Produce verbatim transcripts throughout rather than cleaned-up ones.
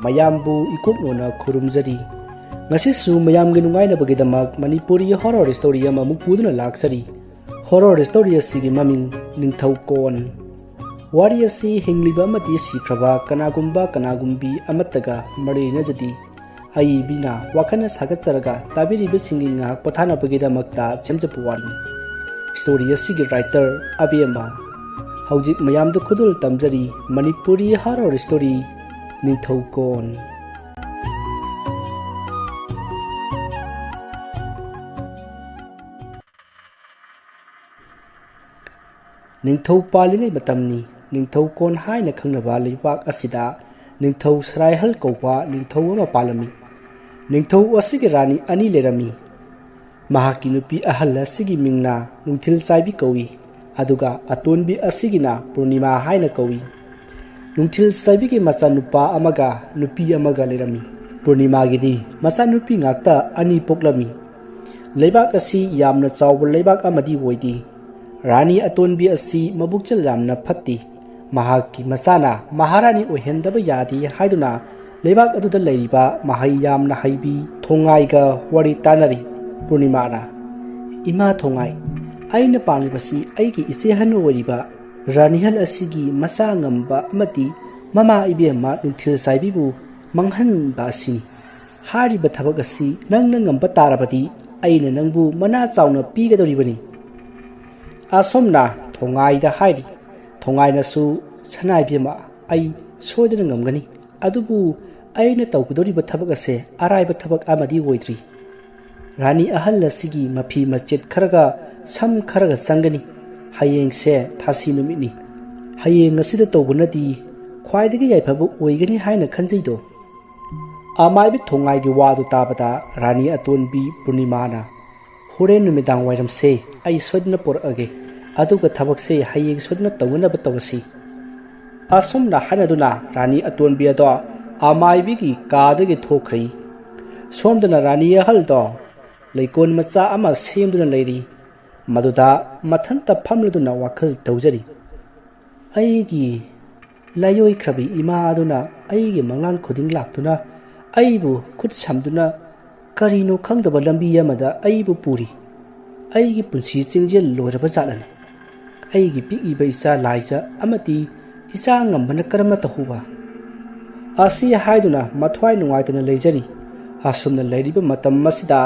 ꯃꯌꯥꯝꯕꯨ ꯏꯀꯣꯛꯅꯣꯅ ꯈꯨꯔꯨꯝꯖꯔꯤ꯫ ꯉꯁꯤꯁꯨ ꯃꯌꯥꯝꯒꯤ ꯅꯨꯡꯉꯥꯏꯅꯕꯒꯤꯗꯃꯛ ꯃꯅꯤꯄꯨꯔꯤ horror story ꯑꯃꯃꯨꯛ ꯄꯨꯗꯨꯅ ꯂꯥꯛꯆꯔꯤ꯫ Horror story ꯑꯁꯤꯒꯤ ꯃꯃꯤꯡ ꯅꯤꯡꯊꯧ ꯀꯣꯟ꯫ ꯋꯥꯔꯤ ꯑꯁꯤ ꯍꯤꯡꯂꯤꯕ ꯑꯃꯗꯤ ꯁꯤꯈ꯭ꯔꯕ ꯀꯅꯥꯒꯨꯝꯕ ꯀꯅꯥꯒꯨꯝꯕꯤ ꯑꯃꯠꯇꯒ ꯃꯔꯤ ꯂꯩꯅꯖꯗꯦ꯫ ꯑꯏꯕꯤꯅ ꯋꯥꯈꯜꯅ ꯁꯥꯒꯠꯆꯔꯒ ꯇꯥꯕꯤꯔꯤꯕꯁꯤꯡꯒꯤ ꯉꯥꯏꯍꯥꯛ ꯄꯣꯊꯥꯅꯕꯒꯤꯗꯃꯛꯇ ꯁꯦꯝꯖꯕ ꯋꯥꯔꯤ꯫ Story ꯑꯁꯤꯒꯤ writer ꯑꯕꯦꯝꯃ꯫ ꯍꯧꯖꯤꯛ ꯃꯌꯥꯝꯗ ꯈꯨꯗꯣꯜ ꯇꯝꯖꯔꯤ ꯃꯅꯤꯄꯨꯔꯤ horror story ꯅꯤꯡꯊꯧ ꯀꯣꯟ꯫ ꯅꯤꯡꯊꯧ ꯄꯥꯜꯂꯤꯉꯩ ꯃꯇꯝꯅꯤ꯫ ꯅꯤꯡꯊꯧ ꯀꯣꯟ ꯍꯥꯏꯅ ꯈꯪꯅꯕ ꯂꯩꯕꯥꯛ ꯑꯁꯤꯗ ꯅꯤꯡꯊꯧ ꯁꯔꯥꯏꯍꯜ ꯀꯧꯕ ꯅꯤꯡꯊꯧ ꯑꯃ ꯄꯥꯜꯂꯝꯃꯤ꯫ ꯅꯤꯡꯊꯧ ꯑꯁꯤꯒꯤ ꯔꯥꯅꯤ ꯑꯅꯤ ꯂꯩꯔꯝꯃꯤ꯫ ꯃꯍꯥꯛꯀꯤ ꯅꯨꯄꯤ ꯑꯍꯜ ꯑꯁꯤꯒꯤ ꯃꯤꯡꯅ ꯅꯨꯡꯊꯤꯜ ꯆꯥꯏꯕꯤ ꯀꯧꯏ, ꯑꯗꯨꯒ ꯑꯇꯣꯟꯕꯤ ꯑꯁꯤꯒꯤꯅ ꯄꯨꯔꯅꯤꯃꯥ ꯍꯥꯏꯅ ꯀꯧꯏ꯫ ꯅꯨꯡꯊꯤꯜ ꯆꯥꯏꯕꯤꯒꯤ ꯃꯆꯥꯅꯨꯄꯥ ꯑꯃꯒ ꯅꯨꯄꯤ ꯑꯃꯒ ꯂꯩꯔꯝꯃꯤ꯫ ꯄꯨꯔꯅꯤꯃꯥꯒꯤꯗꯤ ꯃꯆꯥꯅꯨꯄꯤ ꯉꯥꯛꯇ ꯑꯅꯤ ꯄꯣꯛꯂꯝꯃꯤ꯫ ꯂꯩꯕꯥꯛ ꯑꯁꯤ ꯌꯥꯝꯅ ꯆꯥꯎꯕ ꯂꯩꯕꯥꯛ ꯑꯃꯗꯤ ꯑꯣꯏꯗꯦ꯫ ꯔꯥꯅꯤ ꯑꯇꯣꯟꯕꯤ ꯑꯁꯤ ꯃꯕꯨꯛꯆꯦꯜ ꯌꯥꯝꯅ ꯐꯠꯇꯦ꯫ ꯃꯍꯥꯛꯀꯤ ꯃꯆꯥꯅ ꯃꯍꯥꯔꯥꯅꯤ ꯑꯣꯏꯍꯟꯗꯕ ꯌꯥꯗꯦ ꯍꯥꯏꯗꯨꯅ ꯂꯩꯕꯥꯛ ꯑꯗꯨꯗ ꯂꯩꯔꯤꯕ ꯃꯍꯩ ꯌꯥꯝꯅ ꯍꯩꯕꯤ ꯊꯣꯡꯉꯥꯏꯒ ꯋꯥꯔꯤ ꯇꯥꯅꯔꯤ꯫ ꯄꯨꯔꯅꯤꯃꯥꯅ, "ꯏꯃꯥ ꯊꯣꯡꯉꯥꯏ, ꯑꯩꯅ ꯄꯥꯝꯂꯤꯕꯁꯤ ꯑꯩꯒꯤ ꯏꯆꯦ ꯑꯍꯟ ꯑꯣꯏꯔꯤꯕ ꯔꯥꯅꯤꯍꯜ ꯑꯁꯤꯒꯤ ꯃꯆꯥ ꯉꯝꯕ ꯑꯃꯗꯤ ꯃꯃꯥ ꯏꯕꯦꯝꯃ ꯅꯨꯡꯊꯤꯜ ꯆꯥꯏꯕꯤꯕꯨ ꯃꯥꯡꯍꯟꯕ ꯑꯁꯤꯅꯤ꯫ ꯍꯥꯏꯔꯤꯕ ꯊꯕꯛ ꯑꯁꯤ ꯅꯪꯅ ꯉꯝꯕ ꯇꯥꯔꯕꯗꯤ ꯑꯩꯅ ꯅꯪꯕꯨ ꯃꯅꯥ ꯆꯥꯎꯅ ꯄꯤꯒꯗꯧꯔꯤꯕꯅꯤ꯫" ꯑꯁꯣꯝꯅ ꯊꯣꯡꯉꯥꯏꯗ ꯍꯥꯏꯔꯤ꯫ ꯊꯣꯡꯉꯥꯏꯅꯁꯨ, "ꯁꯅꯥ ꯏꯕꯦꯝꯃ, ꯑꯩ ꯁꯣꯏꯗꯅ ꯉꯝꯒꯅꯤ꯫ ꯑꯗꯨꯕꯨ ꯑꯩꯅ ꯇꯧꯒꯗꯧꯔꯤꯕ ꯊꯕꯛ ꯑꯁꯦ ꯑꯔꯥꯏꯕ ꯊꯕꯛ ꯑꯃꯗꯤ ꯑꯣꯏꯗ꯭ꯔꯤ꯫ ꯔꯥꯅꯤ ꯑꯍꯜ ꯑꯁꯤꯒꯤ ꯃꯐꯤ ꯃꯆꯦꯠ ꯈꯔꯒ ꯁꯝ ꯈꯔꯒ ꯆꯪꯒꯅꯤ꯫ ꯍꯌꯦꯡꯁꯦ ꯊꯥꯁꯤ ꯅꯨꯃꯤꯠꯅꯤ꯫ ꯍꯌꯦꯡ ꯑꯁꯤꯗ ꯇꯧꯕꯅꯗꯤ ꯈ꯭ꯋꯥꯏꯗꯒꯤ ꯌꯥꯏꯐꯕ ꯑꯣꯏꯒꯅꯤ ꯍꯥꯏꯅ ꯈꯟꯖꯩꯗꯣ꯫" ꯑꯃꯥꯏꯕꯤ ꯊꯣꯡꯉꯥꯏꯒꯤ ꯋꯥꯗꯨ ꯇꯥꯕꯗ ꯔꯥꯅꯤ ꯑꯇꯣꯟꯕꯤ ꯄꯨꯔꯅꯤꯃꯥꯅ, "ꯍꯣꯔꯦꯟ ꯅꯨꯃꯤꯗꯥꯡ ꯋꯥꯏꯔꯝꯁꯦ ꯑꯩ ꯁꯣꯏꯗꯅ ꯄꯨꯔꯛꯑꯒꯦ, ꯑꯗꯨꯒ ꯊꯕꯛꯁꯦ ꯍꯌꯦꯡ ꯁꯣꯏꯗꯅ ꯇꯧꯅꯅꯕ ꯇꯧꯔꯁꯤ꯫" ꯑꯁꯨꯝꯅ ꯍꯥꯏꯅꯗꯨꯅ ꯔꯥꯅꯤ ꯑꯇꯣꯟꯕꯤ ꯑꯗꯣ ꯑꯃꯥꯏꯕꯤꯒꯤ ꯀꯥꯗꯒꯤ ꯊꯣꯛꯈ꯭ꯔꯦ꯫ ꯁꯣꯝꯗꯅ ꯔꯥꯅꯤ ꯑꯍꯜꯗꯣ ꯂꯩꯀꯣꯜ ꯃꯆꯥ ꯑꯃ ꯁꯦꯝꯗꯨꯅ ꯂꯩꯔꯤ꯫ ꯃꯗꯨꯗ ꯃꯊꯟꯇ ꯐꯝꯂꯗꯨꯅ ꯋꯥꯈꯜ ꯇꯧꯖꯔꯤ꯫ "ꯑꯩꯒꯤ ꯂꯥꯏꯑꯣꯏꯈ꯭ꯔꯕꯤ ꯏꯃꯥ ꯑꯗꯨꯅ ꯑꯩꯒꯤ ꯃꯪꯂꯥꯟ ꯈꯨꯗꯤꯡ ꯂꯥꯛꯇꯨꯅ ꯑꯩꯕꯨ ꯈꯨꯠ ꯁꯝꯗꯨꯅ ꯀꯔꯤꯅꯣ ꯈꯪꯗꯕ ꯂꯝꯕꯤ ꯑꯃꯗ ꯑꯩꯕꯨ ꯄꯨꯔꯤ꯫ ꯑꯩꯒꯤ ꯄꯨꯟꯁꯤ ꯆꯦꯡꯖꯦꯜ ꯂꯣꯏꯔꯕ ꯖꯥꯠꯂꯅꯤ꯫ ꯑꯩꯒꯤ ꯄꯤꯛꯏꯕ ꯏꯆꯥ ꯂꯥꯏꯖ ꯑꯃꯗꯤ ꯏꯆꯥ ꯉꯝꯕꯅ ꯀꯔꯝꯅ ꯇꯧꯍꯧꯕ? ꯑꯁꯤ ꯍꯥꯏꯗꯨꯅ ꯃꯊ꯭ꯋꯥꯏ ꯅꯨꯡꯉꯥꯏꯇꯅ ꯂꯩꯖꯔꯤ꯫ ꯑꯁꯨꯝꯅ ꯂꯩꯔꯤꯕ ꯃꯇꯝ ꯑꯁꯤꯗ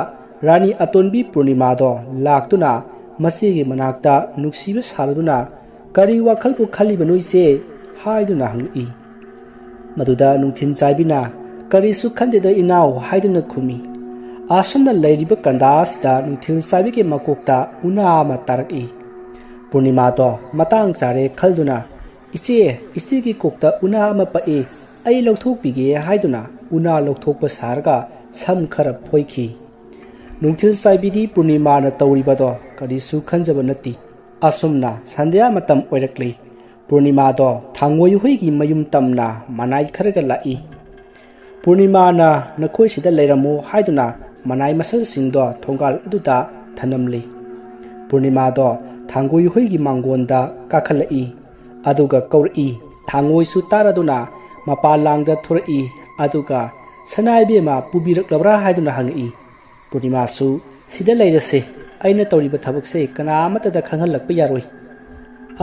ꯔꯥꯅꯤ ꯑꯇꯣꯟꯕꯤ ꯄꯨꯔꯅꯤꯃꯥꯗꯣ ꯂꯥꯛꯇꯨꯅ ꯃꯆꯦꯒꯤ ꯃꯅꯥꯛꯇ ꯅꯨꯡꯁꯤꯕ ꯁꯥꯔꯗꯨꯅ "ꯀꯔꯤ ꯋꯥꯈꯜꯕꯨ ꯈꯜꯂꯤꯕꯅꯣ ꯏꯆꯦ?" ꯍꯥꯏꯗꯨꯅ ꯍꯪꯂꯛꯏ꯫ ꯃꯗꯨꯗ ꯅꯨꯡꯊꯤꯜ ꯆꯥꯏꯕꯤꯅ "ꯀꯔꯤꯁꯨ ꯈꯟꯗꯦꯗ ꯏꯅꯥꯎ" ꯍꯥꯏꯗꯨꯅ ꯈꯨꯝꯃꯤ꯫ ꯑꯁꯨꯝꯅ ꯂꯩꯔꯤꯕ ꯀꯟꯗꯥ ꯑꯁꯤꯗ ꯅꯨꯡꯊꯤꯜ ꯆꯥꯏꯕꯤꯒꯤ ꯃꯀꯣꯛꯇ ꯎꯅꯥ ꯑꯃ ꯇꯥꯔꯛꯏ꯫ ꯄꯨꯔꯅꯤꯃꯥꯗꯣ ꯃꯇꯥꯡ ꯆꯥꯔꯦ ꯈꯜꯗꯨꯅ "ꯏꯆꯦ, ꯏꯆꯦꯒꯤ ꯀꯣꯛꯇ ꯎꯅꯥ ꯑꯃ ꯄꯛꯏ, ꯑꯩ ꯂꯧꯊꯣꯛꯄꯤꯒꯦ" ꯍꯥꯏꯗꯨꯅ ꯎꯅꯥ ꯂꯧꯊꯣꯛꯄ ꯁꯥꯔꯒ ꯁꯝ ꯈꯔ ꯐꯣꯏꯈꯤ꯫ ꯅꯨꯡꯊꯤꯜ ꯆꯥꯏꯕꯤꯗꯤ ꯄꯨꯔꯅꯤꯃꯥꯅ ꯇꯧꯔꯤꯕꯗꯣ ꯀꯔꯤꯁꯨ ꯈꯟꯖꯕ ꯅꯠꯇꯦ꯫ ꯑꯁꯨꯝꯅ ꯁꯟꯙ꯭ꯌꯥ ꯃꯇꯝ ꯑꯣꯏꯔꯛꯂꯤ꯫ ꯄꯨꯔꯅꯤꯃꯥꯗꯣ ꯊꯥꯡꯒꯣꯏ ꯍꯨꯏꯒꯤ ꯃꯌꯨꯝ ꯇꯝꯅ ꯃꯅꯥꯏ ꯈꯔꯒ ꯂꯥꯛꯏ꯫ ꯄꯨꯔꯅꯤꯃꯥꯅ "ꯅꯈꯣꯏꯁꯤꯗ ꯂꯩꯔꯝꯃꯨ" ꯍꯥꯏꯗꯨꯅ ꯃꯅꯥꯏ ꯃꯁꯜꯁꯤꯡꯗꯣ ꯊꯣꯡꯒꯥꯜ ꯑꯗꯨꯗ ꯊꯅꯝꯂꯤ꯫ ꯄꯨꯔꯅꯤꯃꯥꯗꯣ ꯊꯥꯡꯒꯣꯏ ꯍꯨꯏꯒꯤ ꯃꯥꯡꯒꯣꯟꯗ ꯀꯥꯈꯠꯂꯛꯏ꯫ ꯑꯗꯨꯒ ꯀꯧꯔꯛꯏ꯫ ꯊꯥꯡꯒꯣꯏꯁꯨ ꯇꯥꯔꯗꯨꯅ ꯃꯄꯥꯟ ꯂꯥꯡꯗ ꯊꯣꯔꯛꯏ꯫ ꯑꯗꯨꯒ "ꯁꯅꯥ ꯏꯕꯦꯝꯃ ꯄꯨꯕꯤꯔꯛꯂꯕ꯭ꯔꯥ?" ꯍꯥꯏꯗꯨꯅ ꯍꯪꯉꯛꯏ꯫ ꯄꯨꯔꯅꯤꯃꯥꯁꯨ "ꯁꯤꯗ ꯂꯩꯔꯁꯦ, ꯑꯩꯅ ꯇꯧꯔꯤꯕ ꯊꯕꯛꯁꯦ ꯀꯅꯥ ꯑꯃꯠꯇꯗ ꯈꯪꯍꯜꯂꯛꯄ ꯌꯥꯔꯣꯏ"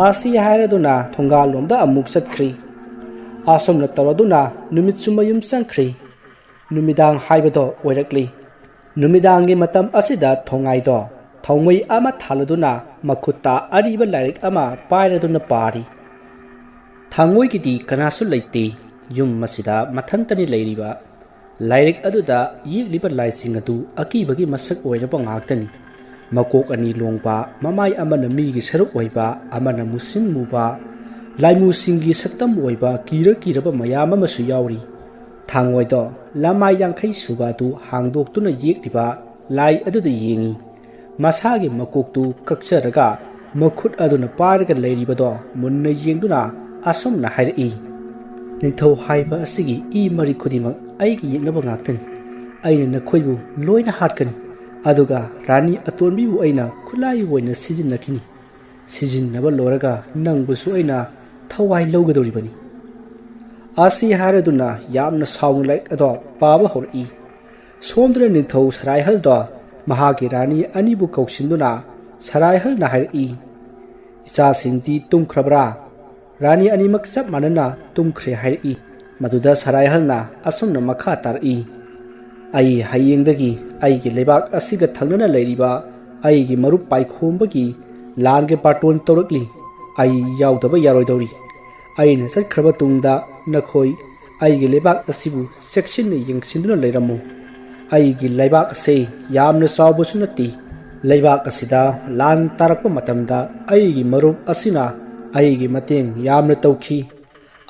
ꯑꯁꯤ ꯍꯥꯏꯔꯗꯨꯅ ꯊꯣꯡꯒꯥꯜꯂꯣꯝꯗ ꯑꯃꯨꯛ ꯆꯠꯈ꯭ꯔꯤ꯫ ꯑꯁꯨꯝꯅ ꯇꯧꯔꯗꯨꯅ ꯅꯨꯃꯤꯠꯁꯨ ꯃꯌꯨꯝ ꯆꯪꯈ꯭ꯔꯤ꯫ ꯅꯨꯃꯤꯗꯥꯡ ꯍꯥꯏꯕꯗꯣ ꯑꯣꯏꯔꯛꯂꯤ꯫ ꯅꯨꯃꯤꯗꯥꯡꯒꯤ ꯃꯇꯝ ꯑꯁꯤꯗ ꯊꯣꯡꯉꯥꯏꯗꯣ ꯊꯥꯎꯃꯩ ꯑꯃ ꯊꯥꯜꯂꯗꯨꯅ ꯃꯈꯨꯠꯇ ꯑꯔꯤꯕ ꯂꯥꯏꯔꯤꯛ ꯑꯃ ꯄꯥꯏꯔꯗꯨꯅ ꯄꯥꯔꯤ꯫ ꯊꯥꯡꯉꯣꯏꯒꯤꯗꯤ ꯀꯅꯥꯁꯨ ꯂꯩꯇꯦ꯫ ꯌꯨꯝ ꯑꯁꯤꯗ ꯃꯊꯟꯇꯅꯤ ꯂꯩꯔꯤꯕ꯫ ꯂꯥꯏꯔꯤꯛ ꯑꯗꯨꯗ ꯌꯦꯛꯂꯤꯕ ꯂꯥꯏꯁꯤꯡ ꯑꯗꯨ ꯑꯀꯤꯕꯒꯤ ꯃꯁꯛ ꯑꯣꯏꯔꯕ ꯉꯥꯛꯇꯅꯤ꯫ ꯃꯀꯣꯛ ꯑꯅꯤ ꯂꯣꯡꯕ, ꯃꯃꯥꯏ ꯑꯃꯅ ꯃꯤꯒꯤ ꯁꯔꯨꯛ ꯑꯣꯏꯕ, ꯑꯃꯅ ꯃꯨꯁꯤꯟ ꯃꯨꯕ, ꯂꯥꯏꯃꯨꯁꯤꯡꯒꯤ ꯁꯛꯇꯝ ꯑꯣꯏꯕ ꯀꯤꯔ ꯀꯤꯔꯕ ꯃꯌꯥꯝ ꯑꯃꯁꯨ ꯌꯥꯎꯔꯤ꯫ ꯊꯥꯡꯉꯣꯏꯗꯣ ꯂꯃꯥꯏ ꯌꯥꯡꯈꯩ ꯁꯨꯕ ꯑꯗꯨ ꯍꯥꯡꯗꯣꯛꯇꯨꯅ ꯌꯦꯛꯂꯤꯕ ꯂꯥꯏ ꯑꯗꯨꯗ ꯌꯦꯡꯏ꯫ ꯃꯁꯥꯒꯤ ꯃꯀꯣꯛꯇꯨ ꯀꯛꯆꯔꯒ ꯃꯈꯨꯠ ꯑꯗꯨꯅ ꯄꯥꯏꯔꯒ ꯂꯩꯔꯤꯕꯗꯣ ꯃꯨꯟꯅ ꯌꯦꯡꯗꯨꯅ ꯑꯁꯨꯝꯅ ꯍꯥꯏꯔꯛꯏ, "ꯅꯤꯡꯊꯧ ꯍꯥꯏꯕ ꯑꯁꯤꯒꯤ ꯏ ꯃꯔꯤ ꯈꯨꯗꯤꯡꯃꯛ ꯑꯩꯒꯤ ꯌꯦꯛꯅꯕ ꯉꯥꯛꯇꯅꯤ꯫ ꯑꯩꯅ ꯅꯈꯣꯏꯕꯨ ꯂꯣꯏꯅ ꯍꯥꯠꯀꯅꯤ, ꯑꯗꯨꯒ ꯔꯥꯅꯤ ꯑꯇꯣꯟꯕꯤꯕꯨ ꯑꯩꯅ ꯈꯨꯠꯂꯥꯏ ꯑꯣꯏꯅ ꯁꯤꯖꯤꯟꯅꯈꯤꯅꯤ꯫ ꯁꯤꯖꯤꯟꯅꯕ ꯂꯣꯏꯔꯒ ꯅꯪꯕꯨꯁꯨ ꯑꯩꯅ ꯊꯋꯥꯏ ꯂꯧꯒꯗꯧꯔꯤꯕꯅꯤ꯫ ꯑꯁꯤ ꯍꯥꯏꯔꯗꯨꯅ ꯌꯥꯝꯅ ꯁꯥꯎꯅ ꯂꯥꯏꯔꯤꯛ ꯑꯗꯣ ꯄꯥꯕ ꯍꯧꯔꯛꯏ꯫ ꯁꯣꯝꯗꯅ ꯅꯤꯡꯊꯧ ꯁꯔꯥꯏꯍꯜꯗꯣ ꯃꯍꯥꯛꯀꯤ ꯔꯥꯅꯤ ꯑꯅꯤꯕꯨ ꯀꯧꯁꯤꯟꯗꯨꯅ ꯁꯔꯥꯏꯍꯜꯅ ꯍꯥꯏꯔꯛꯏ, "ꯏꯆꯥꯁꯤꯡꯗꯤ ꯇꯨꯝꯈ꯭ꯔꯕ꯭ꯔꯥ?" ꯔꯥꯅꯤ ꯑꯅꯤꯃꯛ ꯆꯞ ꯃꯥꯟꯅꯅ ꯇꯨꯝꯈ꯭ꯔꯦ ꯍꯥꯏꯔꯛꯏ꯫ ꯃꯗꯨꯗ ꯁꯔꯥꯏꯍꯜꯅ ꯑꯁꯨꯝꯅ ꯃꯈꯥ ꯇꯥꯔꯛꯏ, "ꯑꯩ ꯍꯌꯦꯡꯗꯒꯤ ꯑꯩꯒꯤ ꯂꯩꯕꯥꯛ ꯑꯁꯤꯒ ꯊꯪꯅꯅ ꯂꯩꯔꯤꯕ ꯑꯩꯒꯤ ꯃꯔꯨꯞ ꯄꯥꯏꯈꯣꯝꯕꯒꯤ ꯂꯥꯟꯒꯤ ꯕꯥꯔꯇꯣꯟ ꯇꯧꯔꯛꯂꯤ꯫ ꯑꯩ ꯌꯥꯎꯗꯕ ꯌꯥꯔꯣꯏꯗꯧꯔꯤ꯫ ꯑꯩꯅ ꯆꯠꯈ꯭ꯔꯕ ꯇꯨꯡꯗ ꯅꯈꯣꯏ ꯑꯩꯒꯤ ꯂꯩꯕꯥꯛ ꯑꯁꯤꯕꯨ ꯆꯦꯛꯁꯤꯟꯅ ꯌꯦꯡꯁꯤꯟꯗꯨꯅ ꯂꯩꯔꯝꯃꯨ꯫ ꯑꯩꯒꯤ ꯂꯩꯕꯥꯛ ꯑꯁꯤ ꯌꯥꯝꯅ ꯆꯥꯎꯕꯁꯨ ꯅꯠꯇꯦ꯫ ꯂꯩꯕꯥꯛ ꯑꯁꯤꯗ ꯂꯥꯟ ꯇꯥꯔꯛꯄ ꯃꯇꯝꯗ ꯑꯩꯒꯤ ꯃꯔꯨꯞ ꯑꯁꯤꯅ ꯑꯩꯒꯤ ꯃꯇꯦꯡ ꯌꯥꯝꯅ ꯇꯧꯈꯤ꯫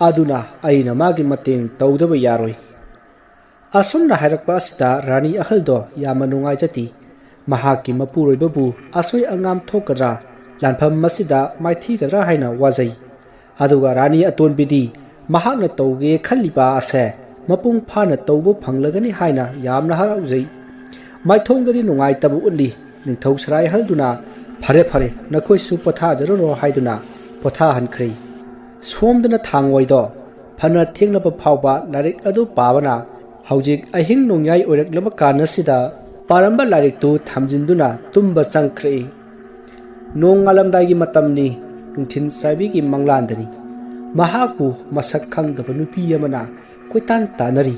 ꯑꯗꯨꯅ ꯑꯩꯅ ꯃꯥꯒꯤ ꯃꯇꯦꯡ ꯇꯧꯗꯕ ꯌꯥꯔꯣꯏ"꯫ ꯑꯁꯨꯝꯅ ꯍꯥꯏꯔꯛꯄ ꯑꯁꯤꯗ ꯔꯥꯅꯤ ꯑꯍꯜꯗꯣ ꯌꯥꯝꯅ ꯅꯨꯡꯉꯥꯏꯖꯗꯦ꯫ ꯃꯍꯥꯛꯀꯤ ꯃꯄꯨꯔꯣꯏꯕꯕꯨ ꯑꯁꯣꯏ ꯑꯉꯥꯝ ꯊꯣꯛꯀꯗ꯭ꯔꯥ, ꯂꯥꯟꯐꯝ ꯑꯁꯤꯗ ꯃꯥꯏꯊꯤꯒꯗ꯭ꯔꯥ ꯍꯥꯏꯅ ꯋꯥꯖꯩ꯫ ꯑꯗꯨꯒ ꯔꯥꯅꯤ ꯑꯇꯣꯟꯕꯤꯗꯤ ꯃꯍꯥꯛꯅ ꯇꯧꯒꯦ ꯈꯜꯂꯤꯕ ꯑꯁꯦ ꯃꯄꯨꯡ ꯐꯥꯅ ꯇꯧꯕ ꯐꯪꯂꯒꯅꯤ ꯍꯥꯏꯅ ꯌꯥꯝꯅ ꯍꯔꯥꯎꯖꯩ꯫ ꯃꯥꯏꯊꯣꯡꯗꯗꯤ ꯅꯨꯡꯉꯥꯏꯇꯕ ꯎꯠꯂꯤ꯫ ꯅꯤꯡꯊꯧ ꯁꯔꯥꯏꯍꯜꯗꯨꯅ, "ꯐꯔꯦ ꯐꯔꯦ, ꯅꯈꯣꯏꯁꯨ ꯄꯣꯊꯥꯖꯔꯨꯔꯣ" ꯍꯥꯏꯗꯨꯅ ꯄꯣꯊꯥꯍꯟꯈ꯭ꯔꯦ꯫ ꯁꯣꯝꯗꯅ ꯊꯥꯡꯉꯣꯏꯗꯣ ꯐꯅ ꯊꯦꯡꯂꯕ ꯐꯥꯎꯕ ꯂꯥꯏꯔꯤꯛ ꯑꯗꯨ ꯄꯥꯕꯅ ꯍꯧꯖꯤꯛ ꯑꯍꯤꯡ ꯅꯣꯡꯌꯥꯏ ꯑꯣꯏꯔꯛꯂꯕ ꯀꯥꯟꯅꯁꯤꯗ ꯄꯥꯔꯝꯕ ꯂꯥꯏꯔꯤꯛꯇꯨ ꯊꯝꯖꯤꯟꯗꯨꯅ ꯇꯨꯝꯕ ꯆꯪꯈ꯭ꯔꯛꯏ꯫ ꯅꯣꯡꯉꯥꯜꯂꯝꯗꯥꯏꯒꯤ ꯃꯇꯝꯅꯤ꯫ ꯅꯨꯡꯊꯤꯜ ꯆꯥꯏꯕꯤꯒꯤ ꯃꯪꯂꯥꯟꯗꯅꯤ꯫ ꯃꯍꯥꯛꯄꯨ ꯃꯁꯛ ꯈꯪꯗꯕ ꯅꯨꯄꯤ ꯑꯃꯅ ꯀꯣꯏꯇꯥꯟ ꯇꯥꯟꯅꯔꯤ꯫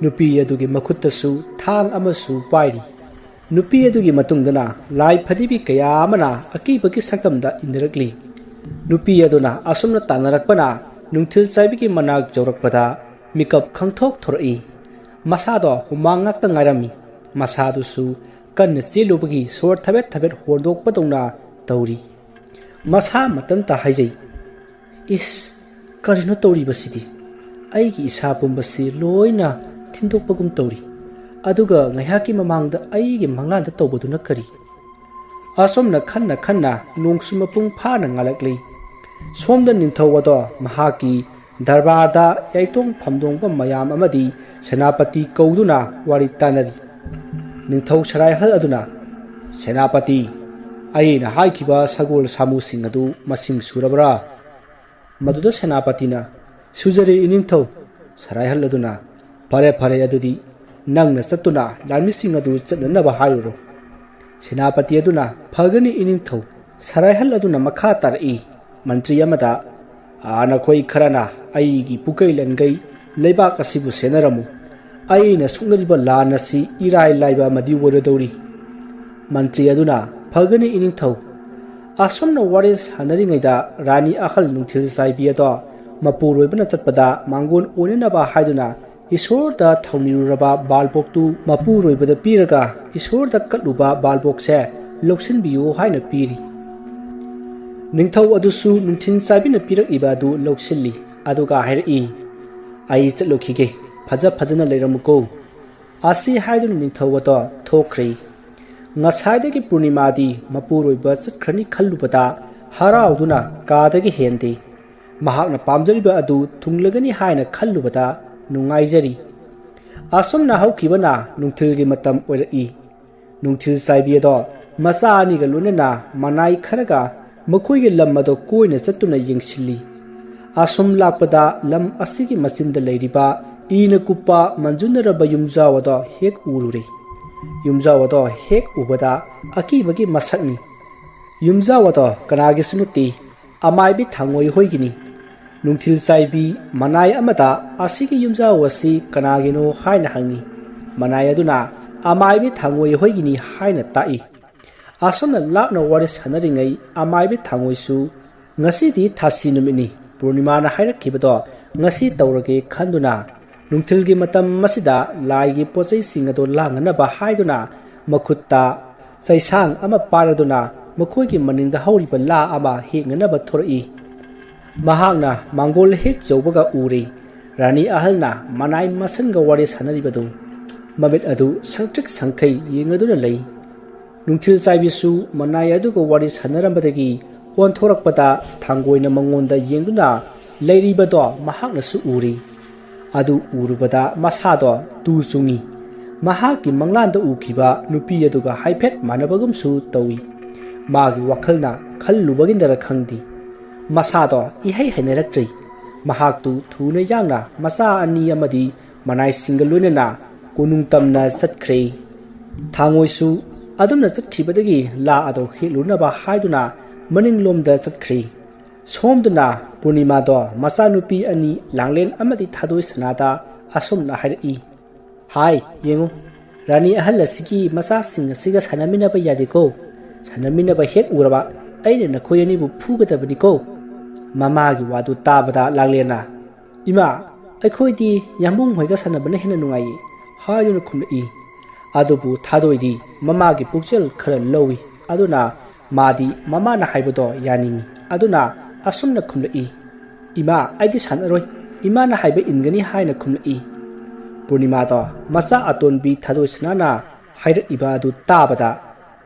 ꯅꯨꯄꯤ ꯑꯗꯨꯒꯤ ꯃꯈꯨꯠꯇꯁꯨ ꯊꯥꯡ ꯑꯃꯁꯨ ꯄꯥꯏꯔꯤ꯫ ꯅꯨꯄꯤ ꯑꯗꯨꯒꯤ ꯃꯇꯨꯡꯗꯅ ꯂꯥꯏ ꯐꯗꯤꯕꯤ ꯀꯌꯥ ꯑꯃꯅ ꯑꯀꯤꯕꯒꯤ ꯁꯛꯇꯝꯗ ꯏꯟꯅꯔꯛꯂꯤ꯫ ꯅꯨꯄꯤ ꯑꯗꯨꯅ ꯑꯁꯨꯝꯅ ꯇꯥꯟꯅꯔꯛꯄꯅ ꯅꯨꯡꯊꯤꯜ ꯆꯥꯏꯕꯤꯒꯤ ꯃꯅꯥꯛ ꯌꯧꯔꯛꯄꯗ ꯃꯤꯀꯞ ꯈꯪꯊꯣꯛ ꯊꯣꯔꯛꯏ꯫ ꯃꯁꯥꯗꯣ ꯍꯨꯃꯥꯡ ꯉꯥꯛꯇ ꯉꯥꯏꯔꯝꯃꯤ꯫ ꯃꯁꯥꯗꯨꯁꯨ ꯀꯟꯅ ꯆꯦꯜꯂꯨꯕꯒꯤ ꯁꯣꯔ ꯊꯕꯦꯠ ꯊꯕꯦꯠ ꯍꯣꯟꯗꯣꯛꯄꯗꯧꯅ ꯇꯧꯔꯤ꯫ ꯃꯁꯥ ꯃꯊꯟꯇ ꯍꯥꯏꯖꯩ, "ꯏꯁ, ꯀꯔꯤꯅꯣ ꯇꯧꯔꯤꯕꯁꯤꯗꯤ? ꯑꯩꯒꯤ ꯏꯁꯥ ꯄꯨꯝꯕꯁꯤ ꯂꯣꯏꯅ ꯊꯤꯟꯗꯣꯛꯄꯒꯨꯝ ꯇꯧꯔꯤ꯫ ꯑꯗꯨꯒ ꯉꯥꯏꯍꯥꯛꯀꯤ ꯃꯃꯥꯡꯗ ꯑꯩꯒꯤ ꯃꯪꯂꯥꯟꯗ ꯇꯧꯕꯗꯨꯅ ꯀꯔꯤ?" ꯑꯁꯨꯝꯅ ꯈꯟꯅ ꯈꯟꯅ ꯅꯣꯡꯁꯨ ꯃꯄꯨꯡ ꯐꯥꯅ ꯉꯥꯜꯂꯛꯂꯤ꯫ ꯁꯣꯝꯗ ꯅꯤꯡꯊꯧ ꯑꯗꯣ ꯃꯍꯥꯛꯀꯤ ꯗꯔꯕꯥꯔꯗ ꯌꯥꯏꯇꯣꯡ ꯐꯝꯗꯣꯡꯕ ꯃꯌꯥꯝ ꯑꯃꯗꯤ ꯁꯦꯅꯥꯄꯇꯤ ꯀꯧꯗꯨꯅ ꯋꯥꯔꯤ ꯇꯥꯅꯔꯤ꯫ ꯅꯤꯡꯊꯧ ꯁꯔꯥꯏꯍꯜ ꯑꯗꯨꯅ, "ꯁꯦꯅꯥꯄꯇꯤ, ꯑꯩꯅ ꯍꯥꯏꯈꯤꯕ ꯁꯒꯣꯜ ꯁꯥꯃꯨꯁꯤꯡ ꯑꯗꯨ ꯃꯁꯤꯡ ꯁꯨꯔꯕ꯭ꯔꯥ?" ꯃꯗꯨꯗ ꯁꯦꯅꯥꯄꯇꯤꯅ, ꯁꯨꯖꯔꯦ ꯏꯅꯤꯡꯊꯧ꯫ ꯁꯔꯥꯏꯍꯜ ꯑꯗꯨꯅ, "ꯐꯔꯦ, ꯐꯔꯦ, ꯑꯗꯨꯗꯤ ꯅꯪꯅ ꯆꯠꯇꯨꯅ ꯂꯥꯟꯃꯤꯁꯤꯡ ꯑꯗꯨ ꯆꯠꯅꯅꯕ ꯍꯥꯏꯔꯨꯔꯣ꯫" ꯁꯦꯅꯥꯄꯇꯤ ꯑꯗꯨꯅ, "ꯐꯒꯅꯤ ꯏꯅꯤꯡꯊꯧ꯫" ꯁꯔꯥꯏꯍꯜ ꯑꯗꯨꯅ ꯃꯈꯥ ꯇꯥꯔꯛꯏ, ꯃꯟꯇ꯭ꯔꯤ ꯑꯃꯗ, "ꯑꯥ, ꯅꯈꯣꯏ ꯈꯔꯅ ꯑꯩꯒꯤ ꯄꯨꯀꯩ ꯂꯟꯒꯩ ꯂꯩꯕꯥꯛ ꯑꯁꯤꯕꯨ ꯁꯦꯟꯅꯔꯝꯃꯨ꯫ ꯑꯩꯅ ꯁꯣꯛꯅꯔꯤꯕ ꯂꯥꯟ ꯑꯁꯤ ꯏꯔꯥꯏ ꯂꯥꯏꯕ ꯑꯃꯗꯤ ꯑꯣꯏꯔꯗꯧꯔꯤ꯫" ꯃꯟꯇ꯭ꯔꯤ ꯑꯗꯨꯅ, "ꯐꯒꯅꯤ ꯏꯅꯤꯡꯊꯧ꯫" ꯑꯁꯨꯝꯅ ꯋꯥꯔꯤ ꯁꯥꯟꯅꯔꯤꯉꯩꯗ ꯔꯥꯅꯤ ꯑꯍꯜ ꯅꯨꯡꯊꯤꯜ ꯆꯥꯏꯕꯤ ꯑꯗꯣ ꯃꯄꯨꯔꯣꯏꯕꯅ ꯆꯠꯄꯗ ꯃꯥꯡꯒꯣꯟ ꯑꯣꯏꯅꯅꯕ ꯍꯥꯏꯗꯨꯅ ꯏꯁꯣꯔꯗ ꯊꯧꯅꯤꯔꯨꯔꯕ ꯕꯥꯜꯕꯣꯛꯇꯨ ꯃꯄꯨꯔꯣꯏꯕꯗ ꯄꯤꯔꯒ ꯏꯁꯣꯔꯗ ꯀꯠꯂꯨꯕ ꯕꯥꯜꯕꯣꯛꯁꯦ ꯂꯧꯁꯤꯟꯕꯤꯌꯨ ꯍꯥꯏꯅ ꯄꯤꯔꯤ꯫ ꯅꯤꯡꯊꯧ ꯑꯗꯨꯁꯨ ꯅꯨꯡꯊꯤꯜ ꯆꯥꯏꯕꯤꯅ ꯄꯤꯔꯛꯂꯤꯕ ꯑꯗꯨ ꯂꯧꯁꯤꯜꯂꯤ꯫ ꯑꯗꯨꯒ ꯍꯥꯏꯔꯛꯏ, "ꯑꯩ ꯆꯠꯂꯨꯈꯤꯒꯦ, ꯐꯖ ꯐꯖꯅ ꯂꯩꯔꯝꯃꯨꯀꯣ꯫" ꯑꯁꯤ ꯍꯥꯏꯗꯨꯅ ꯅꯤꯡꯊꯧ ꯑꯗꯣ ꯊꯣꯛꯈ꯭ꯔꯦ꯫ ꯉꯁꯥꯏꯗꯒꯤ ꯄꯨꯔꯅꯤꯃꯥꯗꯤ ꯃꯄꯨꯔꯣꯏꯕ ꯆꯠꯈ꯭ꯔꯅꯤ ꯈꯜꯂꯨꯕꯗ ꯍꯔꯥꯎꯗꯨꯅ ꯀꯥꯗꯒꯤ ꯍꯦꯟꯗꯦ꯫ ꯃꯍꯥꯛꯅ ꯄꯥꯝꯖꯔꯤꯕ ꯑꯗꯨ ꯊꯨꯡꯂꯒꯅꯤ ꯍꯥꯏꯅ ꯈꯜꯂꯨꯕꯗ ꯅꯨꯡꯉꯥꯏꯖꯔꯤ꯫ ꯑꯁꯨꯝꯅ ꯍꯧꯈꯤꯕꯅ ꯅꯨꯡꯊꯤꯜꯒꯤ ꯃꯇꯝ ꯑꯣꯏꯔꯛꯏ꯫ ꯅꯨꯡꯊꯤꯜ ꯆꯥꯏꯕꯤ ꯑꯗꯣ ꯃꯆꯥ ꯑꯅꯤꯒ ꯂꯣꯏꯅꯅ ꯃꯅꯥꯏ ꯈꯔꯒ ꯃꯈꯣꯏꯒꯤ ꯂꯝ ꯑꯗꯣ ꯀꯣꯏꯅ ꯆꯠꯇꯨꯅ ꯌꯦꯡꯁꯤꯜꯂꯤ꯫ ꯑꯁꯨꯝ ꯂꯥꯛꯄꯗ ꯂꯝ ꯑꯁꯤꯒꯤ ꯃꯆꯤꯟꯗ ꯂꯩꯔꯤꯕ ꯏꯅ ꯀꯨꯞꯄ ꯃꯟꯖꯨꯟꯅꯔꯕ ꯌꯨꯝꯖꯥꯎ ꯑꯗꯣ ꯍꯦꯛ ꯎꯔꯨꯔꯦ꯫ ꯌꯨꯝꯖꯥꯎ ꯑꯗꯣ ꯍꯦꯛ ꯎꯕꯗ ꯑꯀꯤꯕꯒꯤ ꯃꯁꯛꯅꯤ꯫ ꯌꯨꯝꯖꯥꯎ ꯑꯗꯣ ꯀꯅꯥꯒꯤꯁꯨ ꯅꯠꯇꯦ, ꯑꯃꯥꯏꯕꯤ ꯊꯥꯡꯉꯣꯏ ꯍꯣꯏꯒꯤꯅꯤ꯫ ꯅꯨꯡꯊꯤꯜ ꯆꯥꯏꯕꯤ ꯃꯅꯥꯏ ꯑꯃꯗ ꯑꯁꯤꯒꯤ ꯌꯨꯝꯖꯥꯎ ꯑꯁꯤ ꯀꯅꯥꯒꯤꯅꯣ ꯍꯥꯏꯅ ꯍꯪꯉꯤ꯫ ꯃꯅꯥꯏ ꯑꯗꯨꯅ ꯑꯃꯥꯏꯕꯤ ꯊꯥꯡꯉꯣꯏ ꯍꯣꯏꯒꯤꯅꯤ ꯍꯥꯏꯅ ꯇꯥꯛꯏ꯫ ꯑꯁꯨꯝꯅ ꯂꯥꯞꯅ ꯋꯥꯔꯤ ꯁꯥꯟꯅꯔꯤꯉꯩ ꯑꯃꯥꯏꯕꯤ ꯊꯥꯡꯉꯣꯏꯁꯨ, "ꯉꯁꯤꯗꯤ ꯊꯥꯁꯤ ꯅꯨꯃꯤꯠꯅꯤ, ꯄꯨꯔꯅꯤꯃꯥꯅ ꯍꯥꯏꯔꯛꯈꯤꯕꯗꯣ ꯉꯁꯤ ꯇꯧꯔꯒꯦ ꯈꯟꯗꯨꯅ ꯅꯨꯡꯊꯤꯜꯒꯤ ꯃꯇꯝ ꯑꯁꯤꯗ ꯂꯥꯏꯒꯤ ꯄꯣꯠꯆꯩꯁꯤꯡ ꯑꯗꯨ ꯂꯥꯡꯅꯅꯕ ꯍꯥꯏꯗꯨꯅ ꯃꯈꯨꯠꯇ ꯆꯩꯁꯥꯡ ꯑꯃ ꯄꯥꯏꯔꯗꯨꯅ ꯃꯈꯣꯏꯒꯤ ꯃꯅꯤꯡꯗ ꯍꯧꯔꯤꯕ ꯂꯥ ꯑꯃ ꯍꯦꯛꯅꯅꯕ ꯊꯣꯔꯛꯏ꯫" ꯃꯍꯥꯛꯅ ꯃꯥꯡꯒꯣꯜ ꯍꯦꯛ ꯌꯧꯕꯒ ꯎꯔꯦ, ꯔꯥꯅꯤ ꯑꯍꯜꯅ ꯃꯅꯥꯏ ꯃꯁꯟꯒ ꯋꯥꯔꯤ ꯁꯥꯟꯅꯔꯤꯕꯗꯨ꯫ ꯃꯃꯤꯠ ꯑꯗꯨ ꯁꯪꯇ꯭ꯔꯤꯛ ꯁꯪꯈꯩ ꯌꯦꯡꯂꯗꯨꯅ ꯂꯩ꯫ ꯅꯨꯡꯊꯤꯜ ꯆꯥꯏꯕꯤꯁꯨ ꯃꯅꯥꯏ ꯑꯗꯨꯒ ꯋꯥꯔꯤ ꯁꯥꯟꯅꯔꯝꯕꯗꯒꯤ ꯑꯣꯟꯊꯣꯔꯛꯄꯗ ꯊꯥꯡꯒꯣꯏꯅ ꯃꯉꯣꯟꯗ ꯌꯦꯡꯗꯨꯅ ꯂꯩꯔꯤꯕꯗꯣ ꯃꯍꯥꯛꯅꯁꯨ ꯎꯔꯤ꯫ ꯑꯗꯨ ꯎꯔꯨꯕꯗ ꯃꯁꯥꯗꯣ ꯇꯨ ꯆꯨꯡꯏ꯫ ꯃꯍꯥꯛꯀꯤ ꯃꯪꯂꯥꯟꯗ ꯎꯈꯤꯕ ꯅꯨꯄꯤ ꯑꯗꯨꯒ ꯍꯥꯏꯐꯦꯠ ꯃꯥꯟꯅꯕꯒꯨꯝꯁꯨ ꯇꯧꯏ꯫ ꯃꯥꯒꯤ ꯋꯥꯈꯜꯅ ꯈꯜꯂꯨꯕꯒꯤꯅꯔ ꯈꯪꯗꯦ, ꯃꯁꯥꯗꯣ ꯏꯍꯩ ꯍꯩꯅꯔꯛꯇ꯭ꯔꯤ꯫ ꯃꯍꯥꯛꯇꯨ ꯊꯨꯅ ꯌꯥꯡꯅ ꯃꯆꯥ ꯑꯅꯤ ꯑꯃꯗꯤ ꯃꯅꯥꯏꯁꯤꯡꯒ ꯂꯣꯏꯅꯅ ꯀꯣꯅꯨꯡ ꯇꯝꯅ ꯆꯠꯈ꯭ꯔꯦ꯫ ꯊꯥꯡꯉꯣꯏꯁꯨ ꯑꯗꯨꯝꯅ ꯆꯠꯈꯤꯕꯗꯒꯤ ꯂꯥ ꯑꯗꯨ ꯍꯦꯛꯂꯨꯅꯕ ꯍꯥꯏꯗꯨꯅ ꯃꯅꯤꯡꯂꯣꯝꯗ ꯆꯠꯈ꯭ꯔꯦ꯫ ꯁꯣꯝꯗꯅ ꯄꯨꯔꯅꯤꯃꯥꯗꯣ ꯃꯆꯥꯅꯨꯄꯤ ꯑꯅꯤ ꯂꯥꯡꯂꯦꯟ ꯑꯃꯗꯤ ꯊꯥꯗꯣꯏ ꯁꯅꯥꯗ ꯑꯁꯨꯝꯅ ꯍꯥꯏꯔꯛꯏ, "ꯍꯥꯏ, ꯌꯦꯡꯉꯨ, ꯔꯥꯅꯤ ꯑꯍꯜ ꯑꯁꯤꯒꯤ ꯃꯆꯥꯁꯤꯡ ꯑꯁꯤꯒ ꯁꯥꯟꯅꯃꯤꯟꯅꯕ ꯌꯥꯗꯦꯀꯣ꯫ ꯁꯥꯟꯅꯃꯤꯟꯅꯕ ꯍꯦꯛ ꯎꯔꯕ ꯑꯩꯅ ꯅꯈꯣꯏ ꯑꯅꯤꯕꯨ ꯐꯨꯒꯗꯕꯅꯤꯀꯣ꯫" ꯃꯃꯥꯒꯤ ꯋꯥꯗꯨ ꯇꯥꯕꯗ ꯂꯥꯡꯂꯦꯟꯅ, "ꯏꯃꯥ, ꯑꯩꯈꯣꯏꯗꯤ ꯌꯥꯝꯕꯨꯡ ꯍꯣꯏꯒ ꯁꯥꯟꯅꯕꯅ ꯍꯦꯟꯅ ꯅꯨꯡꯉꯥꯏꯌꯦ," ꯍꯥꯏꯗꯨꯅ ꯈꯨꯝꯂꯛꯏ꯫ ꯑꯗꯨꯕꯨ ꯊꯥꯗꯣꯏꯗꯤ ꯃꯃꯥꯒꯤ ꯄꯨꯛꯆꯦꯜ ꯈꯔ ꯂꯧꯏ꯫ ꯑꯗꯨꯅ ꯃꯥꯗꯤ ꯃꯃꯥꯅ ꯍꯥꯏꯕꯗꯣ ꯌꯥꯅꯤꯡꯏ꯫ ꯑꯗꯨꯅ ꯑꯁꯨꯝꯅ ꯈꯨꯝꯂꯛꯏ, "ꯏꯃꯥ, ꯑꯩꯗꯤ ꯁꯥꯟꯅꯔꯣꯏ꯫ ꯏꯃꯥꯅ ꯍꯥꯏꯕ ꯏꯟꯒꯅꯤ," ꯍꯥꯏꯅ ꯈꯨꯝꯂꯛꯏ꯫ ꯄꯨꯔꯅꯤꯃꯥꯗꯣ ꯃꯆꯥ ꯑꯇꯣꯟꯕꯤ ꯊꯥꯗꯣꯏ ꯁꯅꯥꯅ ꯍꯥꯏꯔꯛꯏꯕ ꯑꯗꯨ ꯇꯥꯕꯗ,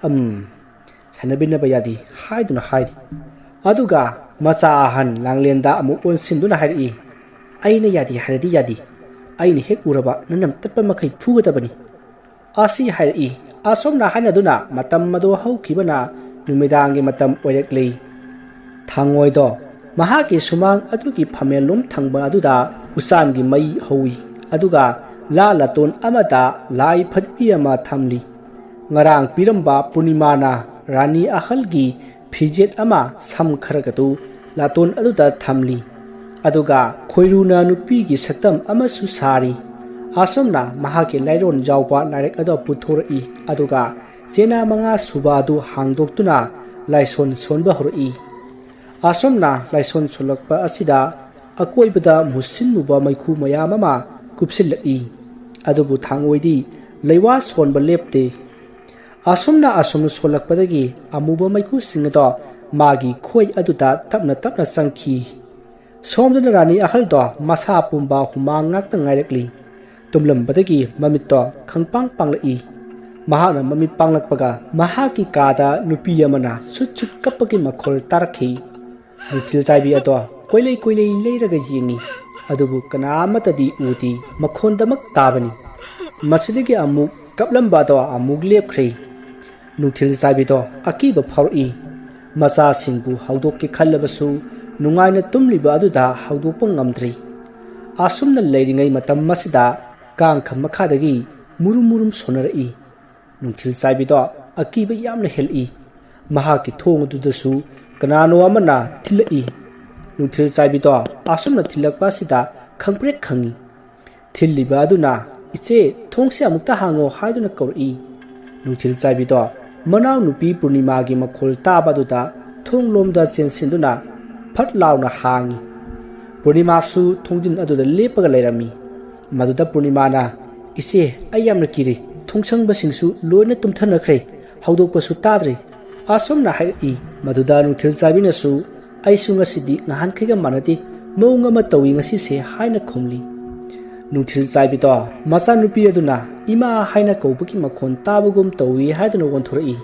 "ꯑꯝ, ꯁꯥꯟꯅꯃꯤꯟꯅꯕ ꯌꯥꯗꯦ," ꯍꯥꯏꯗꯨꯅ ꯍꯥꯏꯔꯤ꯫ ꯑꯗꯨꯒ ꯃꯆꯥ ꯑꯍꯟ ꯂꯥꯡꯂꯦꯟꯗ ꯑꯃꯨꯛ ꯑꯣꯟꯁꯤꯟꯗꯨꯅ ꯍꯥꯏꯔꯛꯏ, "ꯑꯩꯅ ꯌꯥꯗꯦ ꯍꯥꯏꯔꯗꯤ ꯌꯥꯗꯦ꯫ ꯑꯩꯅ ꯍꯦꯛ ꯎꯔꯕ ꯅꯅꯝ ꯇꯠꯄ ꯃꯈꯩ ꯐꯨꯒꯗꯕꯅꯤ," ꯑꯁꯤ ꯍꯥꯏꯔꯛꯏ꯫ ꯑꯁꯨꯝꯅ ꯍꯥꯏꯅꯗꯨꯅ ꯃꯇꯝ ꯑꯗꯨ ꯍꯧꯈꯤꯕꯅ ꯅꯨꯃꯤꯗꯥꯡꯒꯤ ꯃꯇꯝ ꯑꯣꯏꯔꯛꯂꯤ꯫ ꯊꯥꯡꯉꯣꯏꯗꯣ ꯃꯍꯥꯛꯀꯤ ꯁꯨꯃꯥꯡ ꯑꯗꯨꯒꯤ ꯐꯝꯃꯦꯟꯂꯣꯝ ꯊꯪꯕ ꯑꯗꯨꯗ ꯎꯆꯥꯟꯒꯤ ꯃꯩ ꯍꯧꯏ꯫ ꯑꯗꯨꯒ ꯂꯥ ꯂꯥꯇꯣꯟ ꯑꯃꯗ ꯂꯥꯏ ꯐꯗꯤꯕꯤ ꯑꯃ ꯊꯝꯂꯤ꯫ ꯉꯔꯥꯡ ꯄꯤꯔꯝꯕ ꯄꯨꯔꯅꯤꯃꯥꯅ ꯔꯥꯅꯤ ꯑꯍꯜꯒꯤ ꯐꯤꯖꯦꯠ ꯑꯃ ꯁꯝ ꯈꯔꯒꯗꯨ ꯂꯥꯇꯣꯟ ꯑꯗꯨꯗ ꯊꯝꯂꯤ꯫ ꯑꯗꯨꯒ ꯈꯣꯏꯔꯨꯅ ꯅꯨꯄꯤꯒꯤ ꯁꯛꯇꯝ ꯑꯃꯁꯨ ꯁꯥꯔꯤ꯫ ꯑꯁꯨꯝꯅ ꯃꯍꯥꯛꯀꯤ ꯂꯥꯏꯔꯣꯟ ꯌꯥꯎꯕ ꯂꯥꯏꯔꯤꯛ ꯑꯗꯨ ꯄꯨꯊꯣꯔꯛꯏ꯫ ꯑꯗꯨꯒ ꯆꯦꯅꯥ ꯃꯉꯥ ꯁꯨꯕ ꯑꯗꯨ ꯍꯥꯡꯗꯣꯛꯇꯨꯅ ꯂꯥꯏꯁꯣꯟ ꯁꯣꯟꯕ ꯍꯧꯔꯛꯏ꯫ ꯑꯁꯨꯝꯅ ꯂꯥꯏꯁꯣꯟ ꯁꯣꯜꯂꯛꯄ ꯑꯁꯤꯗ ꯑꯀꯣꯏꯕꯗ ꯃꯨꯁꯤꯟ ꯃꯨꯕ ꯃꯩꯈꯨ ꯃꯌꯥꯝ ꯑꯃ ꯀꯨꯞꯁꯤꯜꯂꯛꯏ꯫ ꯑꯗꯨꯕꯨ ꯊꯥꯡꯉꯣꯏꯗꯤ ꯂꯩꯋꯥ ꯁꯣꯟꯕ ꯂꯦꯞꯇꯦ꯫ ꯑꯁꯨꯝꯅ ꯑꯁꯨꯝ ꯁꯣꯜꯂꯛꯄꯗꯒꯤ ꯑꯃꯨꯕ ꯃꯩꯈꯨꯁꯤꯡ ꯑꯗꯣ ꯃꯥꯒꯤ ꯈꯣꯏ ꯑꯗꯨꯗ ꯇꯞꯅ ꯇꯞꯅ ꯆꯪꯈꯤ꯫ ꯁꯣꯝꯗꯅ ꯔꯥꯅꯤ ꯑꯍꯜꯗꯣ ꯃꯁꯥ ꯄꯨꯝꯕ ꯍꯨꯃꯥꯡ ꯉꯥꯛꯇ ꯉꯥꯏꯔꯛꯂꯤ꯫ ꯇꯨꯝꯂꯝꯕꯗꯒꯤ ꯃꯃꯤꯠꯇꯣ ꯈꯪꯄꯥꯡ ꯄꯥꯡꯂꯛꯏ꯫ ꯃꯍꯥꯛꯅ ꯃꯃꯤꯠ ꯄꯥꯡꯂꯛꯄꯒ ꯃꯍꯥꯛꯀꯤ ꯀꯥꯗ ꯅꯨꯄꯤ ꯑꯃꯅ ꯁꯨꯠ ꯁꯨꯠ ꯀꯞꯄꯒꯤ ꯃꯈꯣꯜ ꯇꯥꯔꯛꯈꯤ꯫ ꯅꯨꯡꯊꯤꯜ ꯆꯥꯏꯕꯤ ꯑꯗꯣ ꯀꯣꯏꯂꯩ ꯀꯣꯏꯂꯩ ꯂꯩꯔꯒ ꯌꯦꯡꯉꯤ, ꯑꯗꯨꯕꯨ ꯀꯅꯥ ꯑꯃꯠꯇꯗꯤ ꯎꯗꯦ꯫ ꯃꯈꯣꯟꯗꯃꯛ ꯇꯥꯕꯅꯤ꯫ ꯃꯁꯤꯗꯒꯤ ꯑꯃꯨꯛ ꯀꯞꯂꯝꯕ ꯑꯗꯣ ꯑꯃꯨꯛ ꯂꯦꯞꯈ꯭ꯔꯦ꯫ ꯅꯨꯡꯊꯤꯜ ꯆꯥꯏꯕꯤꯗꯣ ꯑꯀꯤꯕ ꯐꯥꯎꯔꯛꯏ꯫ ꯃꯆꯥꯁꯤꯡꯕꯨ ꯍꯧꯗꯣꯛꯀꯦ ꯈꯜꯂꯕꯁꯨ ꯅꯨꯡꯉꯥꯏꯅ ꯇꯨꯝꯂꯤꯕ ꯑꯗꯨꯗ ꯍꯧꯗꯣꯛꯄ ꯉꯝꯗ꯭ꯔꯤ꯫ ꯑꯁꯨꯝꯅ ꯂꯩꯔꯤꯉꯩ ꯃꯇꯝ ꯑꯁꯤꯗ ꯀꯥꯡꯈ ꯃꯈꯥꯗꯒꯤ ꯃꯨꯔꯨꯝ ꯃꯨꯔꯨꯝ ꯁꯣꯟꯅꯔꯛꯏ꯫ ꯅꯨꯡꯊꯤꯜ ꯆꯥꯏꯕꯤꯗꯣ ꯑꯀꯤꯕ ꯌꯥꯝꯅ ꯍꯦꯜꯂꯛꯏ꯫ ꯃꯍꯥꯛꯀꯤ ꯊꯣꯡ ꯑꯗꯨꯗꯁꯨ ꯀꯅꯥꯅꯣ ꯑꯃꯅ ꯊꯤꯜꯂꯛꯏ꯫ ꯅꯨꯡꯊꯤꯜ ꯆꯥꯏꯕꯤꯗꯣ ꯑꯁꯨꯝꯅ ꯊꯤꯜꯂꯛꯄ ꯑꯁꯤꯗ ꯈꯪꯄ꯭ꯔꯦꯛ ꯈꯪꯏ꯫ ꯊꯤꯜꯂꯤꯕ ꯑꯗꯨꯅ, "ꯏꯆꯦ, ꯊꯣꯡꯁꯦ ꯑꯃꯨꯛꯇ ꯍꯥꯡꯉꯣ" ꯍꯥꯏꯗꯨꯅ ꯀꯧꯔꯛꯏ꯫ ꯅꯨꯡꯊꯤꯜ ꯆꯥꯏꯕꯤꯗꯣ ꯃꯅꯥꯎꯅꯨꯄꯤ ꯄꯨꯔꯅꯤꯃꯥꯒꯤ ꯃꯈꯣꯜ ꯇꯥꯕ ꯑꯗꯨꯗ ꯊꯣꯡ ꯂꯣꯝꯗ ꯆꯦꯟꯁꯤꯟꯗꯨꯅ ꯐꯠ ꯂꯥꯎꯅ ꯍꯥꯡꯉꯤ꯫ ꯄꯨꯔꯅꯤꯃꯥꯁꯨ ꯊꯣꯡꯖꯤꯟ ꯑꯗꯨꯗ ꯂꯦꯞꯄꯒ ꯂꯩꯔꯝꯃꯤ꯫ ꯃꯗꯨꯗ ꯄꯨꯔꯅꯤꯃꯥꯅ, "ꯏꯆꯦ, ꯑꯩ ꯌꯥꯝꯅ ꯀꯤꯔꯦ꯫ ꯊꯣꯡꯁꯪꯕꯁꯤꯡꯁꯨ ꯂꯣꯏꯅ ꯇꯨꯝꯊꯅꯈ꯭ꯔꯦ꯫ ꯍꯧꯗꯣꯛꯄꯁꯨ ꯇꯥꯗ꯭ꯔꯦ" ꯑꯁꯨꯝꯅ ꯍꯥꯏꯔꯛꯏ꯫ ꯃꯗꯨꯗ ꯅꯨꯡꯊꯤꯜ ꯆꯥꯏꯕꯤꯅꯁꯨ, "ꯑꯩꯁꯨ ꯉꯁꯤꯗꯤ ꯅꯍꯥꯟꯈꯩꯒ ꯃꯥꯟꯅꯗꯦ, ꯃꯑꯣꯡ ꯑꯃ ꯇꯧꯏ ꯉꯁꯤꯁꯦ" ꯍꯥꯏꯅ ꯈꯨꯝꯂꯤ꯫ ꯅꯨꯡꯊꯤꯜ ꯆꯥꯏꯕꯤꯗꯣ ꯃꯆꯥꯅꯨꯄꯤ ꯑꯗꯨꯅ "ꯏꯃꯥ" ꯍꯥꯏꯅ ꯀꯧꯕꯒꯤ ꯃꯈꯣꯟ ꯇꯥꯕꯒꯨꯝ ꯇꯧꯏ ꯍꯥꯏꯗꯨꯅ ꯑꯣꯟꯊꯣꯔꯛꯏ꯫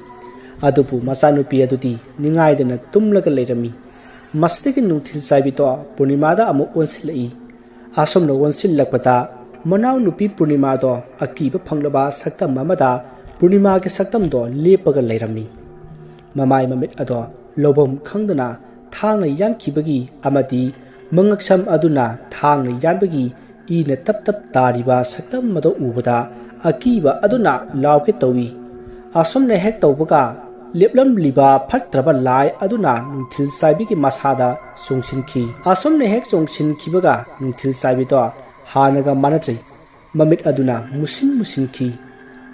ꯑꯗꯨꯕꯨ ꯃꯆꯥꯅꯨꯄꯤ ꯑꯗꯨꯗꯤ ꯅꯤꯡꯉꯥꯏꯗꯅ ꯇꯨꯝꯂꯒ ꯂꯩꯔꯝꯃꯤ꯫ ꯃꯁꯤꯗꯒꯤ ꯅꯨꯡꯊꯤꯜ ꯆꯥꯏꯕꯤꯗꯣ ꯄꯨꯔꯅꯤꯃꯥꯗ ꯑꯃꯨꯛ ꯑꯣꯟꯁꯤꯜꯂꯛꯏ꯫ ꯑꯁꯨꯝꯅ ꯑꯣꯟꯁꯤꯜꯂꯛꯄꯗ ꯃꯅꯥꯎꯅꯨꯄꯤ ꯄꯨꯔꯅꯤꯃꯥꯗꯣ ꯑꯀꯤꯕ ꯐꯪꯂꯕ ꯁꯛꯇꯝ ꯑꯃꯗ ꯄꯨꯔꯅꯤꯃꯥꯒꯤ ꯁꯛꯇꯝꯗꯣ ꯂꯦꯞꯄꯒ ꯂꯩꯔꯝꯃꯤ꯫ ꯃꯃꯥꯏ ꯃꯃꯤꯠ ꯑꯗꯣ ꯂꯧꯐꯝ ꯈꯪꯗꯅ ꯊꯥꯡꯅ ꯌꯥꯟꯈꯤꯕꯒꯤ ꯑꯃꯗꯤ ꯃꯉꯛꯁꯝ ꯑꯗꯨꯅ ꯊꯥꯡꯅ ꯌꯥꯟꯕꯒꯤ ꯏꯅ ꯇꯞ ꯇꯞ ꯇꯥꯔꯤꯕ ꯁꯛꯇꯝ ꯑꯗꯨ ꯎꯕꯗ ꯑꯀꯤꯕ ꯑꯗꯨꯅ ꯂꯥꯎꯒꯦ ꯇꯧꯏ꯫ ꯑꯁꯨꯝꯅ ꯍꯦꯛ ꯇꯧꯕꯒ ꯂꯦꯞꯂꯝꯂꯤꯕ ꯐꯠꯇ꯭ꯔꯕ ꯂꯥꯏ ꯑꯗꯨꯅ ꯅꯨꯡꯊꯤꯜ ꯆꯥꯏꯕꯤꯒꯤ ꯃꯁꯥꯗ ꯆꯣꯡꯁꯤꯟꯈꯤ꯫ ꯑꯁꯨꯝꯅ ꯍꯦꯛ ꯆꯣꯡꯁꯤꯟꯈꯤꯕꯒ ꯅꯨꯡꯊꯤꯜ ꯆꯥꯏꯕꯤꯗꯣ ꯍꯥꯟꯅꯒ ꯃꯥꯟꯅꯗ꯭ꯔꯤ꯫ ꯃꯃꯤꯠ ꯑꯗꯨꯅ ꯃꯨꯁꯤꯟ ꯃꯨꯁꯤꯟꯈꯤ꯫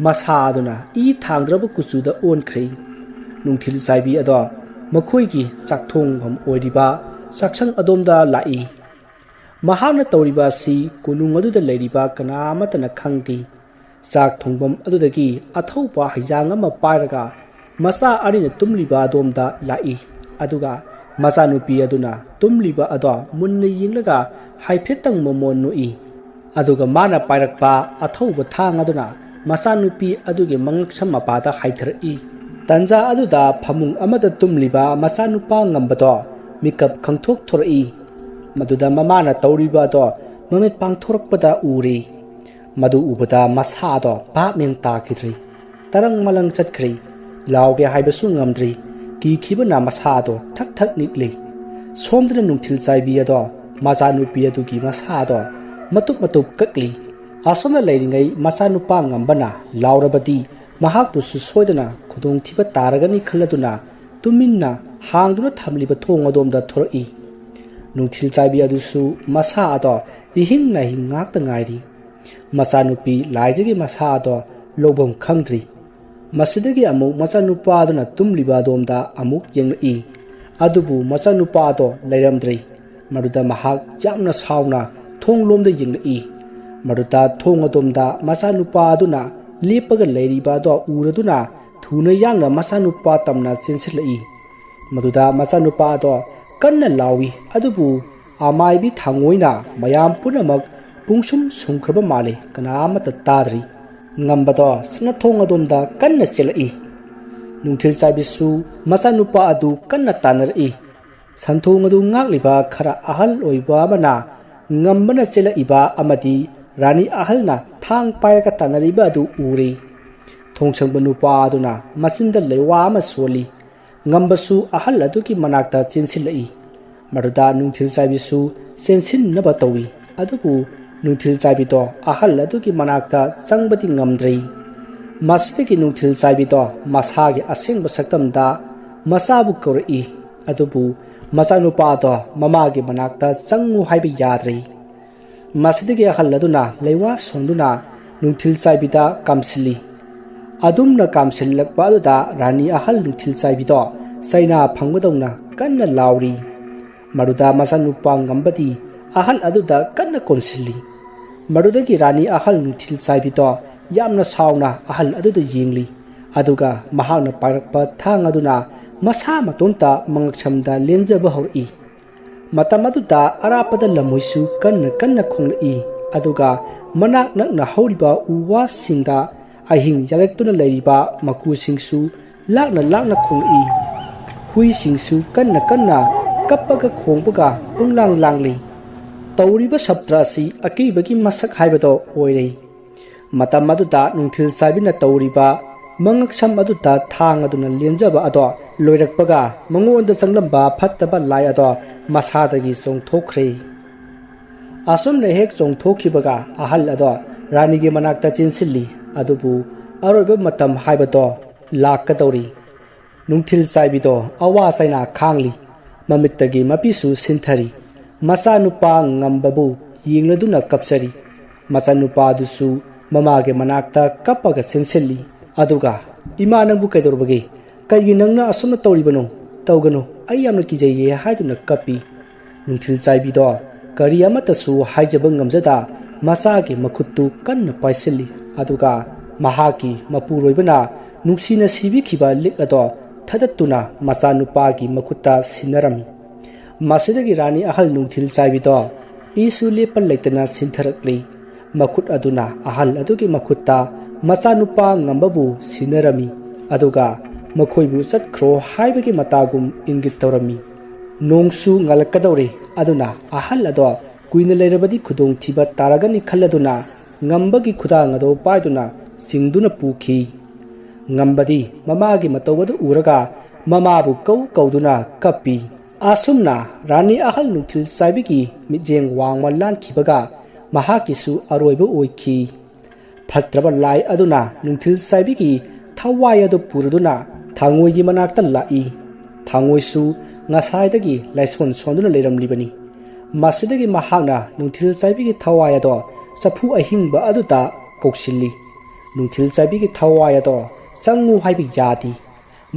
ꯃꯁꯥ ꯑꯗꯨꯅ ꯏ ꯊꯥꯡꯗ꯭ꯔꯕ ꯀꯨꯆꯨꯗ ꯑꯣꯟꯈ꯭ꯔꯦ꯫ ꯅꯨꯡꯊꯤꯜ ꯆꯥꯏꯕꯤ ꯑꯗꯣ ꯃꯈꯣꯏꯒꯤ ꯆꯥꯛꯊꯣꯡꯐꯝ ꯑꯣꯏꯔꯤꯕ ꯆꯥꯛꯁꯪ ꯑꯗꯣꯝꯗ ꯂꯥꯛꯏ꯫ ꯃꯍꯥꯛꯅ ꯇꯧꯔꯤꯕ ꯑꯁꯤ ꯀꯣꯅꯨꯡ ꯑꯗꯨꯗ ꯂꯩꯔꯤꯕ ꯀꯅꯥ ꯑꯃꯠꯇꯅ ꯈꯪꯗꯦ꯫ ꯆꯥꯛ ꯊꯣꯡꯐꯝ ꯑꯗꯨꯗꯒꯤ ꯑꯊꯧꯕ ꯍꯩꯖꯥꯡ ꯑꯃ ꯄꯥꯏꯔꯒ ꯃꯆꯥ ꯑꯅꯤꯅ ꯇꯨꯝꯂꯤꯕ ꯑꯗꯣꯝꯗ ꯂꯥꯛꯏ꯫ ꯑꯗꯨꯒ ꯃꯆꯥꯅꯨꯄꯤ ꯑꯗꯨꯅ ꯇꯨꯝꯂꯤꯕ ꯑꯗꯣ ꯃꯨꯟꯅ ꯌꯦꯡꯂꯒ ꯍꯥꯏꯐꯦꯠꯇꯪ ꯃꯃꯣꯟ ꯅꯣꯛꯏ꯫ ꯑꯗꯨꯒ ꯃꯥꯅ ꯄꯥꯏꯔꯛꯄ ꯑꯊꯧꯕ ꯊꯥꯡ ꯑꯗꯨꯅ ꯃꯆꯥꯅꯨꯄꯤ ꯑꯗꯨꯒꯤ ꯃꯉꯛꯁꯝ ꯃꯄꯥꯗ ꯍꯥꯏꯊꯔꯛꯏ꯫ ꯇꯟꯖꯥ ꯑꯗꯨꯗ ꯐꯃꯨꯡ ꯑꯃꯗ ꯇꯨꯝꯂꯤꯕ ꯃꯆꯥꯅꯨꯄꯥ ꯉꯝꯕꯗꯣ ꯃꯤꯀꯞ ꯈꯪꯊꯣꯛ ꯊꯣꯔꯛꯏ꯫ ꯃꯗꯨꯗ ꯃꯃꯥꯅ ꯇꯧꯔꯤꯕ ꯑꯗꯣ ꯃꯃꯤꯠ ꯄꯥꯡꯊꯣꯔꯛꯄꯗ ꯎꯔꯦ꯫ ꯃꯗꯨ ꯎꯕꯗ ꯃꯁꯥꯗꯣ ꯚꯥꯞ ꯃꯦꯟ ꯇꯥꯈꯤꯗ꯭ꯔꯦ꯫ ꯇꯔꯪ ꯃꯂꯪ ꯆꯠꯈ꯭ꯔꯦ꯫ ꯂꯥꯎꯒꯦ ꯍꯥꯏꯕꯁꯨ ꯉꯝꯗ꯭ꯔꯦ꯫ ꯀꯤꯈꯤꯕꯅ ꯃꯁꯥꯗꯣ ꯊꯛ ꯊꯛ ꯅꯤꯛꯂꯤ꯫ ꯁꯣꯝꯗꯅ ꯅꯨꯡꯊꯤꯜ ꯆꯥꯏꯕꯤ ꯑꯗꯣ ꯃꯆꯥꯅꯨꯄꯤ ꯑꯗꯨꯒꯤ ꯃꯁꯥ ꯑꯗꯣ ꯃꯇꯨꯞ ꯃꯇꯨꯞ ꯀꯛꯂꯤ꯫ ꯑꯁꯣꯝꯅ ꯂꯩꯔꯤꯉꯩ ꯃꯆꯥꯅꯨꯄꯥ ꯉꯝꯕꯅ ꯂꯥꯎꯔꯕꯗꯤ ꯃꯍꯥꯛꯄꯨꯁꯨ ꯁꯣꯏꯗꯅ ꯈꯨꯗꯣꯡꯊꯤꯕ ꯇꯥꯔꯒꯅꯤ ꯈꯜꯂꯗꯨꯅ ꯇꯨꯃꯤꯟꯅ ꯍꯥꯡꯗꯨꯅ ꯊꯝꯂꯤꯕ ꯊꯣꯡ ꯑꯗꯣꯝꯗ ꯊꯣꯔꯛꯏ꯫ ꯅꯨꯡꯊꯤꯜ ꯆꯥꯏꯕꯤ ꯑꯗꯨꯁꯨ ꯃꯁꯥ ꯑꯗꯣ ꯏꯍꯤꯡ ꯅꯥꯍꯤꯡ ꯉꯥꯛꯇ ꯉꯥꯏꯔꯤ꯫ ꯃꯆꯥꯅꯨꯄꯤ ꯂꯥꯏꯖꯒꯤ ꯃꯁꯥ ꯑꯗꯣ ꯂꯧꯐꯝ ꯈꯪꯗ꯭ꯔꯤ꯫ ꯃꯁꯤꯗꯒꯤ ꯑꯃꯨꯛ ꯃꯆꯥꯅꯨꯄꯥ ꯑꯗꯨꯅ ꯇꯨꯝꯂꯤꯕ ꯑꯗꯣꯝꯗ ꯑꯃꯨꯛ ꯌꯦꯡꯂꯛꯏ꯫ ꯑꯗꯨꯕꯨ ꯃꯆꯥꯅꯨꯄꯥ ꯑꯗꯣ ꯂꯩꯔꯝꯗ꯭ꯔꯦ꯫ ꯃꯗꯨꯗ ꯃꯍꯥꯛ ꯌꯥꯝꯅ ꯁꯥꯎꯅ ꯊꯣꯡ ꯂꯣꯝꯗ ꯌꯦꯡꯂꯛꯏ꯫ ꯃꯗꯨꯗ ꯊꯣꯡ ꯑꯗꯣꯝꯗ ꯃꯆꯥꯅꯨꯄꯥ ꯑꯗꯨꯅ ꯂꯦꯞꯄꯒ ꯂꯩꯔꯤꯕ ꯑꯗꯣ ꯎꯔꯗꯨꯅ ꯊꯨꯅ ꯌꯥꯡꯅ ꯃꯆꯥꯅꯨꯄꯥ ꯇꯝꯅ ꯆꯦꯟꯁꯤꯜꯂꯛꯏ꯫ ꯃꯗꯨꯗ ꯃꯆꯥꯅꯨꯄꯥ ꯑꯗꯣ ꯀꯟꯅ ꯂꯥꯎꯏ, ꯑꯗꯨꯕꯨ ꯑꯃꯥꯏꯕꯤ ꯊꯥꯡꯉꯣꯏꯅ ꯃꯌꯥꯝ ꯄꯨꯝꯅꯃꯛ ꯄꯨꯡꯁꯨꯝ ꯁꯨꯝꯈ꯭ꯔꯕ ꯃꯥꯜꯂꯤ, ꯀꯅꯥ ꯑꯃꯠꯇ ꯇꯥꯗ꯭ꯔꯤ꯫ ꯉꯝꯕꯗꯣ ꯁꯅꯥꯊꯣꯡ ꯑꯗꯣꯝꯗ ꯀꯟꯅ ꯆꯦꯜꯂꯛꯏ꯫ ꯅꯨꯡꯊꯤꯜ ꯆꯥꯏꯕꯤꯁꯨ ꯃꯆꯥꯅꯨꯄꯥ ꯑꯗꯨ ꯀꯟꯅ ꯇꯥꯟꯅꯔꯛꯏ꯫ ꯁꯟꯊꯣꯡ ꯑꯗꯨ ꯉꯥꯛꯂꯤꯕ ꯈꯔ ꯑꯍꯜ ꯑꯣꯏꯕ ꯑꯃꯅ ꯉꯝꯕꯅ ꯆꯦꯜꯂꯛꯏꯕ ꯑꯃꯗꯤ ꯔꯥꯅꯤ ꯑꯍꯜꯅ ꯊꯥꯡ ꯄꯥꯏꯔꯒ ꯇꯥꯟꯅꯔꯤꯕ ꯑꯗꯨ ꯎꯔꯦ꯫ ꯊꯣꯡꯁꯪꯕ ꯅꯨꯄꯥ ꯑꯗꯨꯅ ꯃꯆꯤꯟꯗ ꯂꯩꯋꯥ ꯑꯃ ꯁꯣꯜꯂꯤ꯫ ꯉꯝꯕꯁꯨ ꯑꯍꯜ ꯑꯗꯨꯒꯤ ꯃꯅꯥꯛꯇ ꯆꯦꯟꯁꯤꯜꯂꯛꯏ꯫ ꯃꯗꯨꯗ ꯅꯨꯡꯊꯤꯜ ꯆꯥꯏꯕꯤꯁꯨ ꯆꯦꯟꯁꯤꯟꯅꯕ ꯇꯧꯏ꯫ ꯑꯗꯨꯕꯨ ꯅꯨꯡꯊꯤꯜ ꯆꯥꯏꯕꯤꯗꯣ ꯑꯍꯜ ꯑꯗꯨꯒꯤ ꯃꯅꯥꯛꯇ ꯆꯪꯕꯗꯤ ꯉꯝꯗ꯭ꯔꯦ꯫ ꯃꯁꯤꯗꯒꯤ ꯅꯨꯡꯊꯤꯜ ꯆꯥꯏꯕꯤꯗꯣ ꯃꯁꯥꯒꯤ ꯑꯁꯦꯡꯕ ꯁꯛꯇꯝꯗ ꯃꯆꯥꯕꯨ ꯀꯧꯔꯛꯏ꯫ ꯑꯗꯨꯕꯨ ꯃꯆꯥꯅꯨꯄꯥꯗꯣ ꯃꯃꯥꯒꯤ ꯃꯅꯥꯛꯇ ꯆꯪꯉꯨ ꯍꯥꯏꯕ ꯌꯥꯗ꯭ꯔꯦ꯫ ꯃꯁꯤꯗꯒꯤ ꯑꯍꯜ ꯑꯗꯨꯅ ꯂꯩꯋꯥ ꯁꯣꯟꯗꯨꯅ ꯅꯨꯡꯊꯤꯜ ꯆꯥꯏꯕꯤꯗ ꯀꯥꯝꯁꯤꯜꯂꯤ꯫ ꯑꯗꯨꯝꯅ ꯀꯥꯝꯁꯤꯜꯂꯛꯄ ꯑꯗꯨꯗ ꯔꯥꯅꯤ ꯑꯍꯜ ꯅꯨꯡꯊꯤꯜ ꯆꯥꯏꯕꯤꯗꯣ ꯆꯩꯅꯥ ꯐꯪꯕꯗꯧꯅ ꯀꯟꯅ ꯂꯥꯎꯔꯤ꯫ ꯃꯗꯨꯗ ꯃꯆꯥꯅꯨꯄꯥ ꯉꯝꯕꯗꯤ ꯑꯍꯜ ꯑꯗꯨꯗ ꯀꯟꯅ ꯀꯣꯟꯁꯤꯜꯂꯤ꯫ ꯃꯗꯨꯗꯒꯤ ꯔꯥꯅꯤ ꯑꯍꯜ ꯅꯨꯡꯊꯤꯜ ꯆꯥꯏꯕꯤꯗꯣ ꯌꯥꯝꯅ ꯁꯥꯎꯅ ꯑꯍꯜ ꯑꯗꯨꯗ ꯌꯦꯡꯂꯤ꯫ ꯑꯗꯨꯒ ꯃꯍꯥꯛꯅ ꯄꯥꯏꯔꯛꯄ ꯊꯥꯡ ꯑꯗꯨꯅ ꯃꯁꯥ ꯃꯇꯣꯝꯇ ꯃꯉꯛꯁꯝꯗ ꯂꯦꯟꯖꯕ ꯍꯧꯔꯛꯏ꯫ ꯃꯇꯝ ꯑꯗꯨꯗ ꯑꯔꯥꯞꯄꯗ ꯂꯝꯍꯨꯏꯁꯨ ꯀꯟꯅ ꯀꯟꯅ ꯈꯣꯡꯂꯛꯏ꯫ ꯑꯗꯨꯒ ꯃꯅꯥꯛ ꯅꯛꯅ ꯍꯧꯔꯤꯕ ꯎ ꯋꯥꯁꯤꯡꯗ ꯑꯍꯤꯡ ꯌꯥꯔꯛꯇꯨꯅ ꯂꯩꯔꯤꯕ ꯃꯀꯨꯁꯤꯡꯁꯨ ꯂꯥꯛꯅ ꯂꯥꯛꯅ ꯈꯣꯡꯂꯛꯏ꯫ ꯍꯨꯏꯁꯤꯡꯁꯨ ꯀꯟꯅ ꯀꯟꯅ ꯀꯞꯄꯒ ꯈꯣꯡꯕꯒ ꯄꯨꯡꯂꯥꯡ ꯂꯥꯡꯂꯤ꯫ ꯇꯧꯔꯤꯕ ꯁꯞꯇ꯭ꯔ ꯑꯁꯤ ꯑꯀꯤꯕꯒꯤ ꯃꯁꯛ ꯍꯥꯏꯕꯗꯣ ꯑꯣꯏꯔꯦ꯫ ꯃꯇꯝ ꯑꯗꯨꯗ ꯅꯨꯡꯊꯤꯜ ꯆꯥꯏꯕꯤꯅ ꯇꯧꯔꯤꯕ ꯃꯉꯛꯁꯝ ꯑꯗꯨꯗ ꯊꯥꯡ ꯑꯗꯨꯅ ꯂꯦꯟꯖꯕ ꯑꯗꯣ ꯂꯣꯏꯔꯛꯄꯒ ꯃꯉꯣꯟꯗ ꯆꯪꯂꯝꯕ ꯐꯠꯇꯕ ꯂꯥꯏ ꯑꯗꯣ ꯃꯁꯥꯗꯒꯤ ꯆꯣꯡꯊꯣꯛꯈ꯭ꯔꯦ꯫ ꯑꯁꯨꯝꯅ ꯍꯦꯛ ꯆꯣꯡꯊꯣꯛꯈꯤꯕꯒ ꯑꯍꯜ ꯑꯗꯣ ꯔꯥꯅꯤꯒꯤ ꯃꯅꯥꯛꯇ ꯆꯦꯟꯁꯤꯜꯂꯤ꯫ ꯑꯗꯨꯕꯨ ꯑꯔꯣꯏꯕ ꯃꯇꯝ ꯍꯥꯏꯕꯗꯣ ꯂꯥꯛꯀꯗꯧꯔꯤ꯫ ꯅꯨꯡꯊꯤꯜ ꯆꯥꯏꯕꯤꯗꯣ ꯑꯋꯥ ꯆꯩꯅꯥ ꯈꯥꯡꯂꯤ꯫ ꯃꯃꯤꯠꯇꯒꯤ ꯃꯄꯤꯁꯨ ꯁꯤꯟꯊꯔꯤ꯫ ꯃꯆꯥꯅꯨꯄꯥ ꯉꯝꯕꯕꯨ ꯌꯦꯡꯂꯗꯨꯅ ꯀꯞꯆꯔꯤ꯫ ꯃꯆꯥꯅꯨꯄꯥꯗꯨꯁꯨ ꯃꯃꯥꯒꯤ ꯃꯅꯥꯛꯇ ꯀꯞꯄꯒ ꯆꯦꯟꯁꯤꯜꯂꯤ꯫ ꯑꯗꯨꯒ, "ꯏꯃꯥ, ꯅꯪꯕꯨ ꯀꯩꯗꯧꯔꯕꯒꯦ? ꯀꯩꯒꯤ ꯅꯪꯅ ꯑꯁꯨꯝꯅ ꯇꯧꯔꯤꯕꯅꯣ? ꯇꯧꯒꯅꯨ, ꯑꯩ ꯌꯥꯝꯅ ꯀꯤꯖꯩꯌꯦ" ꯍꯥꯏꯗꯨꯅ ꯀꯞꯄꯤ꯫ ꯅꯨꯡꯊꯤꯜ ꯆꯥꯏꯕꯤꯗꯣ ꯀꯔꯤ ꯑꯃꯠꯇꯁꯨ ꯍꯥꯏꯖꯕ ꯉꯝꯖꯗ ꯃꯆꯥꯒꯤ ꯃꯈꯨꯠꯇꯨ ꯀꯟꯅ ꯄꯥꯏꯁꯤꯜꯂꯤ꯫ ꯑꯗꯨꯒ ꯃꯍꯥꯛꯀꯤ ꯃꯄꯨꯔꯣꯏꯕꯅ ꯅꯨꯡꯁꯤꯅ ꯁꯤꯕꯤꯈꯤꯕ ꯂꯤꯛ ꯑꯗꯣ ꯊꯗꯠꯇꯨꯅ ꯃꯆꯥꯅꯨꯄꯥꯒꯤ ꯃꯈꯨꯠꯇ ꯁꯤꯟꯅꯔꯝꯃꯤ꯫ ꯃꯁꯤꯗꯒꯤ ꯔꯥꯅꯤ ꯑꯍꯜ ꯅꯨꯡꯊꯤꯜ ꯆꯥꯏꯕꯤꯗꯣ ꯏꯁꯨ ꯂꯦꯞꯄ ꯂꯩꯇꯅ ꯁꯤꯟꯊꯔꯛꯂꯤ꯫ ꯃꯈꯨꯠ ꯑꯗꯨꯅ ꯑꯍꯜ ꯑꯗꯨꯒꯤ ꯃꯈꯨꯠꯇ ꯃꯆꯥꯅꯨꯄꯥ ꯉꯝꯕꯕꯨ ꯁꯤꯟꯅꯔꯝꯃꯤ꯫ ꯑꯗꯨꯒ ꯃꯈꯣꯏꯕꯨ ꯆꯠꯈ꯭ꯔꯣ ꯍꯥꯏꯕꯒꯤ ꯃꯇꯥꯒꯨꯝ ꯏꯪꯒꯤꯠ ꯇꯧꯔꯝꯃꯤ꯫ ꯅꯣꯡꯁꯨ ꯉꯥꯜꯂꯛꯀꯗꯧꯔꯦ꯫ ꯑꯗꯨꯅ ꯑꯍꯜ ꯑꯗꯣ ꯀꯨꯏꯅ ꯂꯩꯔꯕꯗꯤ ꯈꯨꯗꯣꯡꯊꯤꯕ ꯇꯥꯔꯒꯅꯤ ꯈꯜꯂꯗꯨꯅ ꯉꯝꯕꯒꯤ ꯈꯨꯗꯥꯡ ꯑꯗꯨ ꯄꯥꯏꯗꯨꯅ ꯆꯤꯡꯗꯨꯅ ꯄꯨꯈꯤ꯫ ꯉꯝꯕꯗꯤ ꯃꯃꯥꯒꯤ ꯃꯇꯧ ꯑꯗꯨ ꯎꯔꯒ ꯃꯃꯥꯕꯨ ꯀꯧ ꯀꯧꯗꯨꯅ ꯀꯞꯄꯤ꯫ ꯑꯁꯨꯝꯅ ꯔꯥꯅꯤ ꯑꯍꯜ ꯅꯨꯡꯊꯤꯜ ꯆꯥꯏꯕꯤꯒꯤ ꯃꯤꯠꯌꯦꯡ ꯋꯥꯡꯃ ꯂꯥꯟꯈꯤꯕꯒ ꯃꯍꯥꯛꯀꯤꯁꯨ ꯑꯔꯣꯏꯕ ꯑꯣꯏꯈꯤ꯫ ꯐꯠꯇ꯭ꯔꯕ ꯂꯥꯏ ꯑꯗꯨꯅ ꯅꯨꯡꯊꯤꯜ ꯆꯥꯏꯕꯤꯒꯤ ꯊꯋꯥꯏ ꯑꯗꯨ ꯄꯨꯔꯗꯨꯅ ꯊꯥꯡꯉꯣꯏꯒꯤ ꯃꯅꯥꯛꯇ ꯂꯥꯛꯏ꯫ ꯊꯥꯡꯉꯣꯏꯁꯨ ꯉꯁꯥꯏꯗꯒꯤ ꯂꯥꯏꯁꯣꯟ ꯁꯣꯟꯗꯨꯅ ꯂꯩꯔꯝꯂꯤꯕꯅꯤ꯫ ꯃꯁꯤꯗꯒꯤ ꯃꯍꯥꯛꯅ ꯅꯨꯡꯊꯤꯜ ꯆꯥꯏꯕꯤꯒꯤ ꯊꯋꯥꯏ ꯑꯗꯣ ꯆꯐꯨ ꯑꯍꯤꯡꯕ ꯑꯗꯨꯗ ꯀꯧꯁꯤꯜꯂꯤ꯫ ꯅꯨꯡꯊꯤꯜ ꯆꯥꯏꯕꯤꯒꯤ ꯊꯋꯥꯏ ꯑꯗꯣ ꯆꯪꯉꯨ ꯍꯥꯏꯕ ꯌꯥꯗꯦ꯫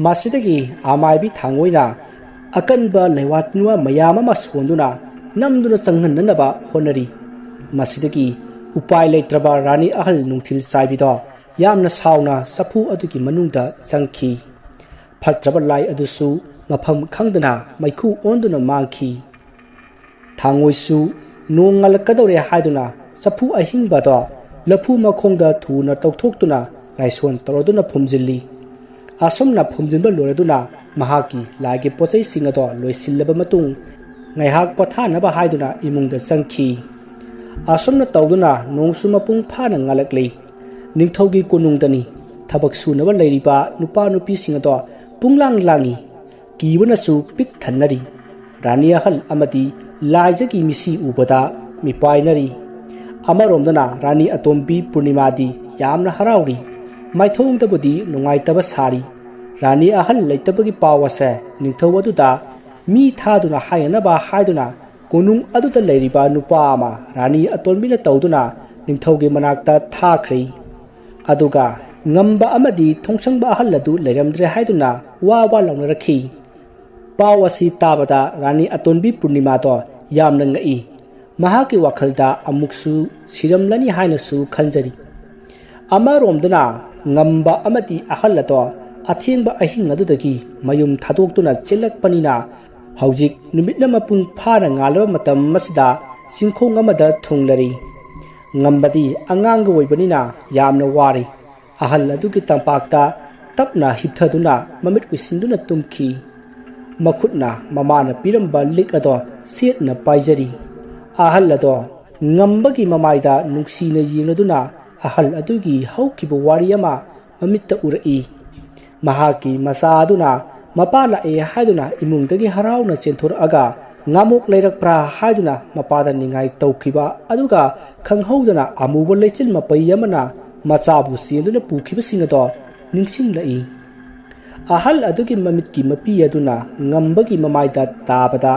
ꯃꯁꯤꯗꯒꯤ ꯑꯃꯥꯏꯕꯤ ꯊꯥꯡꯉꯣꯏꯅ ꯑꯀꯟꯕ ꯂꯩꯋꯥ ꯇꯤꯟꯋꯥ ꯃꯌꯥꯝ ꯑꯃ ꯁꯣꯟꯗꯨꯅ ꯅꯝꯗꯨꯅ ꯆꯪꯍꯟꯅꯅꯕ ꯍꯣꯠꯅꯔꯤ꯫ ꯃꯁꯤꯗꯒꯤ ꯎꯄꯥꯏ ꯂꯩꯇ꯭ꯔꯕ ꯔꯥꯅꯤ ꯑꯍꯜ ꯅꯨꯡꯊꯤꯜ ꯆꯥꯏꯕꯤꯗꯣ ꯌꯥꯝꯅ ꯁꯥꯎꯅ ꯆꯐꯨ ꯑꯗꯨꯒꯤ ꯃꯅꯨꯡꯗ ꯆꯪꯈꯤ꯫ ꯐꯠꯇ꯭ꯔꯕ ꯂꯥꯏ ꯑꯗꯨꯁꯨ ꯃꯐꯝ ꯈꯪꯗꯅ ꯃꯩꯈꯨ ꯑꯣꯟꯗꯨꯅ ꯃꯥꯡꯈꯤ꯫ ꯊꯥꯡꯉꯣꯏꯁꯨ ꯅꯣꯡ ꯉꯥꯜꯂꯛꯀꯗꯧꯔꯦ ꯍꯥꯏꯗꯨꯅ ꯆꯐꯨ ꯑꯍꯤꯡꯕꯗꯣ ꯂꯐꯨ ꯃꯈꯣꯡꯗ ꯊꯨꯅ ꯇꯧꯊꯣꯛꯇꯨꯅ ꯂꯥꯏꯁꯣꯟ ꯇꯧꯔꯗꯨꯅ ꯐꯨꯝꯖꯤꯜꯂꯤ꯫ ꯑꯁꯨꯝꯅ ꯐꯨꯝꯖꯤꯟꯕ ꯂꯣꯏꯔꯗꯨꯅ ꯃꯍꯥꯛꯀꯤ ꯂꯥꯏꯒꯤ ꯄꯣꯠꯆꯩꯁꯤꯡ ꯑꯗꯣ ꯂꯣꯏꯁꯤꯜꯂꯕ ꯃꯇꯨꯡ ꯉꯥꯏꯍꯥꯛ ꯄꯣꯊꯥꯅꯕ ꯍꯥꯏꯗꯨꯅ ꯏꯃꯨꯡꯗ ꯆꯪꯈꯤ꯫ ꯑꯁꯨꯝꯅ ꯇꯧꯗꯨꯅ ꯅꯣꯡꯁꯨ ꯃꯄꯨꯡ ꯐꯥꯅ ꯉꯥꯜꯂꯛꯂꯤ꯫ ꯅꯤꯡꯊꯧꯒꯤ ꯀꯣꯅꯨꯡꯗꯅꯤ꯫ ꯊꯕꯛ ꯁꯨꯅꯕ ꯂꯩꯔꯤꯕ ꯅꯨꯄꯥ ꯅꯨꯄꯤꯁꯤꯡ ꯑꯗꯣ ꯄꯨꯡꯂꯥꯡ ꯂꯥꯡꯏ꯫ ꯀꯤꯕꯅꯁꯨ ꯄꯤꯛ ꯊꯟꯅꯔꯤ꯫ ꯔꯥꯅꯤ ꯑꯍꯜ ꯑꯃꯗꯤ ꯂꯥꯏꯖꯒꯤ ꯃꯤꯁꯤ ꯎꯕꯗ ꯃꯤꯄꯥꯏꯅꯔꯤ꯫ ꯑꯃꯔꯣꯝꯗꯅ ꯔꯥꯅꯤ ꯑꯇꯣꯝꯕꯤ ꯄꯨꯔꯅꯤꯃꯥꯗꯤ ꯌꯥꯝꯅ ꯍꯔꯥꯎꯔꯤ꯫ ꯃꯥꯏꯊꯣꯡꯗꯕꯨꯗꯤ ꯅꯨꯡꯉꯥꯏꯇꯕ ꯁꯥꯔꯤ꯫ ꯔꯥꯅꯤ ꯑꯍꯜ ꯂꯩꯇꯕꯒꯤ ꯄꯥꯎ ꯑꯁꯦ ꯅꯤꯡꯊꯧ ꯑꯗꯨꯗ ꯃꯤ ꯊꯥꯗꯨꯅ ꯍꯥꯏꯅꯅꯕ ꯍꯥꯏꯗꯨꯅ ꯀꯣꯅꯨꯡ ꯑꯗꯨꯗ ꯂꯩꯔꯤꯕ ꯅꯨꯄꯥ ꯑꯃ ꯔꯥꯅꯤ ꯑꯇꯣꯟꯕꯤꯅ ꯇꯧꯗꯨꯅ ꯅꯤꯡꯊꯧꯒꯤ ꯃꯅꯥꯛꯇ ꯊꯥꯈ꯭ꯔꯦ꯫ ꯑꯗꯨꯒ ꯉꯝꯕ ꯑꯃꯗꯤ ꯊꯣꯡꯁꯪꯕ ꯑꯍꯜ ꯑꯗꯨ ꯂꯩꯔꯝꯗ꯭ꯔꯦ ꯍꯥꯏꯗꯨꯅ ꯋꯥ ꯋꯥ ꯂꯥꯎꯅꯔꯛꯈꯤ꯫ ꯄꯥꯎ ꯑꯁꯤ ꯇꯥꯕꯗ ꯔꯥꯅꯤ ꯑꯇꯣꯟꯕꯤ ꯄꯨꯔꯅꯤꯃꯥꯗꯣ ꯌꯥꯝꯅ ꯉꯛꯏ꯫ ꯃꯍꯥꯛꯀꯤ ꯋꯥꯈꯜꯗ ꯑꯃꯨꯛꯁꯨ ꯁꯤꯔꯝꯂꯅꯤ ꯍꯥꯏꯅꯁꯨ ꯈꯟꯖꯔꯤ꯫ ꯑꯃꯔꯣꯝꯗꯅ ꯉꯝꯕ ꯑꯃꯗꯤ ꯑꯍꯜ ꯑꯗꯣ ꯑꯊꯦꯡꯕ ꯑꯍꯤꯡ ꯑꯗꯨꯗꯒꯤ ꯃꯌꯨꯝ ꯊꯥꯗꯣꯛꯇꯨꯅ ꯆꯦꯜꯂꯛꯄꯅꯤꯅ ꯍꯧꯖꯤꯛ ꯅꯨꯃꯤꯠꯅ ꯃꯄꯨꯡ ꯐꯥꯅ ꯉꯥꯜꯂꯕ ꯃꯇꯝ ꯑꯁꯤꯗ ꯆꯤꯡꯈꯣꯡ ꯑꯃꯗ ꯊꯨꯡꯂꯔꯤ꯫ ꯉꯝꯕꯗꯤ ꯑꯉꯥꯡꯒ ꯑꯣꯏꯕꯅꯤꯅ ꯌꯥꯝꯅ ꯋꯥꯔꯤ꯫ ꯑꯍꯜ ꯑꯗꯨꯒꯤ ꯇꯝꯄꯥꯛꯇ ꯇꯞꯅ ꯍꯤꯞꯊꯗꯨꯅ ꯃꯃꯤꯠ ꯎꯏꯁꯤꯟꯗꯨꯅ ꯇꯨꯝꯈꯤ꯫ ꯃꯈꯨꯠꯅ ꯃꯃꯥꯅ ꯄꯤꯔꯝꯕ ꯂꯤꯛ ꯑꯗꯣ ꯆꯦꯠꯅ ꯄꯥꯏꯖꯔꯤ꯫ ꯑꯍꯜ ꯑꯗꯣ ꯉꯝꯕꯒꯤ ꯃꯃꯥꯏꯗ ꯅꯨꯡꯁꯤꯅ ꯌꯦꯡꯂꯗꯨꯅ ꯑꯍꯜ ꯑꯗꯨꯒꯤ ꯍꯧꯈꯤꯕ ꯋꯥꯔꯤ ꯑꯃ ꯃꯃꯤꯠꯇ ꯎꯔꯛꯏ꯫ ꯃꯍꯥꯛꯀꯤ ꯃꯆꯥ ꯑꯗꯨꯅ ꯃꯄꯥ ꯂꯥꯛꯑꯦ ꯍꯥꯏꯗꯨꯅ ꯏꯃꯨꯡꯗꯒꯤ ꯍꯔꯥꯎꯅ ꯆꯦꯟꯊꯣꯔꯛꯑꯒ ꯉꯥꯃꯣꯛ ꯂꯩꯔꯛꯄ꯭ꯔꯥ ꯍꯥꯏꯗꯨꯅ ꯃꯄꯥꯗ ꯅꯤꯡꯉꯥꯏ ꯇꯧꯈꯤꯕ ꯑꯗꯨꯒ ꯈꯪꯍꯧꯗꯅ ꯑꯃꯨꯕ ꯂꯩꯆꯤꯜ ꯃꯄꯩ ꯑꯃꯅ ꯃꯆꯥꯕꯨ ꯆꯦꯟꯗꯨꯅ ꯄꯨꯈꯤꯕꯁꯤꯡ ꯑꯗꯣ ꯅꯤꯡꯁꯤꯡꯂꯛꯏ꯫ ꯑꯍꯜ ꯑꯗꯨꯒꯤ ꯃꯃꯤꯠꯀꯤ ꯃꯄꯤ ꯑꯗꯨꯅ ꯉꯝꯕꯒꯤ ꯃꯃꯥꯏꯗ ꯇꯥꯕꯗ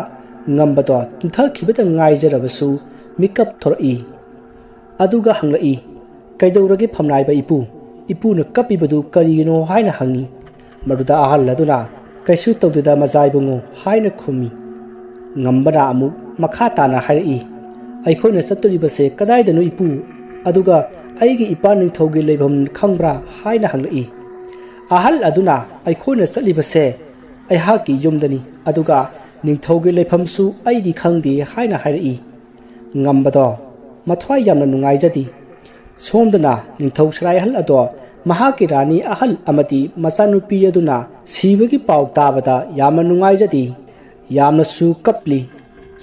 ꯉꯝꯕꯗꯣ ꯇꯨꯝꯊꯈꯤꯕꯗ ꯉꯥꯏꯖꯔꯕꯁꯨ ꯃꯤꯀꯞ ꯊꯣꯔꯛꯏ꯫ ꯑꯗꯨꯒ ꯍꯪꯂꯛꯏ, "ꯀꯩꯗꯧꯔꯒꯦ ꯐꯝꯅꯥꯏꯕ ꯏꯄꯨ? ꯏꯄꯨꯅ ꯀꯞꯄꯤꯕꯗꯨ ꯀꯔꯤꯒꯤꯅꯣ?" ꯍꯥꯏꯅ ꯍꯪꯉꯤ꯫ ꯃꯗꯨꯗ ꯑꯍꯜ ꯑꯗꯨꯅ, "ꯀꯩꯁꯨ ꯇꯧꯗꯦꯗ ꯃꯆꯥ ꯏꯕꯨꯡꯉꯣ" ꯍꯥꯏꯅ ꯈꯨꯝꯃꯤ꯫ ꯉꯝꯕꯅ ꯑꯃꯨꯛ ꯃꯈꯥ ꯇꯥꯅ ꯍꯥꯏꯔꯛꯏ, "ꯑꯩꯈꯣꯏꯅ ꯆꯠꯇꯣꯔꯤꯕꯁꯦ ꯀꯗꯥꯏꯗꯅꯣ ꯏꯄꯨ? ꯑꯗꯨꯒ ꯑꯩꯒꯤ ꯏꯄꯥ ꯅꯤꯡꯊꯧꯒꯤ ꯂꯩꯐꯝ ꯈꯪꯕ꯭ꯔꯥ?" ꯍꯥꯏꯅ ꯍꯪꯂꯛꯏ꯫ ꯑꯍꯜ ꯑꯗꯨꯅ, "ꯑꯩꯈꯣꯏꯅ ꯆꯠꯂꯤꯕꯁꯦ ꯑꯩꯍꯥꯛꯀꯤ ꯌꯨꯝꯗꯅꯤ, ꯑꯗꯨꯒ ꯅꯤꯡꯊꯧꯒꯤ ꯂꯩꯐꯝꯁꯨ ꯑꯩꯗꯤ ꯈꯪꯗꯦ" ꯍꯥꯏꯅ ꯍꯥꯏꯔꯛꯏ꯫ ꯉꯝꯕꯗꯣ ꯃꯊ꯭ꯋꯥꯏ ꯌꯥꯝꯅ ꯅꯨꯡꯉꯥꯏꯖꯗꯦ꯫ ꯁꯣꯝꯗꯅ ꯅꯤꯡꯊꯧ ꯁꯔꯥꯏ ꯑꯍꯜ ꯑꯗꯣ ꯃꯍꯥꯛꯀꯤ ꯔꯥꯅꯤ ꯑꯍꯜ ꯑꯃꯗꯤ ꯃꯆꯥꯅꯨꯄꯤ ꯑꯗꯨꯅ ꯁꯤꯕꯒꯤ ꯄꯥꯎ ꯇꯥꯕꯗ ꯌꯥꯝꯅ ꯅꯨꯡꯉꯥꯏꯖꯗꯦ, ꯌꯥꯝꯅꯁꯨ ꯀꯞꯂꯤ꯫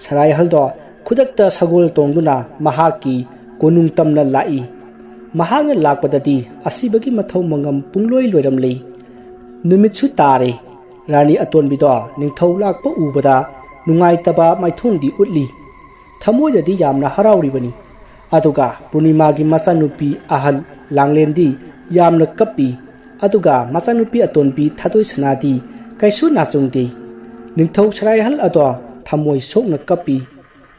ꯁꯔꯥꯏ ꯑꯍꯜꯗꯣ ꯈꯨꯗꯛꯇ ꯁꯒꯣꯜ ꯇꯣꯡꯗꯨꯅ ꯃꯍꯥꯛꯀꯤ ꯀꯣꯅꯨꯡ ꯇꯝꯅ ꯂꯥꯛꯏ꯫ ꯃꯍꯥꯛꯅ ꯂꯥꯛꯄꯗꯗꯤ ꯑꯁꯤꯕꯒꯤ ꯃꯊꯧ ꯃꯉꯝ ꯄꯨꯡꯂꯣꯏ ꯂꯣꯏꯔꯝꯂꯤ꯫ ꯅꯨꯃꯤꯠꯁꯨ ꯇꯥꯔꯦ꯫ ꯔꯥꯅꯤ ꯑꯇꯣꯟꯕꯤꯗꯣ ꯅꯤꯡꯊꯧ ꯂꯥꯛꯄ ꯎꯕꯗ ꯅꯨꯡꯉꯥꯏꯇꯕ ꯃꯥꯏꯊꯣꯡꯗꯤ ꯎꯠꯂꯤ꯫ ꯊꯃꯣꯏꯗꯗꯤ ꯌꯥꯝꯅ ꯍꯔꯥꯎꯔꯤꯕꯅꯤ꯫ ꯑꯗꯨꯒ ꯄꯨꯔꯅꯤꯃꯥꯒꯤ ꯃꯆꯥꯅꯨꯄꯤ ꯑꯍꯜ ꯂꯥꯡꯂꯦꯟꯗꯤ ꯌꯥꯝꯅ ꯀꯞꯄꯤ꯫ ꯑꯗꯨꯒ ꯃꯆꯥꯅꯨꯄꯤ ꯑꯇꯣꯟꯕꯤ ꯊꯥꯗꯣꯏ ꯁꯅꯥꯗꯤ ꯀꯩꯁꯨ ꯅꯥꯆꯨꯡꯗꯦ꯫ ꯅꯤꯡꯊꯧ ꯁꯔꯥꯏꯍꯜ ꯑꯗꯣ ꯊꯃꯣꯏ ꯁꯣꯛꯅ ꯀꯞꯄꯤ꯫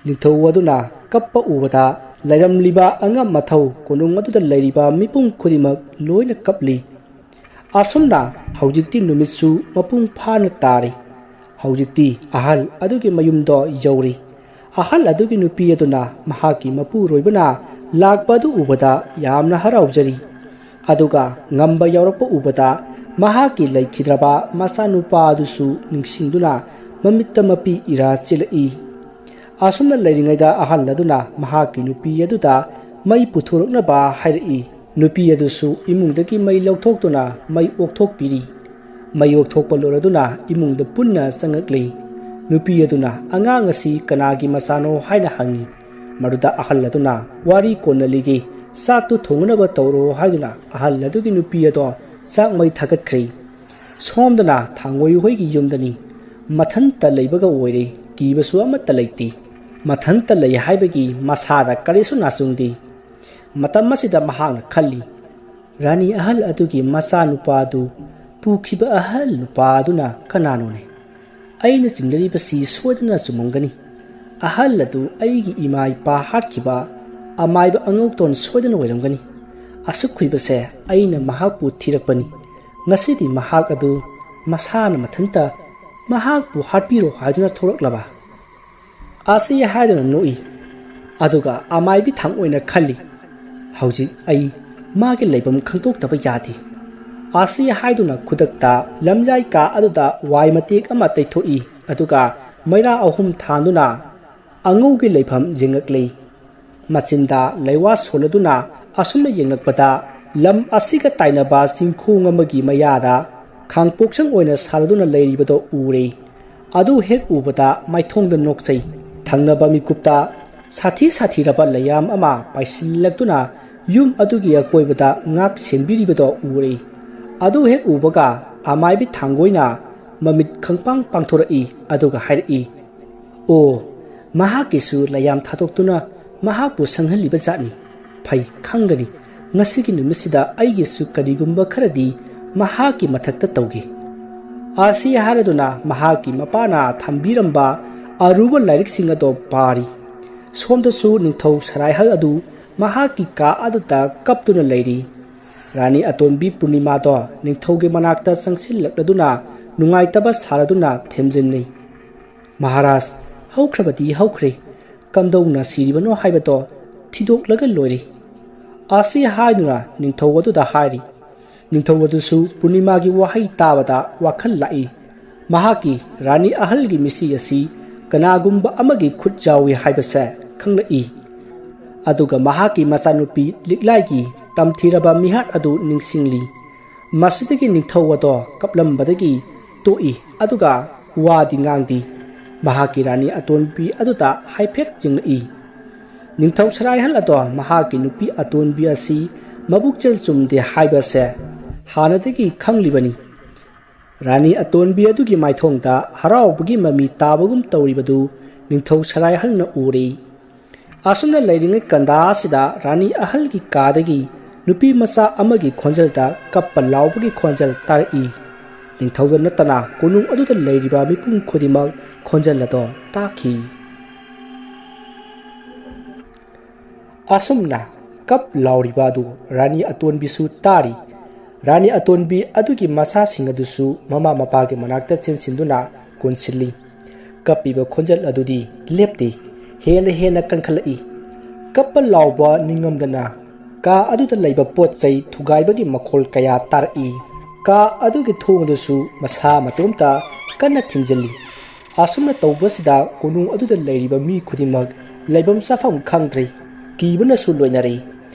ꯅꯤꯡꯊꯧ ꯑꯗꯨꯅ ꯀꯞꯄ ꯎꯕꯗ ꯂꯩꯔꯝꯂꯤꯕ ꯑꯉꯝ ꯑꯊꯧ ꯀꯣꯅꯨꯡ ꯑꯗꯨꯗ ꯂꯩꯔꯤꯕ ꯃꯤꯄꯨꯝ ꯈꯨꯗꯤꯡꯃꯛ ꯂꯣꯏꯅ ꯀꯞꯂꯤ꯫ ꯑꯁꯨꯝꯅ ꯍꯧꯖꯤꯛꯇꯤ ꯅꯨꯃꯤꯠꯁꯨ ꯃꯄꯨꯡ ꯐꯥꯅ ꯇꯥꯔꯤ꯫ ꯍꯧꯖꯤꯛꯇꯤ ꯑꯍꯜ ꯑꯗꯨꯒꯤ ꯃꯌꯨꯝꯗꯣ ꯌꯧꯔꯤ꯫ ꯑꯍꯜ ꯑꯗꯨꯒꯤ ꯅꯨꯄꯤ ꯑꯗꯨꯅ ꯃꯍꯥꯛꯀꯤ ꯃꯄꯨꯔꯣꯏꯕꯅ ꯂꯥꯛꯄ ꯑꯗꯨ ꯎꯕꯗ ꯌꯥꯝꯅ ꯍꯔꯥꯎꯖꯔꯤ꯫ ꯑꯗꯨꯒ ꯉꯝꯕ ꯌꯥꯎꯔꯛꯄ ꯎꯕꯗ ꯃꯍꯥꯛꯀꯤ ꯂꯩꯈꯤꯗ꯭ꯔꯕ ꯃꯆꯥꯅꯨꯄꯥ ꯑꯗꯨꯁꯨ ꯅꯤꯡꯁꯤꯡꯗꯨꯅ ꯃꯃꯤꯠꯇ ꯃꯄꯤ ꯏꯔꯥ ꯆꯦꯜꯂꯛꯏ꯫ ꯑꯁꯨꯝꯅ ꯂꯩꯔꯤꯉꯩꯗ ꯑꯍꯜ ꯑꯗꯨꯅ ꯃꯍꯥꯛꯀꯤ ꯅꯨꯄꯤ ꯑꯗꯨꯗ ꯃꯩ ꯄꯨꯊꯣꯔꯛꯅꯕ ꯍꯥꯏꯔꯛꯏ꯫ ꯅꯨꯄꯤ ꯑꯗꯨꯁꯨ ꯏꯃꯨꯡꯗꯒꯤ ꯃꯩ ꯂꯧꯊꯣꯛꯇꯨꯅ ꯃꯩ ꯑꯣꯛꯊꯣꯛꯄꯤꯔꯤ꯫ ꯃꯩ ꯑꯣꯛꯊꯣꯛꯄ ꯂꯣꯏꯔꯗꯨꯅ ꯏꯃꯨꯡꯗ ꯄꯨꯟꯅ ꯆꯪꯉꯛꯂꯤ꯫ ꯅꯨꯄꯤ ꯑꯗꯨꯅ ꯑꯉꯥꯡ ꯑꯁꯤ ꯀꯅꯥꯒꯤ ꯃꯆꯥꯅꯣ ꯍꯥꯏꯅ ꯍꯪꯉꯤ꯫ ꯃꯗꯨꯗ ꯑꯍꯜ ꯑꯗꯨꯅ ꯋꯥꯔꯤ ꯀꯣꯟꯅ ꯂꯤꯒꯦ, ꯆꯥꯛꯇꯨ ꯊꯣꯡꯅꯕ ꯇꯧꯔꯣ ꯍꯥꯏꯗꯨꯅ ꯑꯍꯜ ꯑꯗꯨꯒꯤ ꯅꯨꯄꯤ ꯑꯗꯣ ꯆꯥꯛ ꯃꯩ ꯊꯥꯒꯠꯈ꯭ꯔꯦ꯫ ꯁꯣꯝꯗꯅ ꯊꯥꯡꯒꯣꯏ ꯍꯣꯏꯒꯤ ꯌꯨꯝꯗꯅꯤ꯫ ꯃꯊꯟꯇ ꯂꯩꯕꯒ ꯑꯣꯏꯔꯦ꯫ ꯀꯤꯕꯁꯨ ꯑꯃꯠꯇ ꯂꯩꯇꯦ꯫ ꯃꯊꯟꯇ ꯂꯩ ꯍꯥꯏꯕꯒꯤ ꯃꯁꯥꯗ ꯀꯔꯤꯁꯨ ꯅꯥꯆꯨꯡꯗꯦ꯫ ꯃꯇꯝ ꯑꯁꯤꯗ ꯃꯍꯥꯛꯅ ꯈꯜꯂꯤ, "ꯔꯥꯅꯤ ꯑꯍꯜ ꯑꯗꯨꯒꯤ ꯃꯆꯥꯅꯨꯄꯥꯗꯨ ꯄꯨꯈꯤꯕ ꯑꯍꯜ ꯅꯨꯄꯥ ꯑꯗꯨꯅ ꯀꯅꯥꯅꯣꯅꯦ? ꯑꯩꯅ ꯆꯤꯡꯅꯔꯤꯕꯁꯤ ꯁꯣꯏꯗꯅ ꯆꯨꯝꯃꯝꯒꯅꯤ꯫ ꯑꯍꯜ ꯑꯗꯨ ꯑꯩꯒꯤ ꯏꯃꯥ ꯏꯄꯥ ꯍꯥꯠꯈꯤꯕ ꯑꯃꯥꯏꯕ ꯑꯉꯧꯇꯣꯟ ꯁꯣꯏꯗꯅ ꯑꯣꯏꯔꯝꯒꯅꯤ꯫ ꯑꯁꯨꯛ ꯀꯨꯏꯕꯁꯦ ꯑꯩꯅ ꯃꯍꯥꯛꯄꯨ ꯊꯤꯔꯛꯄꯅꯤ꯫ ꯉꯁꯤꯗꯤ ꯃꯍꯥꯛ ꯑꯗꯨ ꯃꯁꯥꯅ ꯃꯊꯟꯇ ꯃꯍꯥꯛꯄꯨ ꯍꯥꯠꯄꯤꯔꯣ ꯍꯥꯏꯗꯨꯅ ꯊꯣꯛꯂꯛꯂꯕ?" ꯑꯁꯤ ꯍꯥꯏꯗꯨꯅ ꯅꯣꯛꯏ꯫ ꯑꯗꯨꯒ ꯑꯃꯥꯏꯕꯤ ꯊꯥꯡ ꯑꯣꯏꯅ ꯈꯜꯂꯤ, "ꯍꯧꯖꯤꯛ ꯑꯩ ꯃꯥꯒꯤ ꯂꯩꯐꯝ ꯈꯪꯗꯣꯛꯇꯕ ꯌꯥꯗꯦ"꯫ ꯑꯁꯤ ꯍꯥꯏꯗꯨꯅ ꯈꯨꯗꯛꯇ ꯂꯝꯌꯥꯏ ꯀꯥ ꯑꯗꯨꯗ ꯋꯥꯏ ꯃꯇꯦꯛ ꯑꯃ ꯇꯩꯊꯣꯛꯏ꯫ ꯑꯗꯨꯒ ꯃꯩꯔꯥ ꯑꯍꯨꯝ ꯊꯥꯟꯗꯨꯅ ꯑꯉꯧꯒꯤ ꯂꯩꯐꯝ ꯌꯦꯡꯉꯛꯂꯤ꯫ ꯃꯆꯤꯟꯗ ꯂꯩꯋꯥ ꯁꯣꯜꯂꯗꯨꯅ ꯑꯁꯨꯝꯅ ꯌꯦꯡꯂꯛꯄꯗ, ꯂꯝ ꯑꯁꯤꯒ ꯇꯥꯏꯅꯕ ꯆꯤꯡꯈꯣꯡ ꯑꯃꯒꯤ ꯃꯌꯥꯗ ꯈꯥꯡꯄꯣꯛꯁꯪ ꯑꯣꯏꯅ ꯁꯥꯔꯗꯨꯅ ꯂꯩꯔꯤꯕꯗꯣ ꯎꯔꯦ꯫ ꯑꯗꯨ ꯍꯦꯛ ꯎꯕꯗ ꯃꯥꯏꯊꯣꯡꯗ ꯅꯣꯛꯆꯩ꯫ ꯊꯪꯅꯕ ꯃꯤꯀꯨꯞꯇ ꯁꯥꯊꯤ ꯁꯥꯊꯤꯔꯕ ꯂꯩꯌꯥꯝ ꯑꯃ ꯄꯥꯏꯁꯤꯜꯂꯛꯇꯨꯅ ꯌꯨꯝ ꯑꯗꯨꯒꯤ ꯑꯀꯣꯏꯕꯗ ꯉꯥꯛ ꯁꯦꯟꯕꯤꯔꯤꯕꯗꯣ ꯎꯔꯦ꯫ ꯑꯗꯨ ꯍꯦꯛ ꯎꯕꯒ ꯑꯃꯥꯏꯕꯤ ꯊꯥꯡꯒꯣꯏꯅ ꯃꯃꯤꯠ ꯈꯪꯄꯥꯡ ꯄꯥꯡꯊꯣꯔꯛꯏ, ꯑꯗꯨꯒ ꯍꯥꯏꯔꯛꯏ, ꯑꯣ, ꯃꯍꯥꯛꯀꯤꯁꯨ ꯂꯩꯌꯥꯝ ꯊꯥꯗꯣꯛꯇꯨꯅ ꯃꯍꯥꯛꯄꯨ ꯁꯪꯍꯜꯂꯤꯕ ꯖꯥꯠꯅꯤ꯫ ꯐꯩ, ꯈꯪꯒꯅꯤ꯫ ꯉꯁꯤꯒꯤ ꯅꯨꯃꯤꯠꯁꯤꯗ ꯑꯩꯒꯤꯁꯨ ꯀꯔꯤꯒꯨꯝꯕ ꯈꯔꯗꯤ ꯃꯍꯥꯛꯀꯤ ꯃꯊꯛꯇ ꯇꯧꯒꯦ꯫ ꯑꯁꯤ ꯍꯥꯏꯔꯗꯨꯅ ꯃꯍꯥꯛꯀꯤ ꯃꯄꯥꯅ ꯊꯝꯕꯤꯔꯝꯕ ꯑꯔꯨꯕ ꯂꯥꯏꯔꯤꯛꯁꯤꯡ ꯑꯗꯣ ꯄꯥꯔꯤ꯫ ꯁꯣꯝꯗꯁꯨ ꯅꯤꯡꯊꯧ ꯁꯔꯥꯏꯍꯜ ꯑꯗꯨ ꯃꯍꯥꯛꯀꯤ ꯀꯥ ꯑꯗꯨꯗ ꯀꯞꯇꯨꯅ ꯂꯩꯔꯤ꯫ ꯔꯥꯅꯤ ꯑꯇꯣꯟꯕꯤ ꯄꯨꯔꯅꯤꯃꯥꯗꯣ ꯅꯤꯡꯊꯧꯒꯤ ꯃꯅꯥꯛꯇ ꯆꯪꯁꯤꯜꯂꯛꯂꯗꯨꯅ ꯅꯨꯡꯉꯥꯏꯇꯕ ꯁꯥꯔꯗꯨꯅ ꯊꯦꯝꯖꯤꯟꯅꯩ꯫ "ꯃꯍꯥꯔꯥꯖ, ꯍꯧꯈ꯭ꯔꯕꯗꯤ ꯍꯧꯈ꯭ꯔꯦ, ꯀꯝꯗꯧꯅ ꯁꯤꯔꯤꯕꯅꯣ ꯍꯥꯏꯕꯗꯣ ꯊꯤꯗꯣꯛꯂꯒ ꯂꯣꯏꯔꯦ" ꯑꯁꯤ ꯍꯥꯏꯗꯨꯅ ꯅꯤꯡꯊꯧ ꯑꯗꯨꯗ ꯍꯥꯏꯔꯤ꯫ ꯅꯤꯡꯊꯧ ꯑꯗꯨꯁꯨ ꯄꯨꯔꯅꯤꯃꯥꯒꯤ ꯋꯥꯍꯩ ꯇꯥꯕꯗ ꯋꯥꯈꯜ ꯂꯥꯛꯏ꯫ ꯃꯍꯥꯛꯀꯤ ꯔꯥꯅꯤ ꯑꯍꯜꯒꯤ ꯃꯤꯁꯤ ꯑꯁꯤ ꯀꯅꯥꯒꯨꯝꯕ ꯑꯃꯒꯤ ꯈꯨꯠ ꯌꯥꯎꯏ ꯍꯥꯏꯕꯁꯦ ꯈꯪꯂꯛꯏ꯫ ꯑꯗꯨꯒ ꯃꯍꯥꯛꯀꯤ ꯃꯆꯥꯅꯨꯄꯤ ꯂꯤꯛꯂꯥꯏꯒꯤ ꯇꯝꯊꯤꯔꯕ ꯃꯤꯍꯥꯠ ꯑꯗꯨ ꯅꯤꯡꯁꯤꯡꯂꯤ꯫ ꯃꯁꯤꯗꯒꯤ ꯅꯤꯡꯊꯧ ꯑꯗꯣ ꯀꯞꯂꯝꯕꯗꯒꯤ ꯇꯣꯛꯏ, ꯑꯗꯨꯒ ꯋꯥꯗꯤ ꯉꯥꯡꯗꯦ꯫ ꯃꯍꯥꯛꯀꯤ ꯔꯥꯅꯤ ꯑꯇꯣꯟꯕꯤ ꯑꯗꯨꯗ ꯍꯥꯏꯐꯦꯠ ꯌꯦꯡꯂꯛꯏ꯫ ꯅꯤꯡꯊꯧ ꯁꯔꯥꯏꯍꯜ ꯑꯗꯣ ꯃꯍꯥꯛꯀꯤ ꯅꯨꯄꯤ ꯑꯇꯣꯟꯕꯤ ꯑꯁꯤ ꯃꯕꯨꯛꯆꯦꯜ ꯆꯨꯝꯗꯦ ꯍꯥꯏꯕꯁꯦ ꯍꯥꯟꯅꯗꯒꯤ ꯈꯪꯂꯤꯕꯅꯤ꯫ ꯔꯥꯅꯤ ꯑꯇꯣꯟꯕꯤ ꯑꯗꯨꯒꯤ ꯃꯥꯏꯊꯣꯡꯗ ꯍꯔꯥꯎꯕꯒꯤ ꯃꯃꯤ ꯇꯥꯕꯒꯨꯝ ꯇꯧꯔꯤꯕꯗꯨ ꯅꯤꯡꯊꯧ ꯁꯔꯥꯏꯍꯜꯅ ꯎꯔꯦ꯫ ꯑꯁꯨꯝꯅ ꯂꯩꯔꯤꯉꯩ ꯀꯟꯗꯥ ꯑꯁꯤꯗ ꯔꯥꯅꯤ ꯑꯍꯜꯒꯤ ꯀꯥꯗꯒꯤ ꯅꯨꯄꯤ ꯃꯆꯥ ꯑꯃꯒꯤ ꯈꯣꯟꯖꯦꯜꯗ ꯀꯞꯄ ꯂꯥꯎꯕꯒꯤ ꯈꯣꯟꯖꯦꯜ ꯇꯥꯔꯛꯏ꯫ ꯅꯤꯡꯊꯧꯗ ꯅꯠꯇꯅ ꯀꯣꯅꯨꯡ ꯑꯗꯨꯗ ꯂꯩꯔꯤꯕ ꯃꯤꯄꯨꯝ ꯈꯨꯗꯤꯡꯃꯛ ꯈꯣꯟꯖꯦꯜ ꯑꯗꯣ ꯇꯥꯈꯤ꯫ ꯑꯁꯨꯝꯅ ꯀꯞ ꯂꯥꯎꯔꯤꯕ ꯑꯗꯨ ꯔꯥꯅꯤ ꯑꯇꯣꯟꯕꯤꯁꯨ ꯇꯥꯔꯤ꯫ ꯔꯥꯅꯤ ꯑꯇꯣꯟꯕꯤ ꯑꯗꯨꯒꯤ ꯃꯆꯥꯁꯤꯡ ꯑꯗꯨꯁꯨ ꯃꯃꯥ ꯃꯄꯥꯒꯤ ꯃꯅꯥꯛꯇ ꯆꯦꯟꯁꯤꯟꯗꯨꯅ ꯀꯣꯟꯁꯤꯜꯂꯤ꯫ ꯀꯞꯄꯤꯕ ꯈꯣꯟꯖꯦꯜ ꯑꯗꯨꯗꯤ ꯂꯦꯞꯇꯦ, ꯍꯦꯟꯅ ꯍꯦꯟꯅ ꯀꯟꯈꯠꯂꯛꯏ꯫ ꯀꯞꯄ ꯂꯥꯎꯕ ꯅꯤꯡꯉꯝꯗꯅ ꯀꯥ ꯑꯗꯨꯗ ꯂꯩꯕ ꯄꯣꯠ ꯆꯩ ꯊꯨꯒꯥꯏꯕꯒꯤ ꯃꯈꯣꯜ ꯀꯌꯥ ꯇꯥꯔꯛꯏ꯫ ꯀꯥ ꯑꯗꯨꯒꯤ ꯊꯣꯡ ꯑꯗꯨꯁꯨ ꯃꯁꯥ ꯃꯇꯣꯝꯇ ꯀꯟꯅ ꯊꯤꯡꯖꯤꯜꯂꯤ꯫ ꯑꯁꯨꯝꯅ ꯇꯧꯕꯁꯤꯗ ꯀꯣꯅꯨꯡ ꯑꯗꯨꯗ ꯂꯩꯔꯤꯕ ꯃꯤ ꯈꯨꯗꯤꯡꯃꯛ ꯂꯩꯐꯝ ꯆꯥꯐꯝ ꯈꯪꯗ꯭ꯔꯦ꯫ ꯀꯤꯕꯅꯁꯨ ꯂꯣꯏꯅꯔꯦ꯫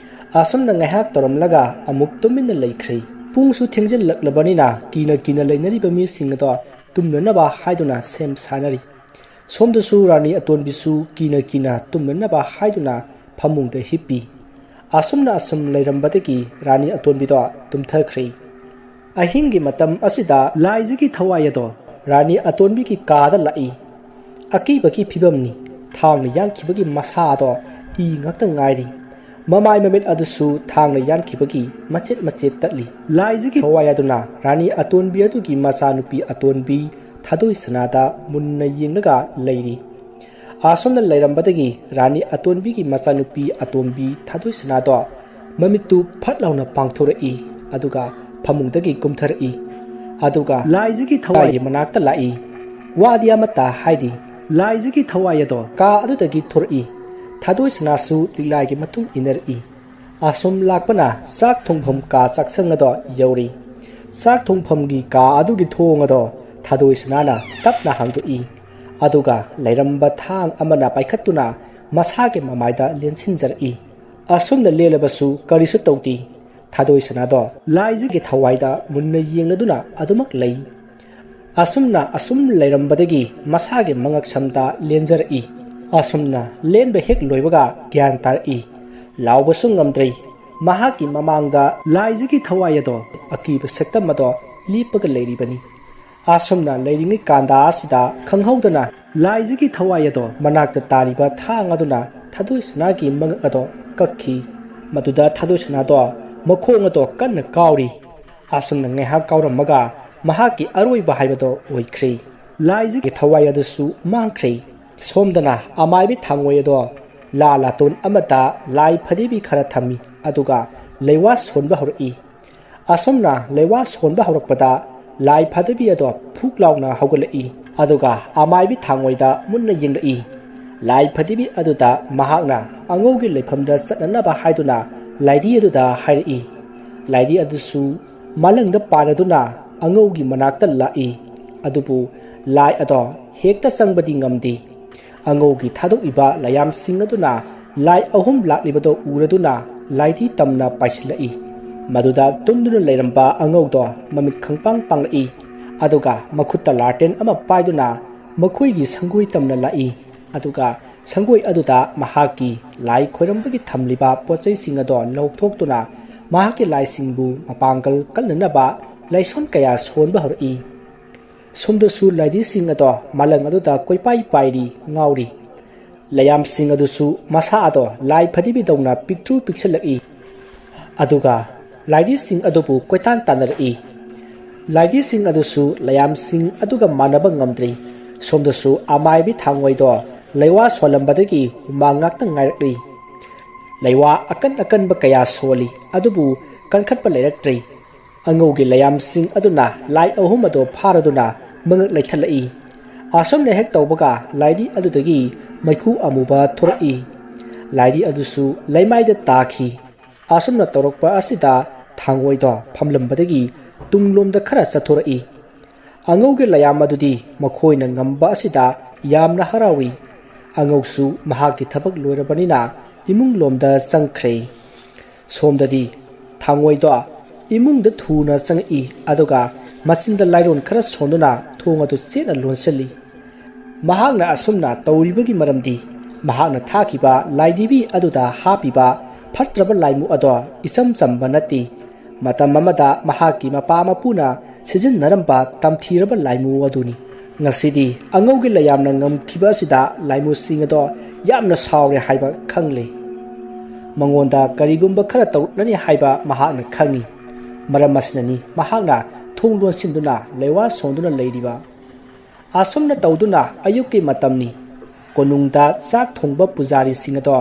ꯑꯁꯨꯝꯅ ꯉꯥꯏꯍꯥꯛ ꯇꯧꯔꯝꯂꯒ ꯑꯃꯨꯛ ꯇꯨꯃꯤꯟꯅ ꯂꯩꯈ꯭ꯔꯦ꯫ ꯄꯨꯡꯁꯨ ꯊꯦꯡꯖꯤꯜꯂꯛꯂꯕꯅꯤꯅ ꯀꯤꯅ ꯀꯤꯅ ꯂꯩꯅꯔꯤꯕ ꯃꯤꯁꯤꯡ ꯑꯗꯣ ꯇꯨꯝꯅꯅꯕ ꯍꯥꯏꯗꯨꯅ ꯁꯦꯝ ꯁꯥꯅꯔꯤ꯫ ꯁꯣꯝꯗꯁꯨ ꯔꯥꯅꯤ ꯑꯇꯣꯟꯕꯤꯁꯨ ꯀꯤꯅ ꯀꯤꯅ ꯇꯨꯝꯅꯅꯕ ꯍꯥꯏꯗꯨꯅ ꯐꯃꯨꯡꯗ ꯍꯤꯞꯄꯤ꯫ ꯑꯁꯨꯝꯅ ꯑꯁꯨꯝ ꯂꯩꯔꯝꯕꯗꯒꯤ ꯔꯥꯅꯤ ꯑꯇꯣꯟꯕꯤꯗꯣ ꯇꯨꯝꯊꯈ꯭ꯔꯦ꯫ ꯑꯍꯤꯡꯒꯤ ꯃꯇꯝ ꯑꯁꯤꯗ ꯂꯥꯏꯖꯒꯤ ꯊꯋꯥꯏ ꯑꯗꯣ ꯔꯥꯅꯤ ꯑꯇꯣꯟꯕꯤꯒꯤ ꯀꯥꯗ ꯂꯥꯛꯏ꯫ ꯑꯀꯤꯕꯒꯤ ꯐꯤꯕꯝꯅꯤ꯫ ꯊꯥꯡꯅ ꯌꯥꯟꯈꯤꯕꯒꯤ ꯃꯁꯥ ꯑꯗꯣ ꯏ ꯉꯥꯛꯇ ꯉꯥꯏꯔꯤ꯫ ꯃꯃꯥꯏ ꯃꯃꯤꯠ ꯑꯗꯨꯁꯨ ꯊꯥꯡꯅ ꯌꯥꯟꯈꯤꯕꯒꯤ ꯃꯆꯦꯠ ꯃꯆꯦꯠ ꯇꯠꯂꯤ꯫ ꯂꯥꯏꯖꯒꯤ ꯊꯋꯥꯏ ꯑꯗꯨꯅ ꯔꯥꯅꯤ ꯑꯇꯣꯟꯕꯤ ꯑꯗꯨꯒꯤ ꯃꯆꯥꯅꯨꯄꯤ ꯑꯇꯣꯟꯕꯤ ꯊꯥꯗꯣꯏ ꯁꯅꯥꯗ ꯃꯨꯟꯅ ꯌꯦꯡꯂꯒ ꯂꯩꯔꯤ꯫ ꯑꯁꯨꯝꯅ ꯂꯩꯔꯝꯕꯗꯒꯤ ꯔꯥꯅꯤ ꯑꯇꯣꯟꯕꯤꯒꯤ ꯃꯆꯥꯅꯨꯄꯤ ꯑꯇꯣꯝꯕꯤ ꯊꯥꯗꯣꯏ ꯁꯅꯥꯗꯣ ꯃꯃꯤꯠꯇꯨ ꯐꯠ ꯂꯥꯎꯅ ꯄꯥꯡꯊꯣꯔꯛꯏ꯫ ꯑꯗꯨꯒ ꯐꯃꯨꯡꯗꯒꯤ ꯀꯨꯝꯊꯔꯛꯏ꯫ ꯑꯗꯨꯒ ꯂꯥꯏꯖꯒꯤ ꯊꯋꯥꯏ ꯂꯤꯛꯂꯥꯏꯒꯤ ꯃꯅꯥꯛꯇ ꯂꯥꯛꯏ꯫ ꯋꯥꯗꯤ ꯑꯃꯠꯇ ꯍꯥꯏꯗꯦ꯫ ꯂꯥꯏꯖꯒꯤ ꯊꯋꯥꯏ ꯑꯗꯣ ꯀꯥ ꯑꯗꯨꯗꯒꯤ ꯊꯣꯔꯛꯏ꯫ ꯊꯥꯗꯣꯏ ꯁꯅꯥꯁꯨ ꯂꯤꯛꯂꯥꯏꯒꯤ ꯃꯇꯨꯡ ꯏꯟꯅꯔꯛꯏ꯫ ꯑꯁꯨꯝ ꯂꯥꯛꯄꯅ ꯆꯥꯛ ꯊꯣꯡꯐꯝ ꯀꯥ ꯆꯥꯛꯁꯪ ꯑꯗꯣ ꯌꯧꯔꯤ꯫ ꯆꯥꯛ ꯊꯣꯡꯐꯝꯒꯤ ꯀꯥ ꯑꯗꯨꯒꯤ ꯊꯣꯡ ꯑꯗꯣ ꯊꯥꯗꯣꯏ ꯁꯅꯥꯅ ꯇꯞꯅ ꯍꯥꯡꯗꯣꯛꯏ꯫ ꯑꯗꯨꯒ ꯂꯩꯔꯝꯕ ꯊꯥꯡ ꯑꯃꯅ ꯄꯥꯏꯈꯠꯇꯨꯅ ꯃꯁꯥꯒꯤ ꯃꯃꯥꯏꯗ ꯂꯦꯟꯁꯤꯟꯖꯔꯛꯏ꯫ ꯑꯁꯨꯝꯅ ꯂꯦꯜꯂꯕꯁꯨ ꯀꯔꯤꯁꯨ ꯇꯧꯗꯦ꯫ ꯊꯥꯗꯣꯏ ꯁꯅꯥꯗꯣ ꯂꯥꯏꯖꯒꯤ ꯊꯋꯥꯏꯗ ꯃꯨꯟꯅ ꯌꯦꯡꯂꯗꯨꯅ ꯑꯗꯨꯃꯛ ꯂꯩ꯫ ꯑꯁꯨꯝꯅ ꯑꯁꯨꯝ ꯂꯩꯔꯝꯕꯗꯒꯤ ꯃꯁꯥꯒꯤ ꯃꯉꯛꯁꯝꯗ ꯂꯦꯟꯖꯔꯛꯏ꯫ ꯑꯁꯨꯝꯅ ꯂꯦꯟꯕ ꯍꯦꯛ ꯂꯣꯏꯕꯒ ꯒ꯭ꯌꯥꯟ ꯇꯥꯔꯛꯏ꯫ ꯂꯥꯎꯕꯁꯨ ꯉꯝꯗ꯭ꯔꯦ꯫ ꯃꯍꯥꯛꯀꯤ ꯃꯃꯥꯡꯗ ꯂꯥꯏꯖꯒꯤ ꯊꯋꯥꯏ ꯑꯗꯣ ꯑꯀꯤꯕ ꯁꯛꯇꯝ ꯑꯗꯣ ꯂꯦꯞꯄꯒ ꯂꯩꯔꯤꯕꯅꯤ꯫ ꯑꯁꯨꯝꯅ ꯂꯩꯔꯤꯉꯩ ꯀꯥꯟꯗ ꯑꯁꯤꯗ ꯈꯪꯍꯧꯗꯅ ꯂꯥꯏꯖꯒꯤ ꯊꯋꯥꯏ ꯑꯗꯣ ꯃꯅꯥꯛꯇ ꯇꯥꯔꯤꯕ ꯊꯥꯡ ꯑꯗꯨꯅ ꯊꯥꯗꯣꯏ ꯁꯅꯥꯒꯤ ꯃꯉꯛ ꯑꯗꯣ ꯀꯛꯈꯤ꯫ ꯃꯗꯨꯗ ꯊꯥꯗꯣꯏ ꯁꯅꯥꯗꯣ ꯃꯈꯣꯡ ꯑꯗꯣ ꯀꯟꯅ ꯀꯥꯎꯔꯤ꯫ ꯑꯁꯨꯝꯅ ꯉꯥꯏꯍꯥꯛ ꯀꯥꯎꯔꯝꯃꯒ ꯃꯍꯥꯛꯀꯤ ꯑꯔꯣꯏꯕ ꯍꯥꯏꯕꯗꯣ ꯑꯣꯏꯈ꯭ꯔꯦ꯫ ꯂꯥꯏꯖꯒꯤ ꯊꯋꯥꯏ ꯑꯗꯨꯁꯨ ꯃꯥꯡꯈ꯭ꯔꯦ꯫ ꯁꯣꯝꯗꯅ ꯑꯃꯥꯏꯕꯤ ꯊꯥꯡꯉꯣꯏ ꯑꯗꯣ ꯂꯥ ꯂꯥꯇꯣꯟ ꯑꯃꯗ ꯂꯥꯏ ꯐꯗꯤꯕꯤ ꯈꯔ ꯊꯝꯃꯤ꯫ ꯑꯗꯨꯒ ꯂꯩꯋꯥ ꯁꯣꯟꯕ ꯍꯧꯔꯛꯏ꯫ ꯑꯁꯨꯝꯅ ꯂꯩꯋꯥ ꯁꯣꯟꯕ ꯍꯧꯔꯛꯄꯗ ꯂꯥꯏ ꯐꯗꯤꯕꯤ ꯑꯗꯣ ꯐꯨꯛ ꯂꯥꯎꯅ ꯍꯧꯒꯠꯂꯛꯏ꯫ ꯑꯗꯨꯒ ꯑꯃꯥꯏꯕꯤ ꯊꯥꯡꯉꯣꯏꯗ ꯃꯨꯟꯅ ꯌꯦꯡꯂꯛꯏ꯫ ꯂꯥꯏ ꯐꯗꯤꯕꯤ ꯑꯗꯨꯗ ꯃꯍꯥꯛꯅ ꯑꯉꯧꯒꯤ ꯂꯩꯐꯝꯗ ꯆꯠꯅꯅꯕ ꯍꯥꯏꯗꯨꯅ ꯂꯥꯏꯙꯤ ꯑꯗꯨꯗ ꯍꯥꯏꯔꯛꯏ꯫ ꯂꯥꯏꯙꯤ ꯑꯗꯨꯁꯨ ꯃꯥꯂꯪꯗ ꯄꯥꯟꯅꯗꯨꯅ ꯑꯉꯧꯒꯤ ꯃꯅꯥꯛꯇ ꯂꯥꯛꯏ꯫ ꯑꯗꯨꯕꯨ ꯂꯥꯏ ꯑꯗꯣ ꯍꯦꯛꯇ ꯆꯪꯕꯗꯤ ꯉꯝꯗꯦ꯫ ꯑꯉꯧꯒꯤ ꯊꯥꯗꯣꯛꯏꯕ ꯂꯥꯏꯌꯥꯝꯁꯤꯡ ꯑꯗꯨꯅ ꯂꯥꯏ ꯑꯍꯨꯝ ꯂꯥꯛꯂꯤꯕꯗꯣ ꯎꯔꯗꯨꯅ ꯂꯥꯏꯙꯤ ꯇꯝꯅ ꯄꯥꯏꯁꯤꯜꯂꯛꯏ꯫ ꯃꯗꯨꯗ ꯇꯨꯝꯗꯨꯅ ꯂꯩꯔꯝꯕ ꯑꯉꯧꯗꯣ ꯃꯃꯤꯠ ꯈꯪꯄꯥꯡ ꯄꯥꯡꯂꯛꯏ꯫ ꯑꯗꯨꯒ ꯃꯈꯨꯠꯇ ꯂꯥꯇꯦꯟ ꯑꯃ ꯄꯥꯏꯗꯨꯅ ꯃꯈꯣꯏꯒꯤ ꯁꯪꯒꯣꯏ ꯇꯝꯅ ꯂꯥꯛꯏ꯫ ꯑꯗꯨꯒ ꯁꯪꯒꯣꯏ ꯑꯗꯨꯗ ꯃꯍꯥꯛꯀꯤ ꯂꯥꯏ ꯈꯣꯏꯔꯝꯕꯒꯤ ꯊꯝꯂꯤꯕ ꯄꯣꯠ ꯆꯩꯁꯤꯡ ꯑꯗꯣ ꯂꯧꯊꯣꯛꯇꯨꯅ ꯃꯍꯥꯛꯀꯤ ꯂꯥꯏꯁꯤꯡꯕꯨ ꯃꯄꯥꯡꯒꯜ ꯀꯜꯅꯅꯕ ꯂꯥꯏꯁꯣꯟ ꯀꯌꯥ ꯁꯣꯟꯕ ꯍꯧꯔꯛꯏ꯫ ꯁꯣꯝꯗꯁꯨ ꯂꯥꯏꯙꯤꯁꯤꯡ ꯑꯗꯣ ꯃꯥꯂꯪ ꯑꯗꯨꯗ ꯀꯣꯏꯄꯥꯏ ꯄꯥꯏꯔꯤ, ꯉꯥꯎꯔꯤ꯫ ꯂꯩꯌꯥꯝꯁꯤꯡ ꯑꯗꯨꯁꯨ ꯃꯁꯥ ꯑꯗꯣ ꯂꯥꯏ ꯐꯗꯤꯕꯤꯗꯧꯅ ꯄꯤꯛꯇ꯭ꯔꯨ ꯄꯤꯛꯁꯤꯜꯂꯛꯏ꯫ ꯑꯗꯨꯒ ꯂꯥꯏꯙꯤꯁꯤꯡ ꯑꯗꯨꯕꯨ ꯀꯣꯏꯇꯥꯟ ꯇꯥꯟꯅꯔꯛꯏ꯫ ꯂꯥꯏꯙꯤꯁꯤꯡ ꯑꯗꯨꯁꯨ ꯂꯩꯌꯥꯝꯁꯤꯡ ꯑꯗꯨꯒ ꯃꯥꯟꯅꯕ ꯉꯝꯗ꯭ꯔꯤ꯫ ꯁꯣꯝꯗꯁꯨ ꯑꯃꯥꯏꯕꯤ ꯊꯥꯡꯉꯣꯏꯗꯣ ꯂꯩꯋꯥ ꯁꯣꯜꯂꯝꯕꯗꯒꯤ ꯍꯨꯃꯥꯡ ꯉꯥꯛꯇ ꯉꯥꯏꯔꯛꯂꯤ꯫ ꯂꯩꯋꯥ ꯑꯀꯟ ꯑꯀꯟꯕ ꯀꯌꯥ ꯁꯣꯜꯂꯤ, ꯑꯗꯨꯕꯨ ꯀꯟꯈꯠꯄ ꯂꯩꯔꯛꯇ꯭ꯔꯤ꯫ ꯑꯉꯧꯒꯤ ꯂꯩꯌꯥꯝꯁꯤꯡ ꯑꯗꯨꯅ ꯂꯥꯏ ꯑꯍꯨꯝ ꯑꯗꯨ ꯐꯥꯔꯗꯨꯅ ꯃꯉꯛ ꯂꯩꯊꯠꯂꯛꯏ꯫ ꯑꯁꯨꯝꯅ ꯍꯦꯛ ꯇꯧꯕꯒ ꯂꯥꯏꯙꯤ ꯑꯗꯨꯗꯒꯤ ꯃꯩꯈꯨ ꯑꯃꯨꯕ ꯊꯣꯔꯛꯏ꯫ ꯂꯥꯏꯙꯤ ꯑꯗꯨꯁꯨ ꯂꯩꯃꯥꯏꯗ ꯇꯥꯈꯤ꯫ ꯑꯁꯨꯝꯅ ꯇꯧꯔꯛꯄ ꯑꯁꯤꯗ ꯊꯥꯡꯒꯣꯏꯗꯣ ꯐꯝꯂꯝꯕꯗꯒꯤ ꯇꯨꯡꯂꯣꯝꯗ ꯈꯔ ꯆꯠꯊꯣꯔꯛꯏ꯫ ꯑꯉꯧꯒꯤ ꯂꯩꯌꯥꯝ ꯑꯗꯨꯗꯤ ꯃꯈꯣꯏꯅ ꯉꯝꯕ ꯑꯁꯤꯗ ꯌꯥꯝꯅ ꯍꯔꯥꯎꯏ꯫ ꯑꯉꯧꯁꯨ ꯃꯍꯥꯛꯀꯤ ꯊꯕꯛ ꯂꯣꯏꯔꯕꯅꯤꯅ ꯏꯃꯨꯡ ꯂꯣꯝꯗ ꯆꯪꯈ꯭ꯔꯦ꯫ ꯁꯣꯝꯗꯗꯤ ꯊꯥꯡꯉꯣꯏꯗꯣ ꯏꯃꯨꯡꯗ ꯊꯨꯅ ꯆꯪꯉꯛꯏ, ꯑꯗꯨꯒ ꯃꯆꯤꯟꯗ ꯂꯥꯏꯔꯣꯟ ꯈꯔ ꯁꯣꯟꯗꯨꯅ ꯊꯣꯡ ꯑꯗꯨ ꯆꯦꯠꯅ ꯂꯣꯟꯁꯤꯜꯂꯤ꯫ ꯃꯍꯥꯛꯅ ꯑꯁꯨꯝꯅ ꯇꯧꯔꯤꯕꯒꯤ ꯃꯔꯝꯗꯤ ꯃꯍꯥꯛꯅ ꯊꯥꯈꯤꯕ ꯂꯥꯏꯙꯤꯕꯤ ꯑꯗꯨꯗ ꯍꯥꯞꯄꯤꯕ ꯐꯠꯇ꯭ꯔꯕ ꯂꯥꯏꯃꯨ ꯑꯗꯣ ꯏꯆꯝ ꯆꯝꯕ ꯅꯠꯇꯦ꯫ ꯃꯇꯝ ꯑꯃꯗ ꯃꯍꯥꯛꯀꯤ ꯃꯄꯥ ꯃꯄꯨꯅ ꯁꯤꯖꯤꯟꯅꯔꯝꯕ ꯇꯝꯊꯤꯔꯕ ꯂꯥꯏꯃꯨ ꯑꯗꯨꯅꯤ꯫ ꯉꯁꯤꯗꯤ ꯑꯉꯧꯒꯤ ꯂꯩꯌꯥꯝꯅ ꯉꯝꯈꯤꯕ ꯑꯁꯤꯗ ꯂꯥꯏꯃꯨꯁꯤꯡ ꯑꯗꯣ ꯌꯥꯝꯅ ꯁꯥꯎꯔꯦ ꯍꯥꯏꯕ ꯈꯪꯂꯦ꯫ ꯃꯉꯣꯟꯗ ꯀꯔꯤꯒꯨꯝꯕ ꯈꯔ ꯇꯧꯔꯛꯂꯅꯤ ꯍꯥꯏꯕ ꯃꯍꯥꯛꯅ ꯈꯪꯏ꯫ ꯃꯔꯝ ꯑꯁꯤꯅꯅꯤ ꯃꯍꯥꯛꯅ ꯊꯣꯡ ꯂꯣꯟꯁꯤꯟꯗꯨꯅ ꯂꯩꯋꯥ ꯁꯣꯟꯗꯨꯅ ꯂꯩꯔꯤꯕ꯫ ꯑꯁꯨꯝꯅ ꯇꯧꯗꯨꯅ ꯑꯌꯨꯛꯀꯤ ꯃꯇꯝꯅꯤ꯫ ꯀꯣꯅꯨꯡꯗ ꯆꯥꯛ ꯊꯣꯡꯕ ꯄꯨꯖꯥꯔꯤꯁꯤꯡ ꯑꯗꯣ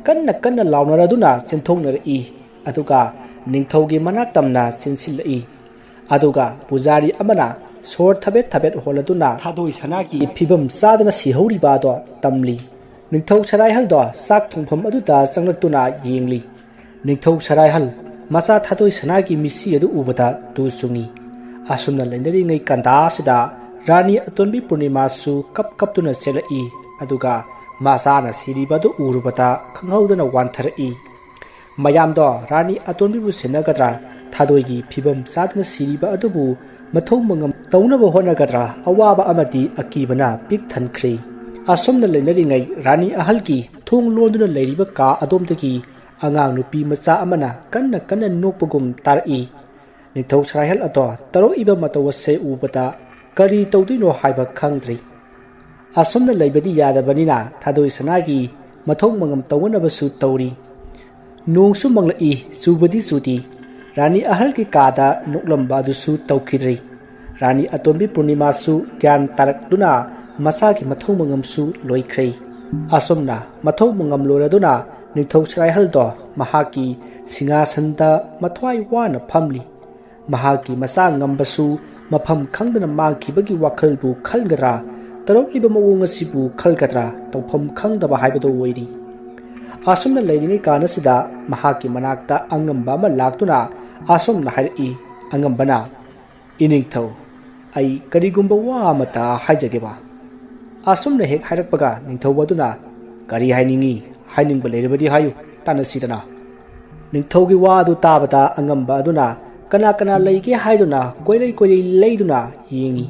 ꯀꯟꯅ ꯀꯟꯅ ꯂꯥꯎꯅꯔꯗꯨꯅ ꯆꯦꯟꯊꯣꯛꯅꯔꯛꯏ꯫ ꯑꯗꯨꯒ ꯅꯤꯡꯊꯧꯒꯤ ꯃꯅꯥꯛ ꯇꯝꯅ ꯆꯦꯟꯁꯤꯜꯂꯛꯏ꯫ ꯑꯗꯨꯒ ꯄꯨꯖꯥꯔꯤ ꯑꯃꯅ ꯁꯣꯔ ꯊꯕꯦꯠ ꯊꯕꯦꯠ ꯍꯣꯜꯂꯗꯨꯅ ꯊꯥꯗꯣꯏ ꯁꯅꯥꯒꯤ ꯐꯤꯕꯝ ꯆꯥꯗꯅ ꯁꯤꯍꯧꯔꯤꯕ ꯑꯗꯣ ꯇꯝꯂꯤ꯫ ꯅꯤꯡꯊꯧ ꯁꯔꯥꯏꯍꯜꯗꯣ ꯆꯥꯛ ꯊꯣꯡꯐꯝ ꯑꯗꯨꯗ ꯆꯪꯂꯛꯇꯨꯅ ꯌꯦꯡꯂꯤ꯫ ꯅꯤꯡꯊꯧ ꯁꯔꯥꯏꯍꯜ ꯃꯆꯥ ꯊꯥꯗꯣꯏ ꯁꯅꯥꯒꯤ ꯃꯤꯁꯤ ꯑꯗꯨ ꯎꯕꯗ ꯇꯨ ꯆꯨꯡꯏ꯫ ꯑꯁꯨꯝꯅ ꯂꯩꯅꯔꯤꯉꯩ ꯀꯟꯗꯥ ꯑꯁꯤꯗ ꯔꯥꯅꯤ ꯑꯇꯣꯟꯕꯤ ꯄꯨꯔꯅꯤꯃꯥꯁꯨ ꯀꯞ ꯀꯞꯇꯨꯅ ꯆꯦꯜꯂꯛꯏ꯫ ꯑꯗꯨꯒ ꯃꯆꯥꯅ ꯁꯤꯔꯤꯕ ꯑꯗꯨ ꯎꯔꯨꯕꯗ ꯈꯪꯍꯧꯗꯅ ꯋꯥꯟꯊꯔꯛꯏ꯫ ꯃꯌꯥꯝꯗꯣ ꯔꯥꯅꯤ ꯑꯇꯣꯟꯕꯤꯕꯨ ꯁꯦꯟꯅꯒꯗ꯭ꯔꯥ, ꯊꯥꯗꯣꯏꯒꯤ ꯐꯤꯕꯝ ꯆꯥꯗꯅ ꯁꯤꯔꯤꯕ ꯑꯗꯨꯕꯨ ꯃꯊꯧ ꯃꯉꯝ ꯇꯧꯅꯕ ꯍꯣꯠꯅꯒꯗ꯭ꯔꯥ, ꯑꯋꯥꯕ ꯑꯃꯗꯤ ꯑꯀꯤꯕꯅ ꯄꯤꯛ ꯊꯟꯈ꯭ꯔꯦ꯫ ꯑꯁꯨꯝꯅ ꯂꯩꯅꯔꯤꯉꯩ ꯔꯥꯅꯤ ꯑꯍꯜꯒꯤ ꯊꯣꯡ ꯂꯣꯟꯗꯨꯅ ꯂꯩꯔꯤꯕ ꯀꯥ ꯑꯗꯣꯝꯗꯒꯤ ꯑꯉꯥꯡ ꯅꯨꯄꯤ ꯃꯆꯥ ꯑꯃꯅ ꯀꯟꯅ ꯀꯟꯅ ꯅꯣꯛꯄꯒꯨꯝ ꯇꯥꯔꯛꯏ꯫ ꯅꯤꯡꯊꯧ ꯁꯔꯥꯏꯍꯜ ꯑꯗꯣ ꯇꯧꯔꯛꯏꯕ ꯃꯇꯧ ꯑꯁꯦ ꯎꯕꯗ ꯀꯔꯤ ꯇꯧꯗꯣꯏꯅꯣ ꯍꯥꯏꯕ ꯈꯪꯗ꯭ꯔꯤ꯫ ꯑꯁꯨꯝꯅ ꯂꯩꯕꯗꯤ ꯌꯥꯗꯕꯅꯤꯅ ꯊꯥꯗꯣꯏ ꯁꯅꯥꯒꯤ ꯃꯊꯧ ꯃꯉꯝ ꯇꯧꯅꯅꯕꯁꯨ ꯇꯧꯔꯤ꯫ ꯅꯣꯡꯁꯨ ꯃꯪꯂꯛꯏ, ꯆꯨꯕꯗꯤ ꯆꯨꯗꯦ꯫ ꯔꯥꯅꯤ ꯑꯍꯜꯒꯤ ꯀꯥꯗ ꯅꯣꯛꯂꯝꯕ ꯑꯗꯨꯁꯨ ꯇꯧꯈꯤꯗ꯭ꯔꯦ꯫ ꯔꯥꯅꯤ ꯑꯇꯣꯟꯕꯤ ꯄꯨꯔꯅꯤꯃꯥꯁꯨ ꯒ꯭ꯌꯥꯟ ꯇꯥꯔꯛꯇꯨꯅ ꯃꯁꯥꯒꯤ ꯃꯊꯧ ꯃꯉꯝꯁꯨ ꯂꯣꯏꯈ꯭ꯔꯦ꯫ ꯑꯁꯨꯝꯅ ꯃꯊꯧ ꯃꯉꯝ ꯂꯣꯏꯔꯗꯨꯅ ꯅꯤꯡꯊꯧ ꯁꯔꯥꯏꯍꯜꯗꯣ ꯃꯍꯥꯛꯀꯤ ꯁꯤꯡꯍꯥꯁꯟꯗ ꯃꯊ꯭ꯋꯥꯏ ꯋꯥꯅ ꯐꯝꯂꯤ꯫ ꯃꯍꯥꯛꯀꯤ ꯃꯆꯥ ꯉꯝꯕꯁꯨ ꯃꯐꯝ ꯈꯪꯗꯅ ꯃꯥꯡꯈꯤꯕꯒꯤ ꯋꯥꯈꯜꯕꯨ ꯈꯜꯒꯗ꯭ꯔꯥ, ꯇꯧꯔꯛꯂꯤꯕ ꯃꯑꯣꯡ ꯑꯁꯤꯕꯨ ꯈꯜꯒꯗ꯭ꯔꯥ, ꯇꯧꯐꯝ ꯈꯪꯗꯕ ꯍꯥꯏꯕꯗꯨ ꯑꯣꯏꯔꯤ꯫ ꯑꯁꯨꯝꯅ ꯂꯩꯔꯤꯉꯩ ꯀꯥꯟ ꯑꯁꯤꯗ ꯃꯍꯥꯛꯀꯤ ꯃꯅꯥꯛꯇ ꯑꯉꯝꯕ ꯑꯃ ꯂꯥꯛꯇꯨꯅ ꯑꯁꯨꯝꯅ ꯍꯥꯏꯔꯛꯏ꯫ ꯑꯉꯝꯕꯅ, "ꯏꯅꯤꯡꯊꯧ, ꯑꯩ ꯀꯔꯤꯒꯨꯝꯕ ꯋꯥ ꯑꯃꯇ ꯍꯥꯏꯖꯒꯦꯕ꯫" ꯑꯁꯨꯝꯅ ꯍꯦꯛ ꯍꯥꯏꯔꯛꯄꯒ ꯅꯤꯡꯊꯧ ꯑꯗꯨꯅ, "ꯀꯔꯤ ꯍꯥꯏꯅꯤꯡꯉꯤ? ꯍꯥꯏꯅꯤꯡꯕ ꯂꯩꯔꯕꯗꯤ ꯍꯥꯏꯌꯨ, ꯇꯥꯟꯅꯁꯤꯗꯅ꯫" ꯅꯤꯡꯊꯧꯒꯤ ꯋꯥ ꯑꯗꯨ ꯇꯥꯕꯗ ꯑꯉꯝꯕ ꯑꯗꯨꯅ ꯀꯅꯥ ꯀꯅꯥ ꯂꯩꯒꯦ ꯍꯥꯏꯗꯨꯅ ꯀꯣꯏꯔꯩ ꯀꯣꯏꯔꯩ ꯂꯩꯗꯨꯅ ꯌꯦꯡꯉꯤ꯫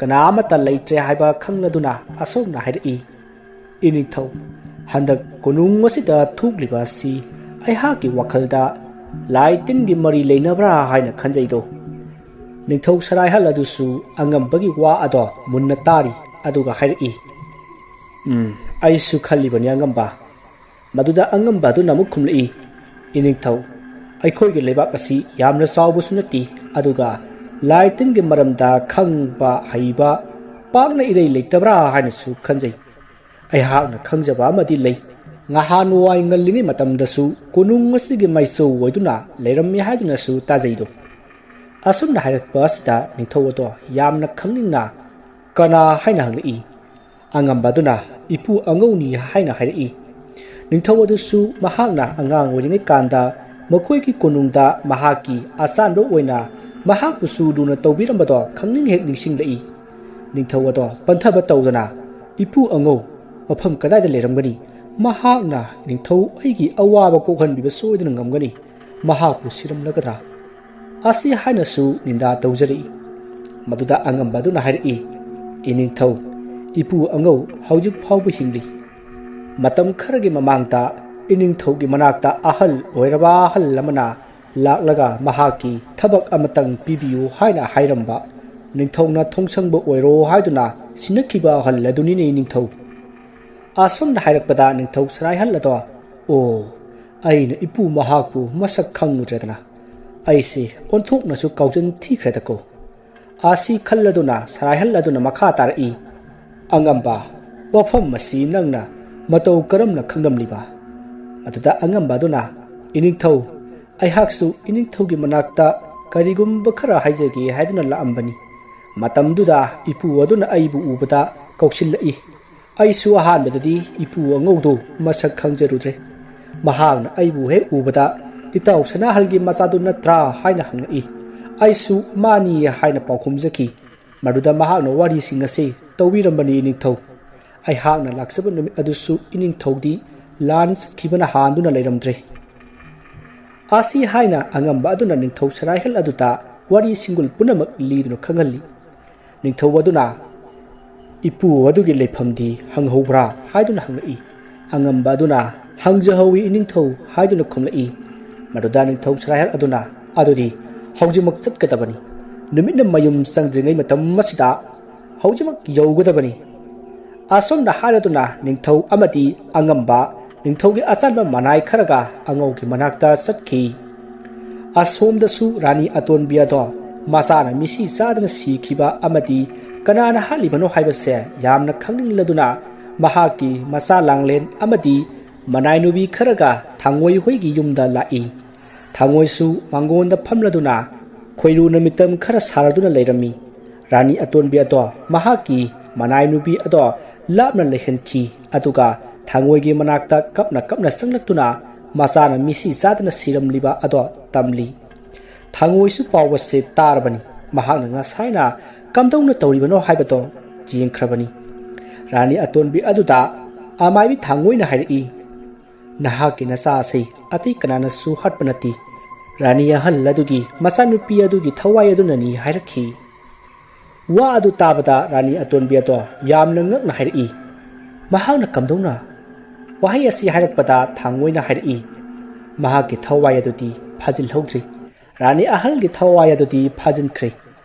ꯀꯅꯥ ꯑꯃꯠꯇ ꯂꯩꯇ꯭ꯔꯦ ꯍꯥꯏꯕ ꯈꯪꯂꯗꯨꯅ ꯑꯁꯨꯝꯅ ꯍꯥꯏꯔꯛꯏ, "ꯏꯅꯤꯡꯊꯧ, ꯍꯟꯗꯛ ꯀꯣꯅꯨꯡ ꯑꯁꯤꯗ ꯊꯣꯛꯂꯤꯕ ꯑꯁꯤ ꯑꯩꯍꯥꯛꯀꯤ ꯋꯥꯈꯜꯗ ꯂꯥꯏ ꯇꯤꯟꯒꯤ ꯃꯔꯤ ꯂꯩꯅꯕ꯭ꯔꯥ ꯍꯥꯏꯅ ꯈꯟꯖꯩꯗꯣ꯫" ꯅꯤꯡꯊꯧ ꯁꯔꯥꯏꯍꯜ ꯑꯗꯨꯁꯨ ꯑꯉꯝꯕꯒꯤ ꯋꯥ ꯑꯗꯣ ꯃꯨꯟꯅ ꯇꯥꯔꯤ, ꯑꯗꯨꯒ ꯍꯥꯏꯔꯛꯏ, "ꯎꯝ, ꯑꯩꯁꯨ ꯈꯜꯂꯤꯕꯅꯤ ꯑꯉꯝꯕ꯫" ꯃꯗꯨꯗ ꯑꯉꯝꯕ ꯑꯗꯨꯅ ꯑꯃꯨꯛ ꯈꯨꯝꯂꯛꯏ, "ꯏꯅꯤꯡꯊꯧ, ꯑꯩꯈꯣꯏꯒꯤ ꯂꯩꯕꯥꯛ ꯑꯁꯤ ꯌꯥꯝꯅ ꯆꯥꯎꯕꯁꯨ ꯅꯠꯇꯦ, ꯑꯗꯨꯒ ꯂꯥꯏ ꯇꯤꯟꯒꯤ ꯃꯔꯝꯗ ꯈꯪꯕ ꯍꯩꯕ ꯄꯥꯛꯅ ꯏꯔꯩ ꯂꯩꯇꯕ꯭ꯔꯥ ꯍꯥꯏꯅꯁꯨ ꯈꯟꯖꯩ꯫ ꯑꯩꯍꯥꯛꯅ ꯈꯪꯖꯕ ꯑꯃꯗꯤ ꯂꯩ꯫ ꯉꯍꯥꯟꯋꯥꯏ ꯉꯜꯂꯤꯉꯩ ꯃꯇꯝꯗꯁꯨ ꯀꯣꯅꯨꯡ ꯑꯁꯤꯒꯤ ꯃꯥꯏꯆꯧ ꯑꯣꯏꯗꯨꯅ ꯂꯩꯔꯝꯃꯤ ꯍꯥꯏꯗꯨꯅꯁꯨ ꯇꯥꯖꯩꯗꯣ꯫" ꯑꯁꯨꯝꯅ ꯍꯥꯏꯔꯛꯄ ꯑꯁꯤꯗ ꯅꯤꯡꯊꯧ ꯑꯗꯣ ꯌꯥꯝꯅ ꯈꯪꯅꯤꯡꯅ, "ꯀꯅꯥ?" ꯍꯥꯏꯅ ꯍꯪꯂꯛꯏ꯫ ꯑꯉꯝꯕ ꯑꯗꯨꯅ, "ꯏꯄꯨ ꯑꯉꯧꯅꯤ" ꯍꯥꯏꯅ ꯍꯥꯏꯔꯛꯏ꯫ ꯅꯤꯡꯊꯧ ꯑꯗꯨꯁꯨ ꯃꯍꯥꯛꯅ ꯑꯉꯥꯡ ꯑꯣꯏꯔꯤꯉꯩ ꯀꯥꯟꯗ ꯃꯈꯣꯏꯒꯤ ꯀꯣꯅꯨꯡꯗ ꯃꯍꯥꯛꯀꯤ ꯑꯆꯥꯟꯕ ꯑꯣꯏꯅ ꯃꯍꯥꯛꯄꯨꯁꯨ ꯂꯨꯅ ꯇꯧꯕꯤꯔꯝꯕꯗꯣ ꯈꯪꯅꯤꯡ ꯍꯦꯛ ꯅꯤꯡꯁꯤꯡꯂꯛꯏ꯫ ꯅꯤꯡꯊꯧ ꯑꯗꯣ ꯄꯟꯊꯕ ꯇꯧꯗꯅ, "ꯏꯄꯨ ꯑꯉꯧ, ꯃꯐꯝ ꯀꯗꯥꯏꯗ ꯂꯩꯔꯝꯒꯅꯤ? ꯃꯍꯥꯛꯅ ꯅꯤꯡꯊꯧ ꯑꯩꯒꯤ ꯑꯋꯥꯕ ꯀꯣꯛꯍꯟꯕꯤꯕ ꯁꯣꯏꯗꯅ ꯉꯝꯒꯅꯤ꯫ ꯃꯍꯥꯛꯄꯨ ꯁꯤꯔꯝꯂꯒꯗ꯭ꯔꯥ?" ꯑꯁꯤ ꯍꯥꯏꯅꯁꯨ ꯅꯤꯟꯗꯥ ꯇꯧꯖꯔꯛꯏ꯫ ꯃꯗꯨꯗ ꯑꯉꯝꯕ ꯑꯗꯨꯅ ꯍꯥꯏꯔꯛꯏ, "ꯏꯅꯤꯡꯊꯧ, ꯏꯄꯨ ꯑꯉꯧ ꯍꯧꯖꯤꯛ ꯐꯥꯎꯕ ꯍꯤꯡꯂꯤ꯫ ꯃꯇꯝ ꯈꯔꯒꯤ ꯃꯃꯥꯡꯗ ꯏꯅꯤꯡꯊꯧꯒꯤ ꯃꯅꯥꯛꯇ ꯑꯍꯜ ꯑꯣꯏꯔꯕ ꯑꯍꯜ ꯑꯃꯅ ꯂꯥꯛꯂꯒ ꯃꯍꯥꯛꯀꯤ ꯊꯕꯛ ꯑꯃꯇꯪ ꯄꯤꯕꯤꯌꯨ ꯍꯥꯏꯅ ꯍꯥꯏꯔꯝꯕ꯫ ꯅꯤꯡꯊꯧꯅ ꯊꯣꯡꯁꯪꯕ ꯑꯣꯏꯔꯣ ꯍꯥꯏꯗꯨꯅ ꯁꯤꯟꯅꯈꯤꯕ ꯑꯍꯜ ꯑꯗꯨꯅꯤꯅꯦ ꯅꯤꯡꯊꯧ꯫ ꯑꯁꯨꯝꯅ ꯍꯥꯏꯔꯛꯄꯗ ꯅꯤꯡꯊꯧ ꯁꯔꯥꯏꯍꯜ ꯑꯗꯣ, "ꯑꯣ, ꯑꯩꯅ ꯏꯄꯨ ꯃꯍꯥꯛꯄꯨ ꯃꯁꯛ ꯈꯪꯉꯨꯗ꯭ꯔꯦꯗꯅ꯫ ꯑꯩꯁꯦ ꯑꯣꯟꯊꯣꯛꯅꯁꯨ ꯀꯥꯎꯖꯟ ꯊꯤꯈ꯭ꯔꯦꯗꯀꯣ"꯫ ꯑꯁꯤ ꯈꯜꯂꯗꯨꯅ ꯁꯔꯥꯏꯍꯜ ꯑꯗꯨꯅ ꯃꯈꯥ ꯇꯥꯔꯛꯏ, "ꯑꯉꯝꯕ, ꯋꯥꯐꯝ ꯑꯁꯤ ꯅꯪꯅ ꯃꯇꯧ ꯀꯔꯝꯅ ꯈꯪꯂꯝꯂꯤꯕ?" ꯑꯗꯨꯗ ꯑꯉꯝꯕ ꯑꯗꯨꯅ, "ꯏꯅꯤꯡꯊꯧ, ꯑꯩꯍꯥꯛꯁꯨ ꯏꯅꯤꯡꯊꯧꯒꯤ ꯃꯅꯥꯛꯇ ꯀꯔꯤꯒꯨꯝꯕ ꯈꯔ ꯍꯥꯏꯖꯒꯦ ꯍꯥꯏꯗꯨꯅ ꯂꯥꯛꯑꯝꯕꯅꯤ꯫ ꯃꯇꯝꯗꯨꯗ ꯏꯄꯨ ꯑꯗꯨꯅ ꯑꯩꯕꯨ ꯎꯕꯗ ꯀꯧꯁꯤꯜꯂꯛꯏ꯫ ꯑꯩꯁꯨ ꯑꯍꯥꯟꯕꯗꯗꯤ ꯏꯄꯨ ꯑꯉꯧꯗꯨ ꯃꯁꯛ ꯈꯪꯖꯔꯨꯗ꯭ꯔꯦ꯫ ꯃꯍꯥꯛꯅ ꯑꯩꯕꯨ ꯍꯦꯛ ꯎꯕꯗ 'ꯏꯇꯥꯎ ꯁꯅꯥꯍꯜꯒꯤ ꯃꯆꯥꯗꯨ ꯅꯠꯇ꯭ꯔꯥ?' ꯍꯥꯏꯅ ꯍꯪꯂꯛꯏ꯫ ꯑꯩꯁꯨ 'ꯃꯥꯅꯤ' ꯍꯥꯏꯅ ꯄꯥꯎꯈꯨꯝꯖꯈꯤ꯫ ꯃꯗꯨꯗ ꯃꯍꯥꯛꯅ ꯋꯥꯔꯤꯁꯤꯡ ꯑꯁꯤ ꯇꯧꯕꯤꯔꯝꯕꯅꯤ ꯅꯤꯡꯊꯧ꯫ ꯑꯩꯍꯥꯛꯅ ꯂꯥꯛꯆꯕ ꯅꯨꯃꯤꯠ ꯑꯗꯨꯁꯨ ꯏꯅꯤꯡꯊꯧꯗꯤ ꯂꯥꯟ ꯆꯠꯈꯤꯕꯅ ꯍꯥꯟꯗꯨꯅ ꯂꯩꯔꯝꯗ꯭ꯔꯦ"꯫ ꯑꯁꯤ ꯍꯥꯏꯅ ꯑꯉꯝꯕ ꯑꯗꯨꯅ ꯅꯤꯡꯊꯧ ꯁꯔꯥꯏꯍꯦꯜ ꯑꯗꯨꯗ ꯋꯥꯔꯤ ꯁꯤꯡꯒꯨꯜ ꯄꯨꯝꯅꯃꯛ ꯂꯤꯗꯨꯅ ꯈꯪꯍꯜꯂꯤ꯫ ꯅꯤꯡꯊꯧ ꯑꯗꯨꯅ, "ꯏꯄꯨ ꯑꯗꯨꯒꯤ ꯂꯩꯐꯝꯗꯤ ꯍꯪꯍꯧꯕ꯭ꯔꯥ?" ꯍꯥꯏꯗꯨꯅ ꯍꯪꯂꯛꯏ꯫ ꯑꯉꯝꯕ ꯑꯗꯨꯅ, "ꯍꯪꯖꯍꯧꯋꯤ ꯏꯅꯤꯡꯊꯧ" ꯍꯥꯏꯗꯨꯅ ꯈꯨꯝꯂꯛꯏ꯫ ꯃꯗꯨꯗ ꯅꯤꯡꯊꯧ ꯁꯔꯥꯏꯍꯦꯜ ꯑꯗꯨꯅ, "ꯑꯗꯨꯗꯤ ꯍꯧꯖꯤꯛꯃꯛ ꯆꯠꯀꯗꯕꯅꯤ꯫ ꯅꯨꯃꯤꯠꯅ ꯃꯌꯨꯝ ꯆꯪꯗ꯭ꯔꯤꯉꯩ ꯃꯇꯝ ꯑꯁꯤꯗ ꯍꯧꯖꯤꯛꯃꯛ ꯌꯧꯒꯗꯕꯅꯤ"꯫ ꯑꯁꯨꯝꯅ ꯍꯥꯏꯔꯗꯨꯅ ꯅꯤꯡꯊꯧ ꯑꯃꯗꯤ ꯑꯉꯝꯕ ꯅꯤꯡꯊꯧꯒꯤ ꯑꯆꯥꯟꯕ ꯃꯅꯥꯏ ꯈꯔꯒ ꯑꯉꯧꯒꯤ ꯃꯅꯥꯛꯇ ꯆꯠꯈꯤ꯫ ꯑꯁꯣꯝꯗꯁꯨ ꯔꯥꯅꯤ ꯑꯇꯣꯟꯕꯤ ꯑꯗꯣ ꯃꯆꯥꯅ ꯃꯤꯁꯤ ꯆꯥꯗꯅ ꯁꯤꯈꯤꯕ ꯑꯃꯗꯤ ꯀꯅꯥꯅ ꯍꯥꯠꯂꯤꯕꯅꯣ ꯍꯥꯏꯕꯁꯦ ꯌꯥꯝꯅ ꯈꯪꯅꯤꯡꯂꯗꯨꯅ ꯃꯍꯥꯛꯀꯤ ꯃꯆꯥ ꯂꯥꯡꯂꯦꯟ ꯑꯃꯗꯤ ꯃꯅꯥꯏ ꯅꯨꯄꯤ ꯈꯔꯒ ꯊꯥꯡꯉꯣꯏ ꯍꯣꯏꯒꯤ ꯌꯨꯝꯗ ꯂꯥꯛꯏ꯫ ꯊꯥꯡꯉꯣꯏꯁꯨ ꯃꯥꯡꯒꯣꯟꯗ ꯐꯝꯂꯗꯨꯅ ꯈꯣꯏꯔꯨꯅ ꯃꯤꯇꯝ ꯈꯔ ꯁꯥꯔꯗꯨꯅ ꯂꯩꯔꯝꯃꯤ꯫ ꯔꯥꯅꯤ ꯑꯇꯣꯟꯕꯤ ꯑꯗꯣ ꯃꯍꯥꯛꯀꯤ ꯃꯅꯥꯏ ꯅꯨꯄꯤ ꯑꯗꯣ ꯂꯥꯞꯅ ꯂꯩꯍꯟꯈꯤ꯫ ꯑꯗꯨꯒ ꯊꯥꯡꯉꯣꯏꯒꯤ ꯃꯅꯥꯛꯇ ꯀꯞꯅ ꯀꯞꯅ ꯆꯪꯂꯛꯇꯨꯅ ꯃꯆꯥꯅ ꯃꯤꯁꯤ ꯆꯥꯗꯅ ꯁꯤꯔꯝꯂꯤꯕ ꯑꯗꯣ ꯇꯝꯂꯤ꯫ ꯊꯥꯡꯉꯣꯏꯁꯨ ꯄꯥꯎ ꯑꯁꯤ ꯇꯥꯔꯕꯅꯤ꯫ ꯃꯍꯥꯛꯅ ꯉꯁꯥꯏꯅ ꯀꯝꯗꯧꯅ ꯇꯧꯔꯤꯕꯅꯣ ꯍꯥꯏꯕꯗꯣ ꯌꯦꯡꯈ꯭ꯔꯕꯅꯤ꯫ ꯔꯥꯅꯤ ꯑꯇꯣꯟꯕꯤ ꯑꯗꯨꯗ ꯑꯃꯥꯏꯕꯤ ꯊꯥꯡꯉꯣꯏꯅ ꯍꯥꯏꯔꯛꯏ, "ꯅꯍꯥꯛꯀꯤ ꯅꯆꯥ ꯑꯁꯤ ꯑꯇꯩ ꯀꯅꯥꯅꯁꯨ ꯍꯥꯠꯄ ꯅꯠꯇꯦ꯫ ꯔꯥꯅꯤ ꯑꯍꯜ ꯑꯗꯨꯒꯤ ꯃꯆꯥꯅꯨꯄꯤ ꯑꯗꯨꯒꯤ ꯊꯋꯥꯏ ꯑꯗꯨꯅꯅꯤ" ꯍꯥꯏꯔꯛꯈꯤ꯫ ꯋꯥ ꯑꯗꯨ ꯇꯥꯕꯗ ꯔꯥꯅꯤ ꯑꯇꯣꯟꯕꯤ ꯑꯗꯣ ꯌꯥꯝꯅ ꯉꯛꯅ ꯍꯥꯏꯔꯛꯏ, "ꯃꯍꯥꯛꯅ ꯀꯝꯗꯧꯅ?" ꯋꯥꯍꯩ ꯑꯁꯤ ꯍꯥꯏꯔꯛꯄꯗ ꯊꯥꯡꯉꯣꯏꯅ ꯍꯥꯏꯔꯛꯏ, "ꯃꯍꯥꯛꯀꯤ ꯊꯋꯥꯏ ꯑꯗꯨꯗꯤ ꯐꯥꯖꯤꯜꯍꯧꯗ꯭ꯔꯤ꯫ ꯔꯥꯅꯤ ꯑꯍꯜꯒꯤ ꯊꯋꯥꯏ ꯑꯗꯨꯗꯤ ꯐꯥꯖꯤꯟꯈ꯭ꯔꯦ꯫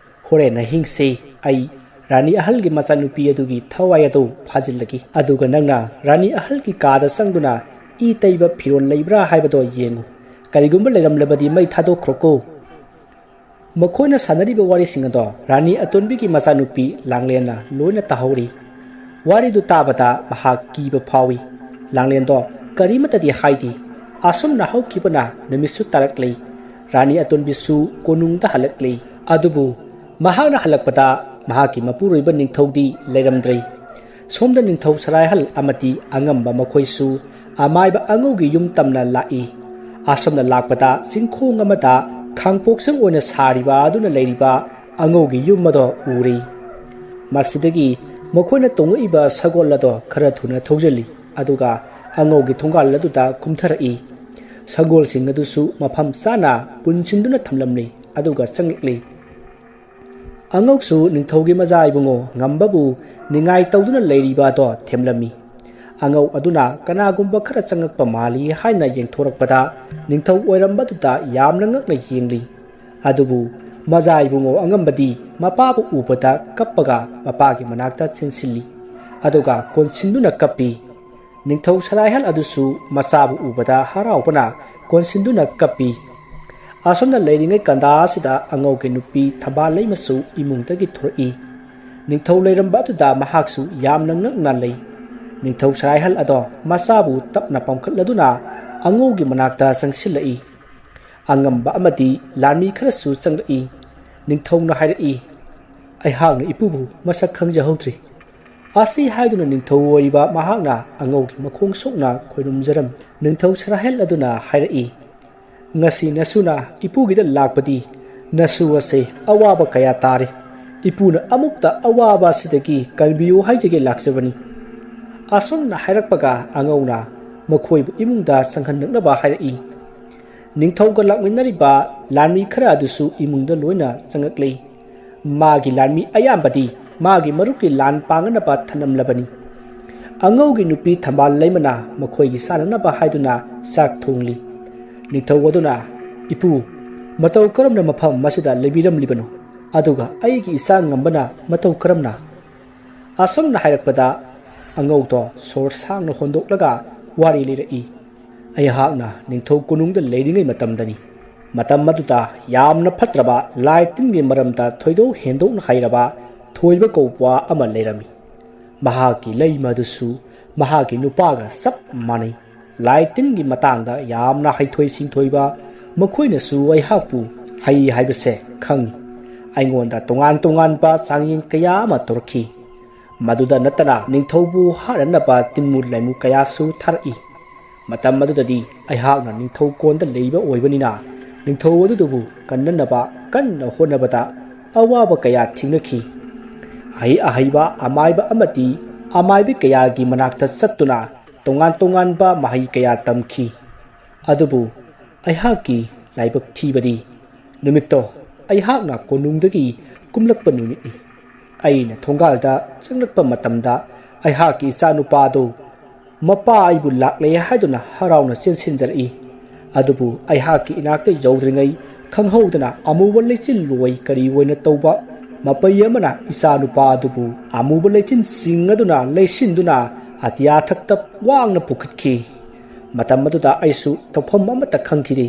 ꯍꯣꯔꯦꯟ ꯑꯍꯤꯡꯁꯦ ꯑꯩ ꯔꯥꯅꯤ ꯑꯍꯜꯒꯤ ꯃꯆꯥꯅꯨꯄꯤ ꯑꯗꯨꯒꯤ ꯊꯋꯥꯏ ꯑꯗꯨ ꯐꯥꯖꯤꯜꯂꯒꯦ꯫ ꯑꯗꯨꯒ ꯅꯪꯅ ꯔꯥꯅꯤ ꯑꯍꯜꯒꯤ ꯀꯥꯗ ꯆꯪꯗꯨꯅ ꯏ ꯇꯩꯕ ꯐꯤꯔꯣꯜ ꯂꯩꯕ꯭ꯔꯥ ꯍꯥꯏꯕꯗꯣ ꯌꯦꯡꯉꯨ꯫ ꯀꯔꯤꯒꯨꯝꯕ ꯂꯩꯔꯝꯂꯕꯗꯤ ꯃꯩ ꯊꯥꯗꯣꯛꯈ꯭ꯔꯣꯀꯣ꯫" ꯃꯈꯣꯏꯅ ꯁꯥꯟꯅꯔꯤꯕ ꯋꯥꯔꯤꯁꯤꯡ ꯑꯗꯣ ꯔꯥꯅꯤ ꯑꯇꯣꯟꯕꯤꯒꯤ ꯃꯆꯥꯅꯨꯄꯤ ꯂꯥꯡꯂꯦꯟꯅ ꯂꯣꯏꯅ ꯇꯥꯍꯧꯔꯤ꯫ ꯋꯥꯔꯤꯗꯨ ꯇꯥꯕꯗ ꯃꯍꯥꯛ ꯀꯤꯕ ꯐꯥꯎꯏ꯫ ꯂꯥꯡꯂꯦꯟꯗꯣ ꯀꯔꯤꯃꯠꯇꯗꯤ ꯍꯥꯏꯗꯦ꯫ ꯑꯁꯨꯝꯅ ꯍꯧꯈꯤꯕꯅ ꯅꯨꯃꯤꯠꯁꯨ ꯇꯥꯔꯛꯂꯤ꯫ ꯔꯥꯅꯤ ꯑꯇꯣꯟꯕꯤꯁꯨ ꯀꯣꯅꯨꯡꯗ ꯍꯜꯂꯛꯂꯤ꯫ ꯑꯗꯨꯕꯨ ꯃꯍꯥꯛꯅ ꯍꯜꯂꯛꯄꯗ ꯃꯍꯥꯛꯀꯤ ꯃꯄꯨꯔꯣꯏꯕ ꯅꯤꯡꯊꯧꯗꯤ ꯂꯩꯔꯝꯗ꯭ꯔꯦ꯫ ꯁꯣꯝꯗ ꯅꯤꯡꯊꯧ ꯁꯔꯥꯏꯍꯜ ꯑꯃꯗꯤ ꯑꯉꯝꯕ ꯃꯈꯣꯏꯁꯨ ꯑꯃꯥꯏꯕ ꯑꯉꯧꯒꯤ ꯌꯨꯝ ꯇꯝꯅ ꯂꯥꯛꯏ꯫ ꯑꯁꯣꯝꯅ ꯂꯥꯛꯄꯗ ꯆꯤꯡꯈꯣꯡ ꯑꯃꯗ ꯈꯥꯡꯄꯣꯛꯁꯪ ꯑꯣꯏꯅ ꯁꯥꯔꯤꯕ ꯑꯗꯨꯅ ꯂꯩꯔꯤꯕ ꯑꯉꯧꯒꯤ ꯌꯨꯝ ꯑꯗꯣ ꯎꯔꯤ꯫ ꯃꯁꯤꯗꯒꯤ ꯃꯈꯣꯏꯅ ꯇꯣꯡꯉꯛꯏꯕ ꯁꯒꯣꯜ ꯑꯗꯣ ꯈꯔ ꯊꯨꯅ ꯊꯧꯖꯤꯜꯂꯤ, ꯑꯗꯨꯒ ꯑꯉꯧꯒꯤ ꯊꯣꯡꯒꯥꯜ ꯑꯗꯨꯗ ꯀꯨꯝꯊꯔꯛꯏ꯫ ꯁꯒꯣꯜꯁꯤꯡ ꯑꯗꯨꯁꯨ ꯃꯐꯝ ꯆꯥꯅ ꯄꯨꯟꯁꯤꯟꯗꯨꯅ ꯊꯝꯂꯝꯂꯤ, ꯑꯗꯨꯒ ꯆꯪꯂꯛꯂꯤ꯫ ꯑꯉꯧꯁꯨ ꯅꯤꯡꯊꯧꯒꯤ ꯃꯖꯥ ꯏꯕꯨꯡꯉꯣ ꯉꯝꯕꯕꯨ ꯅꯤꯡꯉꯥꯏ ꯇꯧꯗꯨꯅ ꯂꯩꯔꯤꯕ ꯑꯗꯣ ꯊꯦꯝꯂꯝꯃꯤ꯫ ꯑꯉꯧ ꯑꯗꯨꯅ ꯀꯅꯥꯒꯨꯝꯕ ꯈꯔ ꯆꯪꯉꯛꯄ ꯃꯥꯜꯂꯤ ꯍꯥꯏꯅ ꯌꯦꯡꯊꯣꯔꯛꯄꯗ ꯅꯤꯡꯊꯧ ꯑꯣꯏꯔꯝꯕꯗꯨꯗ ꯌꯥꯝꯅ ꯉꯛꯅ ꯌꯦꯡꯂꯤ꯫ ꯑꯗꯨꯕꯨ ꯃꯖꯥ ꯏꯕꯨꯡꯉꯣ ꯑꯉꯝꯕꯗꯤ ꯃꯄꯥꯕꯨ ꯎꯕꯗ ꯀꯞꯄꯒ ꯃꯄꯥꯒꯤ ꯃꯅꯥꯛꯇ ꯆꯦꯟꯁꯤꯜꯂꯤ, ꯑꯗꯨꯒ ꯀꯣꯟꯁꯤꯟꯗꯨꯅ ꯀꯞꯄꯤ꯫ ꯅꯤꯡꯊꯧ ꯁꯔꯥꯏꯍꯜ ꯑꯗꯨꯁꯨ ꯃꯆꯥꯕꯨ ꯎꯕꯗ ꯍꯔꯥꯎꯕꯅ ꯀꯣꯟꯁꯤꯟꯗꯨꯅ ꯀꯞꯄꯤ꯫ ꯑꯁꯣꯝꯅ ꯂꯩꯔꯤꯉꯩ ꯀꯟꯗꯥ ꯑꯁꯤꯗ ꯑꯉꯧꯒꯤ ꯅꯨꯄꯤ ꯊꯝꯕꯥꯜ ꯂꯩꯃꯁꯨ ꯏꯃꯨꯡꯗꯒꯤ ꯊꯣꯔꯛꯏ꯫ ꯅꯤꯡꯊꯧ ꯂꯩꯔꯝꯕ ꯑꯗꯨꯗ ꯃꯍꯥꯛꯁꯨ ꯌꯥꯝꯅ ꯉꯛꯅ ꯂꯩ꯫ ꯅꯤꯡꯊꯧ ꯁꯔꯥꯏꯍꯜ ꯑꯗꯣ ꯃꯆꯥꯕꯨ ꯇꯞꯅ ꯄꯝꯈꯠꯂꯗꯨꯅ ꯑꯉꯧꯒꯤ ꯃꯅꯥꯛꯇ ꯆꯪꯁꯤꯜꯂꯛꯏ꯫ ꯑꯉꯝꯕ ꯑꯃꯗꯤ ꯂꯥꯟꯃꯤ ꯈꯔꯁꯨ ꯆꯪꯂꯛꯏ꯫ ꯅꯤꯡꯊꯧꯅ ꯍꯥꯏꯔꯛꯏ, "ꯑꯩꯍꯥꯛꯅ ꯏꯄꯨꯕꯨ ꯃꯁꯛ ꯈꯪꯖꯍꯧꯗ꯭ꯔꯤ꯫" ꯑꯁꯤ ꯍꯥꯏꯗꯨꯅ ꯅꯤꯡꯊꯧ ꯑꯣꯏꯔꯤꯕ ꯃꯍꯥꯛꯅ ꯑꯉꯧꯒꯤ ꯃꯈꯣꯡ ꯁꯣꯛꯅ ꯈꯣꯏꯔꯨꯝꯖꯔꯝꯃꯤ꯫ ꯅꯤꯡꯊꯧ ꯁꯔꯥꯍꯦꯜ ꯑꯗꯨꯅ ꯍꯥꯏꯔꯛꯏ, "ꯉꯁꯤ ꯅꯁꯨꯅ ꯏꯄꯨꯒꯤꯗ ꯂꯥꯛꯄꯗꯤ ꯅꯁꯨ ꯑꯁꯦ ꯑꯋꯥꯕ ꯀꯌꯥ ꯇꯥꯔꯦ꯫ ꯏꯄꯨꯅ ꯑꯃꯨꯛꯇ ꯑꯋꯥꯕ ꯑꯁꯤꯗꯒꯤ ꯀꯟꯕꯤꯌꯨ ꯍꯥꯏꯖꯒꯦ ꯂꯥꯛꯆꯕꯅꯤ꯫" ꯑꯁꯨꯝꯅ ꯍꯥꯏꯔꯛꯄꯒ ꯑꯉꯧꯅ ꯃꯈꯣꯏꯕꯨ ꯏꯃꯨꯡꯗ ꯆꯪꯍꯟꯅꯛꯅꯕ ꯍꯥꯏꯔꯛꯏ꯫ ꯅꯤꯡꯊꯧꯒ ꯂꯥꯛꯃꯤꯟꯅꯔꯤꯕ ꯂꯥꯟꯃꯤ ꯈꯔ ꯑꯗꯨꯁꯨ ꯏꯃꯨꯡꯗ ꯂꯣꯏꯅ ꯆꯪꯉꯛꯂꯤ꯫ ꯃꯥꯒꯤ ꯂꯥꯟꯃꯤ ꯑꯌꯥꯝꯕꯗꯤ ꯃꯥꯒꯤ ꯃꯔꯨꯞꯀꯤ ꯂꯥꯟ ꯄꯥꯡꯅꯅꯕ ꯊꯅꯝꯂꯕꯅꯤ꯫ ꯑꯉꯧꯒꯤ ꯅꯨꯄꯤ ꯊꯝꯕꯥꯜ ꯂꯩꯃꯅ ꯃꯈꯣꯏꯒꯤ ꯆꯥꯅꯅꯕ ꯍꯥꯏꯗꯨꯅ ꯆꯥꯛ ꯊꯣꯡꯂꯤ꯫ ꯅꯤꯡꯊꯧ ꯑꯗꯨꯅ, "ꯏꯄꯨ, ꯃꯇꯧ ꯀꯔꯝꯅ ꯃꯐꯝ ꯑꯁꯤꯗ ꯂꯩꯕꯤꯔꯝꯂꯤꯕꯅꯣ? ꯑꯗꯨꯒ ꯑꯩꯒꯤ ꯏꯆꯥ ꯉꯝꯕꯅ ꯃꯇꯧ ꯀꯔꯝꯅ? ꯑꯁꯨꯝꯅ ꯍꯥꯏꯔꯛꯄꯗ ꯑꯉꯧꯗꯣ ꯁꯣꯔ ꯁꯥꯡꯅ ꯍꯣꯟꯗꯣꯛꯂꯒ ꯋꯥꯔꯤ ꯂꯤꯔꯛꯏ꯫ ꯑꯩꯍꯥꯛꯅ ꯅꯤꯡꯊꯧ ꯀꯣꯅꯨꯡꯗ ꯂꯩꯔꯤꯉꯩ ꯃꯇꯝꯗꯅꯤ꯫ ꯃꯇꯝ ꯑꯗꯨꯗ ꯌꯥꯝꯅ ꯐꯠꯇ꯭ꯔꯕ ꯂꯥꯏ ꯇꯤꯟꯒꯤ ꯃꯔꯝꯗ ꯊꯣꯏꯗꯣꯛ ꯍꯦꯟꯗꯣꯛꯅ ꯍꯩꯔꯕ ꯊꯣꯏꯕ ꯀꯧꯕ ꯑꯃ ꯂꯩꯔꯝꯃꯤ꯫ ꯃꯍꯥꯛꯀꯤ ꯂꯩꯃ ꯑꯗꯨꯁꯨ ꯃꯍꯥꯛꯀꯤ ꯅꯨꯄꯥꯒ ꯆꯞ ꯃꯥꯟꯅꯩ꯫ ꯂꯥꯏ ꯇꯤꯟꯒꯤ ꯃꯇꯥꯡꯗ ꯌꯥꯝꯅ ꯍꯩꯊꯣꯏ ꯁꯤꯡꯊꯣꯏꯕ ꯃꯈꯣꯏꯅꯁꯨ ꯑꯩꯍꯥꯛꯄꯨ ꯍꯩ ꯍꯥꯏꯕꯁꯦ ꯈꯪꯏ꯫ ꯑꯩꯉꯣꯟꯗ ꯇꯣꯉꯥꯟ ꯇꯣꯉꯥꯟꯕ ꯆꯥꯡꯌꯦꯡ ꯀꯌꯥ ꯑꯃ ꯇꯧꯔꯛꯈꯤ꯫ ꯃꯗꯨꯗ ꯅꯠꯇꯅ ꯅꯤꯡꯊꯧꯕꯨ ꯍꯥꯠꯍꯟꯅꯕ ꯇꯤꯟꯃꯨ ꯂꯥꯏꯃꯨ ꯀꯌꯥꯁꯨ ꯊꯥꯔꯛꯏ꯫ ꯃꯇꯝ ꯑꯗꯨꯗꯗꯤ ꯑꯩꯍꯥꯛꯅ ꯅꯤꯡꯊꯧ ꯀꯣꯟꯗ ꯂꯩꯕ ꯑꯣꯏꯕꯅꯤꯅ ꯅꯤꯡꯊꯧ ꯑꯗꯨꯗꯕꯨ ꯀꯟꯅꯅꯕ ꯀꯟꯅ ꯍꯣꯠꯅꯕꯗ ꯑꯋꯥꯕ ꯀꯌꯥ ꯊꯦꯡꯅꯈꯤ꯫ ꯑꯍꯩ ꯑꯍꯩꯕ ꯑꯃꯥꯏꯕ ꯑꯃꯗꯤ ꯑꯃꯥꯏꯕꯤ ꯀꯌꯥꯒꯤ ꯃꯅꯥꯛꯇ ꯆꯠꯇꯨꯅ ꯇꯣꯉꯥꯟ ꯇꯣꯉꯥꯟꯕ ꯃꯍꯩ ꯀꯌꯥ ꯇꯝꯈꯤ꯫ ꯑꯗꯨꯕꯨ ꯑꯩꯍꯥꯛꯀꯤ ꯂꯥꯏꯕꯛ ꯊꯤꯕꯗꯤ ꯅꯨꯃꯤꯠꯇꯣ ꯑꯩꯍꯥꯛꯅ ꯀꯣꯅꯨꯡꯗꯒꯤ ꯀꯨꯝꯂꯛꯄ ꯅꯨꯃꯤꯠꯅꯤ꯫ ꯑꯩꯅ ꯊꯣꯡꯒꯥꯜꯗ ꯆꯪꯂꯛꯄ ꯃꯇꯝꯗ ꯑꯩꯍꯥꯛꯀꯤ ꯏꯆꯥꯅꯨꯄꯥꯗꯨ ꯃꯄꯥ ꯑꯩꯕꯨ ꯂꯥꯛꯂꯦ ꯍꯥꯏꯗꯨꯅ ꯍꯔꯥꯎꯅ ꯆꯦꯟꯁꯤꯟꯖꯔꯛꯏ꯫ ꯑꯗꯨꯕꯨ ꯑꯩꯍꯥꯛꯀꯤ ꯏꯅꯥꯛꯇ ꯌꯧꯗ꯭ꯔꯤꯉꯩ ꯈꯪꯍꯧꯗꯅ ꯑꯃꯨꯕ ꯂꯩꯆꯤꯜ ꯂꯣꯏ ꯀꯔꯤ ꯑꯣꯏꯅ ꯇꯧꯕ ꯃꯄꯩ ꯑꯃꯅ ꯏꯆꯥꯅꯨꯄꯥ ꯑꯗꯨꯕꯨ ꯑꯃꯨꯕ ꯂꯩꯆꯤꯟ ꯆꯤꯡ ꯑꯗꯨꯅ ꯂꯩꯁꯤꯟꯗꯨꯅ ꯑꯇꯤꯌꯥ ꯊꯛꯇ ꯋꯥꯡꯅ ꯄꯨꯈꯠꯈꯤ꯫ ꯃꯇꯝ ꯑꯗꯨꯗ ꯑꯩꯁꯨ ꯇꯧꯐꯝ ꯑꯃꯠꯇ ꯈꯪꯈꯤꯗꯦ꯫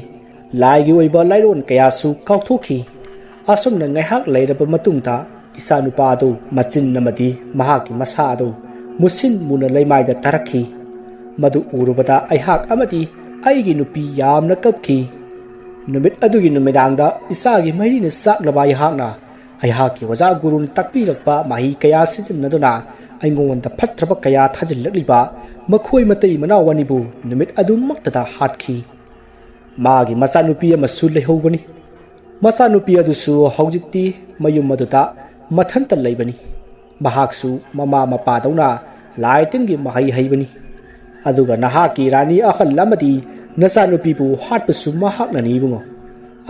ꯂꯥꯏꯒꯤ ꯑꯣꯏꯕ ꯂꯥꯏꯔꯣꯟ ꯀꯌꯥꯁꯨ ꯀꯥꯎꯊꯣꯛꯈꯤ꯫ ꯑꯁꯨꯝꯅ ꯉꯥꯏꯍꯥꯛ ꯂꯩꯔꯕ ꯃꯇꯨꯡꯗ ꯏꯆꯥꯅꯨꯄꯥ ꯑꯗꯨ ꯃꯆꯤꯟ ꯑꯃꯗꯤ ꯃꯍꯥꯛꯀꯤ ꯃꯁꯥ ꯑꯗꯨ ꯃꯨꯁꯤꯟ ꯃꯨꯅ ꯂꯩꯃꯥꯏꯗ ꯇꯥꯔꯛꯈꯤ꯫ ꯃꯗꯨ ꯎꯔꯨꯕꯗ ꯑꯩꯍꯥꯛ ꯑꯃꯗꯤ ꯑꯩꯒꯤ ꯅꯨꯄꯤ ꯌꯥꯝꯅ ꯀꯞꯈꯤ꯫ ꯅꯨꯃꯤꯠ ꯑꯗꯨꯒꯤ ꯅꯨꯃꯤꯗꯥꯡꯗ ꯏꯆꯥꯒꯤ ꯃꯩꯔꯤꯅ ꯆꯥꯛꯂꯕ ꯑꯩꯍꯥꯛꯅ ꯑꯩꯍꯥꯛꯀꯤ ꯑꯣꯖꯥ ꯒꯨꯔꯨꯅ ꯇꯥꯛꯄꯤꯔꯛꯄ ꯃꯍꯩ ꯀꯌꯥ ꯁꯤꯖꯤꯟꯅꯗꯨꯅ ꯑꯩꯉꯣꯟꯗ ꯐꯠꯇ꯭ꯔꯕ ꯀꯌꯥ ꯊꯥꯖꯤꯜꯂꯛꯂꯤꯕ ꯃꯈꯣꯏ ꯃꯇꯩ ꯃꯅꯥꯎ ꯑꯅꯤꯕꯨ ꯅꯨꯃꯤꯠ ꯑꯗꯨꯃꯛꯇꯗ ꯍꯥꯠꯈꯤ꯫ ꯃꯥꯒꯤ ꯃꯆꯥꯅꯨꯄꯤ ꯑꯃꯁꯨ ꯂꯩꯍꯧꯕꯅꯤ꯫ ꯃꯆꯥꯅꯨꯄꯤ ꯑꯗꯨꯁꯨ ꯍꯧꯖꯤꯛꯇꯤ ꯃꯌꯨꯝ ꯑꯗꯨꯗ ꯃꯊꯟꯇ ꯂꯩꯕꯅꯤ꯫ ꯃꯍꯥꯛꯁꯨ ꯃꯃꯥ ꯃꯄꯥꯗꯧꯅ ꯂꯥꯏ ꯇꯤꯟꯒꯤ ꯃꯍꯩ ꯍꯩꯕꯅꯤ꯫ ꯑꯗꯨꯒ ꯅꯍꯥꯛꯀꯤ ꯔꯥꯅꯤ ꯑꯍꯜ ꯑꯃꯗꯤ ꯅꯆꯥꯅꯨꯄꯤꯕꯨ ꯍꯥꯠꯄꯁꯨ ꯃꯍꯥꯛꯅꯅꯤ ꯏꯕꯨꯡꯉꯣ꯫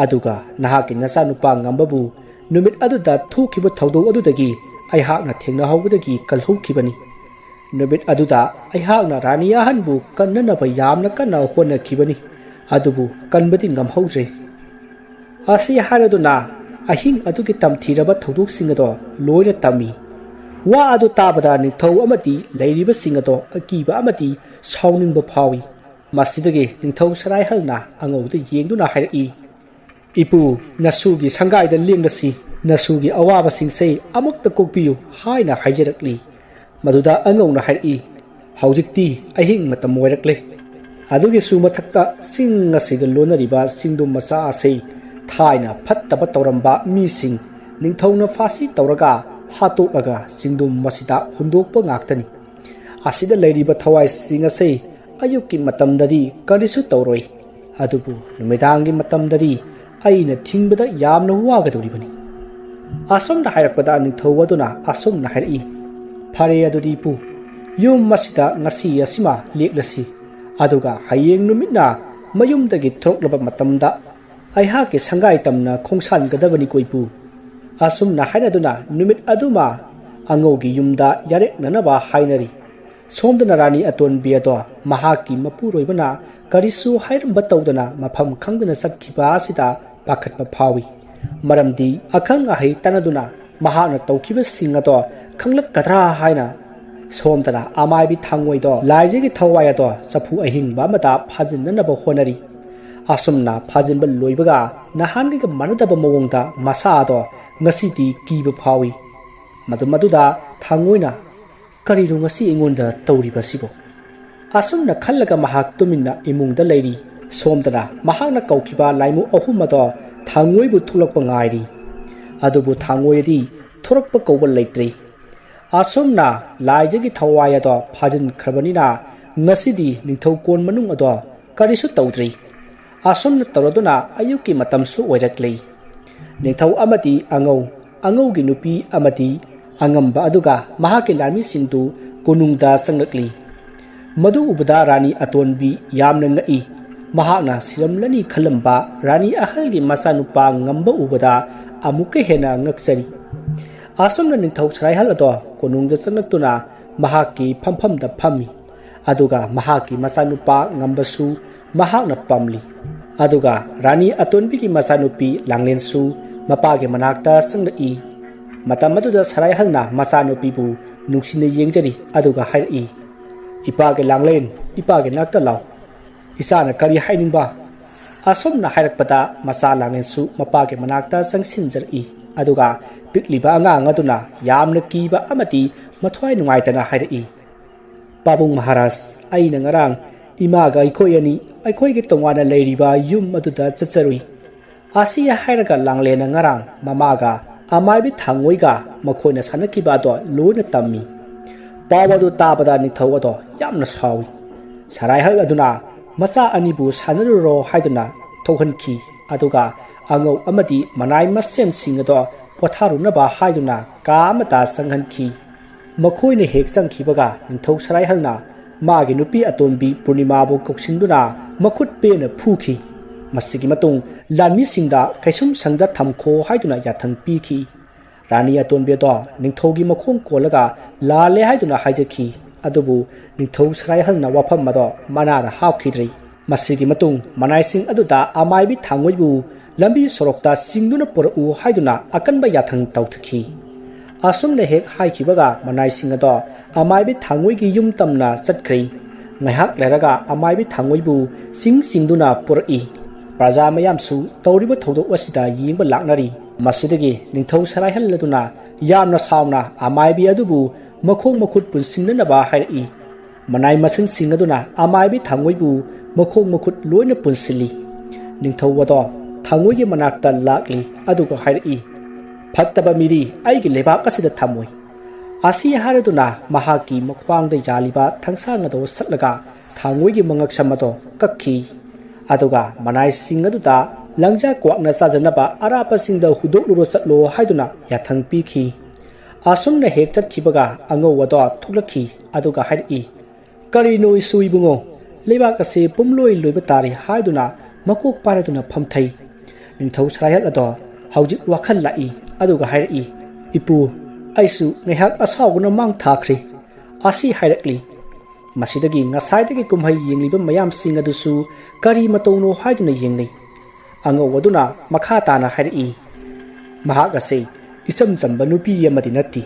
ꯑꯗꯨꯒ ꯅꯍꯥꯛꯀꯤ ꯅꯆꯥꯅꯨꯄꯥ ꯉꯝꯕꯕꯨ ꯅꯨꯃꯤꯠ ꯑꯗꯨꯗ ꯊꯣꯛꯈꯤꯕ ꯊꯧꯗꯣꯛ ꯑꯗꯨꯗꯒꯤ ꯑꯩꯍꯥꯛꯅ ꯊꯦꯡꯅꯍꯧꯕꯗꯒꯤ ꯀꯜꯍꯧꯈꯤꯕꯅꯤ꯫ ꯅꯨꯃꯤꯠ ꯑꯗꯨꯗ ꯑꯩꯍꯥꯛꯅ ꯔꯥꯅꯤ ꯑꯍꯟꯕꯨ ꯀꯟꯅꯅꯕ ꯌꯥꯝꯅ ꯀꯟꯅ ꯍꯣꯠꯅꯈꯤꯕꯅꯤ, ꯑꯗꯨꯕꯨ ꯀꯟꯕꯗꯤ ꯉꯝꯍꯧꯗ꯭ꯔꯦ꯫ ꯑꯁꯤ ꯍꯥꯏꯔꯗꯨꯅ ꯑꯍꯤꯡ ꯑꯗꯨꯒꯤ ꯇꯝꯊꯤꯔꯕ ꯊꯧꯗꯣꯛꯁꯤꯡ ꯑꯗꯣ ꯂꯣꯏꯅ ꯇꯝꯃꯤ꯫ ꯋꯥ ꯑꯗꯨ ꯇꯥꯕꯗ ꯅꯤꯡꯊꯧ ꯑꯃꯗꯤ ꯂꯩꯔꯤꯕꯁꯤꯡ ꯑꯗꯣ ꯑꯀꯤꯕ ꯑꯃꯗꯤ ꯁꯥꯎꯅꯤꯡꯕ ꯐꯥꯎꯏ꯫ ꯃꯁꯤꯗꯒꯤ ꯅꯤꯡꯊꯧ ꯁꯔꯥꯏꯍꯜꯅ ꯑꯉꯧꯗ ꯌꯦꯡꯗꯨꯅ ꯍꯥꯏꯔꯛꯏ, "ꯏꯄꯨ, ꯅꯁꯨꯒꯤ ꯁꯪꯒꯥꯏꯗ ꯂꯦꯡꯂꯁꯤ, ꯅꯁꯨꯒꯤ ꯑꯋꯥꯕꯁꯤꯡꯁꯦ ꯑꯃꯨꯛꯇ ꯀꯣꯛꯄꯤꯌꯨ" ꯍꯥꯏꯅ ꯍꯥꯏꯖꯔꯛꯂꯤ꯫ ꯃꯗꯨꯗ ꯑꯉꯧꯅ ꯍꯥꯏꯔꯛꯏ, "ꯍꯧꯖꯤꯛꯇꯤ ꯑꯍꯤꯡ ꯃꯇꯝ ꯑꯣꯏꯔꯛꯂꯦ꯫ ꯑꯗꯨꯒꯤꯁꯨ ꯃꯊꯛꯇ ꯆꯤꯡ ꯑꯁꯤꯒ ꯂꯣꯟꯅꯔꯤꯕ ꯆꯤꯡꯗꯨꯝ ꯃꯆꯥ ꯑꯁꯤ ꯊꯥꯏꯅ ꯐꯠꯇꯕ ꯇꯧꯔꯝꯕ ꯃꯤꯁꯤꯡ ꯅꯤꯡꯊꯧꯅ ꯐꯥꯁꯤ ꯇꯧꯔꯒ ꯍꯥꯠꯇꯣꯛꯑꯒ ꯆꯤꯡꯗꯨꯝ ꯑꯁꯤꯗ ꯍꯨꯟꯗꯣꯛꯄ ꯉꯥꯛꯇꯅꯤ꯫ ꯑꯁꯤꯗ ꯂꯩꯔꯤꯕ ꯊꯋꯥꯏꯁꯤꯡ ꯑꯁꯤ ꯑꯌꯨꯛꯀꯤ ꯃꯇꯝꯗꯗꯤ ꯀꯔꯤꯁꯨ ꯇꯧꯔꯣꯏ, ꯑꯗꯨꯕꯨ ꯅꯨꯃꯤꯗꯥꯡꯒꯤ ꯃꯇꯝꯗꯗꯤ ꯑꯩꯅ ꯊꯤꯡꯕꯗ ꯌꯥꯝꯅ ꯋꯥꯒꯗꯧꯔꯤꯕꯅꯤ"꯫ ꯑꯁꯨꯝꯅ ꯍꯥꯏꯔꯛꯄꯗ ꯅꯤꯡꯊꯧ ꯑꯗꯨꯅ ꯑꯁꯨꯝꯅ ꯍꯥꯏꯔꯛꯏ, "ꯐꯔꯦ, ꯑꯗꯨꯗꯤ ꯏꯄꯨ, ꯌꯨꯝ ꯑꯁꯤꯗ ꯉꯁꯤ ꯑꯁꯤꯃ ꯂꯦꯛꯂꯁꯤ, ꯑꯗꯨꯒ ꯍꯌꯦꯡ ꯅꯨꯃꯤꯠꯅ ꯃꯌꯨꯝꯗꯒꯤ ꯊꯣꯛꯂꯕ ꯃꯇꯝꯗ ꯑꯩꯍꯥꯛꯀꯤ ꯁꯪꯒꯥꯏ ꯇꯝꯅ ꯈꯣꯡꯁꯥꯟꯒꯗꯕꯅꯤꯀꯣ ꯏꯄꯨ"꯫ ꯑꯁꯨꯝꯅ ꯍꯥꯏꯅꯗꯨꯅ ꯅꯨꯃꯤꯠ ꯑꯗꯨꯃ ꯑꯉꯧꯒꯤ ꯌꯨꯝꯗ ꯌꯥꯔꯦꯛꯅꯅꯕ ꯍꯥꯏꯅꯔꯤ꯫ ꯁꯣꯝꯗꯅ ꯔꯥꯅꯤ ꯑꯇꯣꯟꯕꯤ ꯑꯗꯣ ꯃꯍꯥꯛꯀꯤ ꯃꯄꯨꯔꯣꯏꯕꯅ ꯀꯔꯤꯁꯨ ꯍꯥꯏꯔꯝꯕ ꯇꯧꯗꯅ ꯃꯐꯝ ꯈꯪꯗꯅ ꯆꯠꯈꯤꯕ ꯑꯁꯤꯗ ꯄꯥꯈꯠꯄ ꯐꯥꯎꯏ꯫ ꯃꯔꯝꯗꯤ ꯑꯈꯪ ꯑꯍꯩ ꯇꯥꯟꯅꯗꯨꯅ ꯃꯍꯥꯛꯅ ꯇꯧꯈꯤꯕꯁꯤꯡ ꯑꯗꯣ ꯈꯪꯂꯛꯀꯗ꯭ꯔꯥ ꯍꯥꯏꯅ ꯁꯣꯝꯗꯅ ꯑꯃꯥꯏꯕꯤ ꯊꯥꯡꯉꯣꯏꯗꯣ ꯂꯥꯏꯖꯒꯤ ꯊꯋꯥꯏ ꯑꯗꯣ ꯆꯐꯨ ꯑꯍꯤꯡꯕ ꯑꯃꯗ ꯐꯥꯖꯤꯟꯅꯅꯕ ꯍꯣꯠꯅꯔꯤ꯫ ꯑꯁꯨꯝꯅ ꯐꯥꯖꯤꯟꯕ ꯂꯣꯏꯕꯒ ꯅꯍꯥꯟꯒꯤꯒ ꯃꯥꯟꯅꯗꯕ ꯃꯑꯣꯡꯗ ꯃꯁꯥ ꯑꯗꯣ ꯉꯁꯤꯗꯤ ꯀꯤꯕ ꯐꯥꯎꯏ꯫ ꯃꯗꯨ ꯃꯗꯨꯗ ꯊꯥꯡꯉꯣꯏꯅ, "ꯀꯔꯤꯅꯣ ꯉꯁꯤ ꯑꯩꯉꯣꯟꯗ ꯇꯧꯔꯤꯕꯁꯤꯕꯣ?" ꯑꯁꯨꯝꯅ ꯈꯜꯂꯒ ꯃꯍꯥꯛ ꯇꯨꯃꯤꯟꯅ ꯏꯃꯨꯡꯗ ꯂꯩꯔꯤ꯫ ꯁꯣꯝꯗꯅ ꯃꯍꯥꯛꯅ ꯀꯧꯈꯤꯕ ꯂꯥꯏꯃꯨ ꯑꯍꯨꯝ ꯑꯗꯣ ꯊꯥꯡꯉꯣꯏꯕꯨ ꯊꯣꯛꯂꯛꯄ ꯉꯥꯏꯔꯤ꯫ ꯑꯗꯨꯕꯨ ꯊꯥꯡꯉꯣꯏꯗꯤ ꯊꯣꯔꯛꯄ ꯀꯧꯕ ꯂꯩꯇ꯭ꯔꯤ꯫ ꯑꯁꯨꯝꯅ ꯂꯥꯏꯖꯒꯤ ꯊꯋꯥꯏ ꯑꯗꯣ ꯐꯥꯖꯤꯟꯈ꯭ꯔꯕꯅꯤꯅ ꯉꯁꯤꯗꯤ ꯅꯤꯡꯊꯧ ꯀꯣꯟ ꯃꯅꯨꯡ ꯑꯗꯣ ꯀꯔꯤꯁꯨ ꯇꯧꯗ꯭ꯔꯤ꯫ ꯑꯁꯨꯝꯅ ꯇꯧꯔꯗꯨꯅ ꯑꯌꯨꯛꯀꯤ ꯃꯇꯝꯁꯨ ꯑꯣꯏꯔꯛꯂꯤ꯫ ꯅꯤꯡꯊꯧ ꯑꯃꯗꯤ ꯑꯉꯧ, ꯑꯉꯧꯒꯤ ꯅꯨꯄꯤ ꯑꯃꯗꯤ ꯑꯉꯝꯕ ꯑꯗꯨꯒ ꯃꯍꯥꯛꯀꯤ ꯂꯥꯟꯃꯤꯁꯤꯡꯗꯨ ꯀꯣꯅꯨꯡꯗ ꯆꯪꯂꯛꯂꯤ꯫ ꯃꯗꯨ ꯎꯕꯗ ꯔꯥꯅꯤ ꯑꯇꯣꯟꯕꯤ ꯌꯥꯝꯅ ꯉꯛꯏ꯫ ꯃꯍꯥꯛꯅ ꯁꯤꯔꯝꯂꯅꯤ ꯈꯜꯂꯝꯕ ꯔꯥꯅꯤ ꯑꯍꯜꯒꯤ ꯃꯆꯥꯅꯨꯄꯥ ꯉꯝꯕ ꯎꯕꯗ ꯑꯃꯨꯛꯀ ꯍꯦꯟꯅ ꯉꯛꯆꯔꯤ꯫ ꯑꯁꯨꯝꯅ ꯅꯤꯡꯊꯧ ꯁꯔꯥꯏꯍꯜ ꯑꯗꯣ ꯀꯣꯅꯨꯡꯗ ꯆꯪꯂꯛꯇꯨꯅ ꯃꯍꯥꯛꯀꯤ ꯐꯝꯐꯝꯗ ꯐꯝꯃꯤ꯫ ꯑꯗꯨꯒ ꯃꯍꯥꯛꯀꯤ ꯃꯆꯥꯅꯨꯄꯥ ꯉꯝꯕꯁꯨ ꯃꯍꯥꯛꯅ ꯄꯝꯂꯤ꯫ ꯑꯗꯨꯒ ꯔꯥꯅꯤ ꯑꯇꯣꯟꯕꯤꯒꯤ ꯃꯆꯥꯅꯨꯄꯤ ꯂꯥꯡꯂꯦꯟꯁꯨ ꯃꯄꯥꯒꯤ ꯃꯅꯥꯛꯇ ꯆꯪꯂꯛꯏ꯫ ꯃꯇꯝ ꯑꯗꯨꯗ ꯁꯔꯥꯏꯍꯜꯅ ꯃꯆꯥꯅꯨꯄꯤꯕꯨ ꯅꯨꯡꯁꯤꯅ ꯌꯦꯡꯖꯔꯤ, ꯑꯗꯨꯒ ꯍꯥꯏꯔꯛꯏ, "ꯏꯄꯥꯒꯤ ꯂꯥꯡꯂꯦꯟ, ꯏꯄꯥꯒꯤ ꯅꯥꯛꯇ ꯂꯥꯎ꯫ ꯏꯆꯥꯅ ꯀꯔꯤ ꯍꯥꯏꯅꯤꯡꯕ?" ꯑꯁꯨꯝꯅ ꯍꯥꯏꯔꯛꯄꯗ ꯃꯆꯥ ꯂꯥꯡꯂꯦꯟꯁꯨ ꯃꯄꯥꯒꯤ ꯃꯅꯥꯛꯇ ꯆꯪꯁꯤꯟꯖꯔꯛꯏ꯫ ꯑꯗꯨꯒ ꯄꯤꯛꯂꯤꯕ ꯑꯉꯥꯡ ꯑꯗꯨꯅ ꯌꯥꯝꯅ ꯀꯤꯕ ꯑꯃꯗꯤ ꯃꯊ꯭ꯋꯥꯏ ꯅꯨꯡꯉꯥꯏꯇꯅ ꯍꯥꯏꯔꯛꯏ, "ꯄꯥꯕꯨꯡ ꯃꯍꯥꯔꯥꯖ, ꯑꯩꯅ ꯉꯔꯥꯡ ꯏꯃꯥꯒ ꯑꯩꯈꯣꯏ ꯑꯅꯤ ꯑꯩꯈꯣꯏꯒꯤ ꯇꯣꯉꯥꯟꯅ ꯂꯩꯔꯤꯕ ꯌꯨꯝ ꯑꯗꯨꯗ ꯆꯠꯆꯔꯨꯏ꯫ ꯑꯁꯤ ꯍꯥꯏꯔꯒ ꯂꯥꯡꯂꯦꯟꯅ ꯉꯔꯥꯡ ꯃꯃꯥꯒ ꯑꯃꯥꯏꯕꯤ ꯊꯥꯡꯉꯣꯏꯒ ꯃꯈꯣꯏꯅ ꯁꯥꯟꯅꯈꯤꯕ ꯑꯗꯣ ꯂꯣꯏꯅ ꯇꯝꯃꯤ꯫" ꯄꯥꯎ ꯑꯗꯨ ꯇꯥꯕꯗ ꯅꯤꯡꯊꯧ ꯑꯗꯣ ꯌꯥꯝꯅ ꯁꯥꯎꯏ꯫ ꯁꯔꯥꯏꯍꯜ ꯑꯗꯨꯅ ꯃꯆꯥ ꯑꯅꯤꯕꯨ ꯁꯥꯟꯅꯔꯨꯔꯣ ꯍꯥꯏꯗꯨꯅ ꯊꯣꯛꯍꯟꯈꯤ꯫ ꯑꯗꯨꯒ ꯑꯉꯧ ꯑꯃꯗꯤ ꯃꯅꯥꯏ ꯃꯁꯦꯟꯁꯤꯡ ꯑꯗꯣ ꯄꯣꯊꯥꯔꯨꯅꯕ ꯍꯥꯏꯗꯨꯅ ꯀꯥ ꯑꯃꯗ ꯆꯪꯍꯟꯈꯤ꯫ ꯃꯈꯣꯏꯅ ꯍꯦꯛ ꯆꯪꯈꯤꯕꯒ ꯅꯤꯡꯊꯧ ꯁꯔꯥꯏꯍꯜꯅ ꯃꯥꯒꯤ ꯅꯨꯄꯤ ꯑꯇꯣꯟꯕꯤ ꯄꯨꯔꯅꯤꯃꯥꯕꯨ ꯀꯧꯁꯤꯟꯗꯨꯅ ꯃꯈꯨꯠ ꯄꯦꯟꯅ ꯐꯨꯈꯤ꯫ ꯃꯁꯤꯒꯤ ꯃꯇꯨꯡ ꯂꯥꯟꯃꯤꯁꯤꯡꯗ ꯀꯩꯁꯨꯝꯁꯪꯗ ꯊꯝꯈꯣ ꯍꯥꯏꯗꯨꯅ ꯌꯥꯊꯪ ꯄꯤꯈꯤ꯫ ꯔꯥꯅꯤ ꯑꯇꯣꯟꯕꯤ ꯑꯗꯣ ꯅꯤꯡꯊꯧꯒꯤ ꯃꯈꯣꯡ ꯀꯣꯜꯂꯒ ꯂꯥꯜꯂꯦ ꯍꯥꯏꯗꯨꯅ ꯍꯥꯏꯖꯈꯤ꯫ ꯑꯗꯨꯕꯨ ꯅꯤꯡꯊꯧ ꯁꯔꯥꯏꯍꯜꯅ ꯋꯥꯐꯝ ꯑꯗꯣ ꯃꯅꯥꯗ ꯍꯥꯞꯈꯤꯗ꯭ꯔꯤ꯫ ꯃꯁꯤꯒꯤ ꯃꯇꯨꯡ ꯃꯅꯥꯏꯁꯤꯡ ꯑꯗꯨꯗ ꯑꯃꯥꯏꯕꯤ ꯊꯥꯡꯉꯣꯏꯕꯨ ꯂꯝꯕꯤ ꯁꯣꯔꯣꯛꯇ ꯆꯤꯡꯗꯨꯅ ꯄꯨꯔꯛꯎ ꯍꯥꯏꯗꯨꯅ ꯑꯀꯟꯕ ꯌꯥꯊꯪ ꯇꯧꯊꯈꯤ꯫ ꯑꯁꯨꯝꯅ ꯍꯦꯛ ꯍꯥꯏꯈꯤꯕꯒ ꯃꯅꯥꯏꯁꯤꯡ ꯑꯗꯣ ꯑꯃꯥꯏꯕꯤ ꯊꯥꯡꯉꯣꯏꯒꯤ ꯌꯨꯝ ꯇꯝꯅ ꯆꯠꯈ꯭ꯔꯦ꯫ ꯉꯥꯏꯍꯥꯛ ꯂꯩꯔꯒ ꯑꯃꯥꯏꯕꯤ ꯊꯥꯡꯉꯣꯏꯕꯨ ꯆꯤꯡ ꯆꯤꯡꯗꯨꯅ ꯄꯨꯔꯛꯏ꯫ ꯄ꯭ꯔꯖꯥ ꯃꯌꯥꯝꯁꯨ ꯇꯧꯔꯤꯕ ꯊꯧꯗꯣꯛ ꯑꯁꯤꯗ ꯌꯦꯡꯕ ꯂꯥꯛꯅꯔꯤ꯫ ꯃꯁꯤꯗꯒꯤ ꯅꯤꯡꯊꯧ ꯁꯔꯥꯏꯍꯜ ꯑꯗꯨꯅ ꯌꯥꯝꯅ ꯁꯥꯎꯅ ꯑꯃꯥꯏꯕꯤ ꯑꯗꯨꯕꯨ ꯃꯈꯣꯡ ꯃꯈꯨꯠ ꯄꯨꯟꯁꯤꯟꯅꯅꯕ ꯍꯥꯏꯔꯛꯏ꯫ ꯃꯅꯥꯏ ꯃꯁꯤꯟꯁꯤꯡ ꯑꯗꯨꯅ ꯑꯃꯥꯏꯕꯤ ꯊꯥꯡꯉꯣꯏꯕꯨ ꯃꯈꯣꯡ ꯃꯈꯨꯠ ꯂꯣꯏꯅ ꯄꯨꯟꯁꯤꯜꯂꯤ꯫ ꯅꯤꯡꯊꯧ ꯑꯗꯣ ꯊꯥꯡꯉꯣꯏꯒꯤ ꯃꯅꯥꯛꯇ ꯂꯥꯛꯂꯤ, ꯑꯗꯨꯒ ꯍꯥꯏꯔꯛꯏ, "ꯐꯠꯇꯕ ꯃꯤꯗꯤ ꯑꯩꯒꯤ ꯂꯩꯕꯥꯛ ꯑꯁꯤꯗ ꯊꯝꯃꯣꯏ꯫" ꯑꯁꯤ ꯍꯥꯏꯔꯗꯨꯅ ꯃꯍꯥꯛꯀꯤ ꯃꯈ꯭ꯋꯥꯡꯗ ꯌꯥꯜꯂꯤꯕ ꯊꯥꯡꯁꯥꯡ ꯑꯗꯣ ꯁꯠꯂꯒ ꯊꯥꯡꯉꯣꯏꯒꯤ ꯃꯉꯛꯁꯝ ꯑꯗꯣ ꯀꯛꯈꯤ꯫ ꯑꯗꯨꯒ ꯃꯅꯥꯏꯁꯤꯡ ꯑꯗꯨꯗ ꯂꯪꯖꯥ ꯀ꯭ꯋꯥꯛꯅ ꯆꯥꯖꯅꯕ ꯑꯔꯥꯞꯄꯁꯤꯡꯗ ꯍꯨꯗꯣꯛꯂꯨꯔꯣ ꯆꯠꯂꯣ ꯍꯥꯏꯗꯨꯅ ꯌꯥꯊꯪ ꯄꯤꯈꯤ꯫ ꯑꯁꯨꯝꯅ ꯍꯦꯛ ꯆꯠꯈꯤꯕꯒ ꯑꯉꯧ ꯑꯗꯣ ꯊꯣꯛꯂꯛꯈꯤ, ꯑꯗꯨꯒ ꯍꯥꯏꯔꯛꯏ, "ꯀꯔꯤꯅꯣ ꯏꯁꯨ ꯏꯕꯨꯡꯉꯣ? ꯂꯩꯕꯥꯛ ꯑꯁꯤ ꯄꯨꯝꯂꯣꯏ ꯂꯣꯏꯕ ꯇꯥꯔꯦ" ꯍꯥꯏꯗꯨꯅ ꯃꯀꯣꯛ ꯄꯥꯏꯔꯗꯨꯅ ꯐꯝꯊꯩ꯫ ꯅꯤꯡꯊꯧ ꯁꯔꯥꯏꯍꯜ ꯑꯗꯣ ꯍꯧꯖꯤꯛ ꯋꯥꯈꯜ ꯂꯥꯛꯏ, ꯑꯗꯨꯒ ꯍꯥꯏꯔꯛꯏ, "ꯏꯄꯨ, ꯑꯩꯁꯨ ꯉꯥꯏꯍꯥꯛ ꯑꯁꯥꯎꯕꯅ ꯃꯥꯡ ꯊꯥꯈ꯭ꯔꯦ꯫" ꯑꯁꯤ ꯍꯥꯏꯔꯛꯂꯤ꯫ ꯃꯁꯤꯗꯒꯤ ꯉꯁꯥꯏꯗꯒꯤ ꯀꯨꯝꯍꯩ ꯌꯦꯡꯂꯤꯕ ꯃꯌꯥꯝꯁꯤꯡ ꯑꯗꯨꯁꯨ ꯀꯔꯤ ꯃꯇꯧꯅꯣ ꯍꯥꯏꯗꯨꯅ ꯌꯦꯡꯅꯩ꯫ ꯑꯉꯧ ꯑꯗꯨꯅ ꯃꯈꯥ ꯇꯥꯅ ꯍꯥꯏꯔꯛꯏ, ꯃꯍꯥꯛ ꯑꯁꯤ ꯏꯆꯝ ꯆꯝꯕ ꯅꯨꯄꯤ ꯑꯃꯗꯤ ꯅꯠꯇꯦ꯫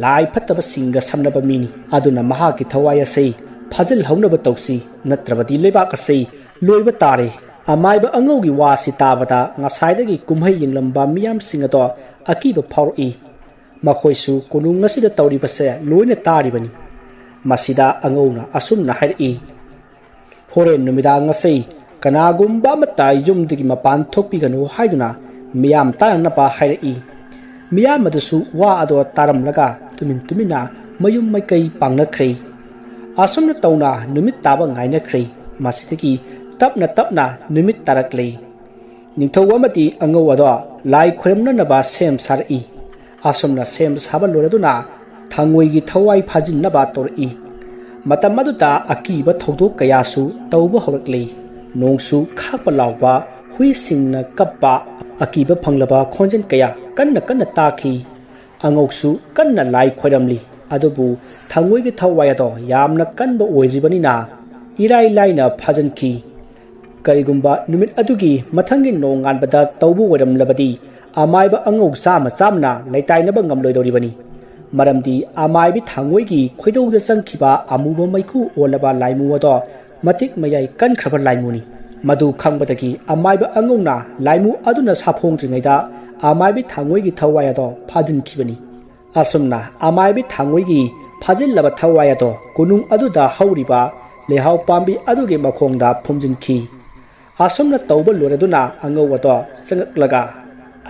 ꯂꯥꯏ ꯐꯠꯇꯕꯁꯤꯡꯒ ꯁꯝꯅꯕ ꯃꯤꯅꯤ꯫ ꯑꯗꯨꯅ ꯃꯍꯥꯛꯀꯤ ꯊꯋꯥꯏ ꯑꯁꯤ ꯐꯥꯖꯤꯜꯍꯧꯅꯕ ꯇꯧꯁꯤ, ꯅꯠꯇ꯭ꯔꯕꯗꯤ ꯂꯩꯕꯥꯛ ꯑꯁꯤ ꯂꯣꯏꯕ ꯇꯥꯔꯦ꯫ ꯑꯃꯥꯏꯕ ꯑꯉꯧꯒꯤ ꯋꯥꯁꯤ ꯇꯥꯕꯗ ꯉꯁꯥꯏꯗꯒꯤ ꯀꯨꯝꯍꯩ ꯌꯦꯡꯂꯝꯕ ꯃꯤꯌꯥꯝꯁꯤꯡ ꯑꯗꯣ ꯑꯀꯤꯕ ꯐꯥꯎꯔꯛꯏ꯫ ꯃꯈꯣꯏꯁꯨ ꯀꯣꯅꯨꯡ ꯑꯁꯤꯗ ꯇꯧꯔꯤꯕꯁꯦ ꯂꯣꯏꯅ ꯇꯥꯔꯤꯕꯅꯤ꯫ ꯃꯁꯤꯗ ꯑꯉꯧꯅ ꯑꯁꯨꯝꯅ ꯍꯥꯏꯔꯛꯏ, "ꯍꯣꯔꯦꯟ ꯅꯨꯃꯤꯗꯥꯡ ꯑꯁꯤ ꯀꯅꯥꯒꯨꯝꯕ ꯑꯃꯠꯇ ꯌꯨꯝꯗꯒꯤ ꯃꯄꯥꯟ ꯊꯣꯛꯄꯤꯒꯅꯨ ꯍꯥꯏꯗꯨꯅ ꯃꯤꯌꯥꯝ ꯇꯥꯅꯅꯕ ꯍꯥꯏꯔꯛꯏ꯫" ꯃꯤꯌꯥꯝ ꯑꯗꯨꯁꯨ ꯋꯥ ꯑꯗꯣ ꯇꯥꯔꯝꯂꯒ ꯇꯨꯃꯤꯟ ꯇꯨꯃꯤꯟꯅ ꯃꯌꯨꯝ ꯃꯥꯏꯀꯩ ꯄꯥꯡꯅꯈ꯭ꯔꯦ꯫ ꯑꯁꯨꯝꯅ ꯇꯧꯅ ꯅꯨꯃꯤꯠ ꯇꯥꯕ ꯉꯥꯏꯅꯈ꯭ꯔꯦ꯫ ꯃꯁꯤꯗꯒꯤ ꯇꯞꯅ ꯇꯞꯅ ꯅꯨꯃꯤꯠ ꯇꯥꯔꯛꯂꯦ꯫ ꯅꯤꯡꯊꯧ ꯑꯃꯗꯤ ꯑꯉꯧ ꯑꯗꯣ ꯂꯥꯏ ꯈꯣꯏꯔꯝꯅꯅꯕ ꯁꯦꯝ ꯁꯥꯔꯛꯏ꯫ ꯑꯁꯨꯝꯅ ꯁꯦꯝ ꯁꯥꯕ ꯂꯣꯏꯔꯗꯨꯅ ꯊꯥꯡꯉꯣꯏꯒꯤ ꯊꯋꯥꯏ ꯐꯥꯖꯤꯟꯅꯕ ꯇꯧꯔꯛꯏ꯫ ꯃꯇꯝ ꯑꯗꯨꯗ ꯑꯀꯤꯕ ꯊꯧꯗꯣꯛ ꯀꯌꯥꯁꯨ ꯇꯧꯕ ꯍꯧꯔꯛꯂꯤ꯫ ꯅꯣꯡꯁꯨ ꯈꯥꯛꯄ ꯂꯥꯎꯕ, ꯍꯨꯏꯁꯤꯡꯅ ꯀꯞꯄ, ꯑꯀꯤꯕ ꯐꯪꯂꯕ ꯈꯣꯟꯖꯦꯜ ꯀꯌꯥ ꯀꯟꯅ ꯀꯟꯅ ꯇꯥꯈꯤ꯫ ꯑꯉꯧꯁꯨ ꯀꯟꯅ ꯂꯥꯏ ꯈꯣꯏꯔꯝꯂꯤ꯫ ꯑꯗꯨꯕꯨ ꯊꯥꯡꯉꯣꯏꯒꯤ ꯊꯋꯥꯏ ꯑꯗꯣ ꯌꯥꯝꯅ ꯀꯟꯕ ꯑꯣꯏꯗ꯭ꯔꯤꯕꯅꯤꯅ ꯏꯔꯥꯏ ꯂꯥꯏꯅ ꯐꯥꯖꯤꯟꯈꯤ꯫ ꯀꯔꯤꯒꯨꯝꯕ ꯅꯨꯃꯤꯠ ꯑꯗꯨꯒꯤ ꯃꯊꯪꯒꯤ ꯅꯣꯡꯉꯥꯟꯕꯗ ꯇꯧꯕ ꯑꯣꯏꯔꯝꯂꯕꯗꯤ ꯑꯃꯥꯏꯕ ꯑꯉꯧ ꯆꯥꯝꯃ ꯆꯥꯝꯃꯅ ꯂꯩꯇꯥꯏꯅꯕ ꯉꯝꯂꯣꯏꯗꯧꯔꯤꯕꯅꯤ꯫ ꯃꯔꯝꯗꯤ ꯑꯃꯥꯏꯕꯤ ꯊꯥꯡꯉꯣꯏꯒꯤ ꯈꯣꯏꯗꯧꯗ ꯆꯪꯈꯤꯕ ꯑꯃꯨꯕ ꯃꯩꯈꯨ ꯑꯣꯜꯂꯕ ꯂꯥꯏꯃꯨ ꯑꯗꯣ ꯃꯇꯤꯛ ꯃꯌꯥꯏ ꯀꯟꯈ꯭ꯔꯕ ꯂꯥꯏꯃꯨꯅꯤ꯫ ꯃꯗꯨ ꯈꯪꯕꯗꯒꯤ ꯑꯃꯥꯏꯕ ꯑꯉꯧꯅ ꯂꯥꯏꯃꯨ ꯑꯗꯨꯅ ꯁꯥꯐꯣꯡꯗ꯭ꯔꯤꯉꯩꯗ ꯑꯃꯥꯏꯕꯤ ꯊꯥꯡꯉꯣꯏꯒꯤ ꯊꯋꯥꯏ ꯑꯗꯣ ꯐꯥꯖꯤꯟꯈꯤꯕꯅꯤ꯫ ꯑꯁꯨꯝꯅ ꯑꯃꯥꯏꯕꯤ ꯊꯥꯡꯉꯣꯏꯒꯤ ꯐꯥꯖꯤꯜꯂꯕ ꯊꯋꯥꯏ ꯑꯗꯣ ꯀꯣꯅꯨꯡ ꯑꯗꯨꯗ ꯍꯧꯔꯤꯕ ꯂꯩꯍꯥꯎ ꯄꯥꯝꯕꯤ ꯑꯗꯨꯒꯤ ꯃꯈꯣꯡꯗ ꯐꯨꯝꯖꯤꯟꯈꯤ꯫ ꯑꯁꯨꯝꯅ ꯇꯧꯕ ꯂꯣꯏꯔꯗꯨꯅ ꯑꯉꯧ ꯑꯗꯣ ꯆꯪꯉꯛꯂꯒ,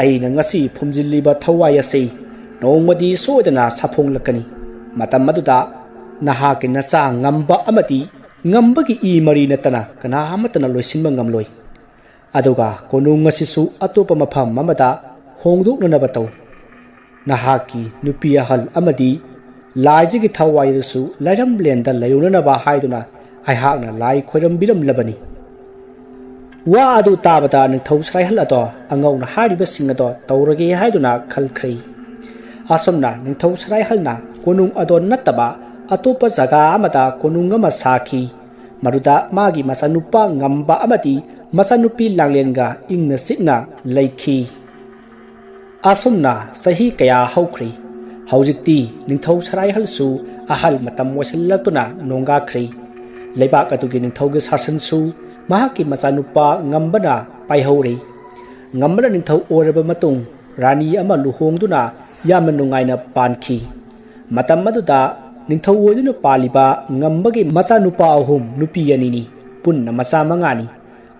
"ꯑꯩꯅ ꯉꯁꯤ ꯐꯨꯝꯖꯤꯜꯂꯤꯕ ꯊꯋꯥꯏ ꯑꯁꯤ ꯅꯣꯡꯃꯗꯤ ꯁꯣꯏꯗꯅ ꯁꯥꯐꯣꯡꯂꯛꯀꯅꯤ꯫ ꯃꯇꯝ ꯑꯗꯨꯗ ꯅꯍꯥꯛꯀꯤ ꯅꯆꯥ ꯉꯝꯕ ꯑꯃꯗꯤ ꯉꯝꯕꯒꯤ ꯏ ꯃꯔꯤ ꯅꯠꯇꯅ ꯀꯅꯥ ꯑꯃꯠꯇꯅ ꯂꯣꯏꯁꯤꯟꯕ ꯉꯝꯂꯣꯏ꯫ ꯑꯗꯨꯒ ꯀꯣꯅꯨꯡ ꯑꯁꯤꯁꯨ ꯑꯇꯣꯞꯄ ꯃꯐꯝ ꯑꯃꯗ ꯍꯣꯡꯗꯣꯛꯅꯅꯕ ꯇꯧ꯫ ꯅꯍꯥꯛꯀꯤ ꯅꯨꯄꯤ ꯑꯍꯜ ꯑꯃꯗꯤ ꯂꯥꯏꯖꯒꯤ ꯊꯋꯥꯏ ꯑꯗꯨꯁꯨ ꯂꯥꯏꯔꯝꯂꯦꯟꯗ ꯂꯩꯔꯨꯅꯅꯕ ꯍꯥꯏꯗꯨꯅ ꯑꯩꯍꯥꯛꯅ ꯂꯥꯏ ꯈꯣꯏꯔꯝꯕꯤꯔꯝꯂꯕꯅꯤ꯫" ꯋꯥ ꯑꯗꯨ ꯇꯥꯕꯗ ꯅꯤꯡꯊꯧ ꯁꯔꯥꯏꯍꯜ ꯑꯗꯣ ꯑꯉꯧꯅ ꯍꯥꯏꯔꯤꯕꯁꯤꯡ ꯑꯗꯣ ꯇꯧꯔꯒꯦ ꯍꯥꯏꯗꯨꯅ ꯈꯜꯈ꯭ꯔꯦ꯫ ꯑꯁꯨꯝꯅ ꯅꯤꯡꯊꯧ ꯁꯔꯥꯏꯍꯜꯅ ꯀꯣꯅꯨꯡ ꯑꯗꯣ ꯅꯠꯇꯕ ꯑꯇꯣꯞꯄ ꯖꯒꯥ ꯑꯃꯗ ꯀꯣꯅꯨꯡ ꯑꯃ ꯁꯥꯈꯤ꯫ ꯃꯗꯨꯗ ꯃꯥꯒꯤ ꯃꯆꯥꯅꯨꯄꯥ ꯉꯝꯕ ꯑꯃꯗꯤ ꯃꯆꯥꯅꯨꯄꯤ ꯂꯥꯡꯂꯦꯟꯒ ꯏꯪꯅ ꯆꯤꯛꯅ ꯂꯩꯈꯤ꯫ ꯑꯁꯨꯝꯅ ꯆꯍꯤ ꯀꯌꯥ ꯍꯧꯈ꯭ꯔꯦ꯫ ꯍꯧꯖꯤꯛꯇꯤ ꯅꯤꯡꯊꯧ ꯁꯔꯥꯏꯍꯜꯁꯨ ꯑꯍꯜ ꯃꯇꯝ ꯑꯣꯏꯁꯤꯜꯂꯛꯇꯨꯅ ꯅꯣꯡꯒꯥꯈ꯭ꯔꯦ꯫ ꯂꯩꯕꯥꯛ ꯑꯗꯨꯒꯤ ꯅꯤꯡꯊꯧꯒꯤ ꯁꯥꯁꯟꯁꯨ ꯃꯍꯥꯛꯀꯤ ꯃꯆꯥꯅꯨꯄꯥ ꯉꯝꯕꯅ ꯄꯥꯏꯍꯧꯔꯦ꯫ ꯉꯝꯕꯅ ꯅꯤꯡꯊꯧ ꯑꯣꯏꯔꯕ ꯃꯇꯨꯡ ꯔꯥꯅꯤ ꯑꯃ ꯂꯨꯍꯣꯡꯗꯨꯅ ꯌꯥꯝꯅ ꯅꯨꯡꯉꯥꯏꯅ ꯄꯥꯟꯈꯤ꯫ ꯃꯇꯝ ꯑꯗꯨꯗ ꯅꯤꯡꯊꯧ ꯑꯣꯏꯗꯨꯅ ꯄꯥꯜꯂꯤꯕ ꯉꯝꯕꯒꯤ ꯃꯆꯥꯅꯨꯄꯥ ꯑꯍꯨꯝ, ꯅꯨꯄꯤ ꯑꯅꯤꯅꯤ꯫ ꯄꯨꯟꯅ ꯃꯆꯥ ꯃꯉꯥꯅꯤ꯫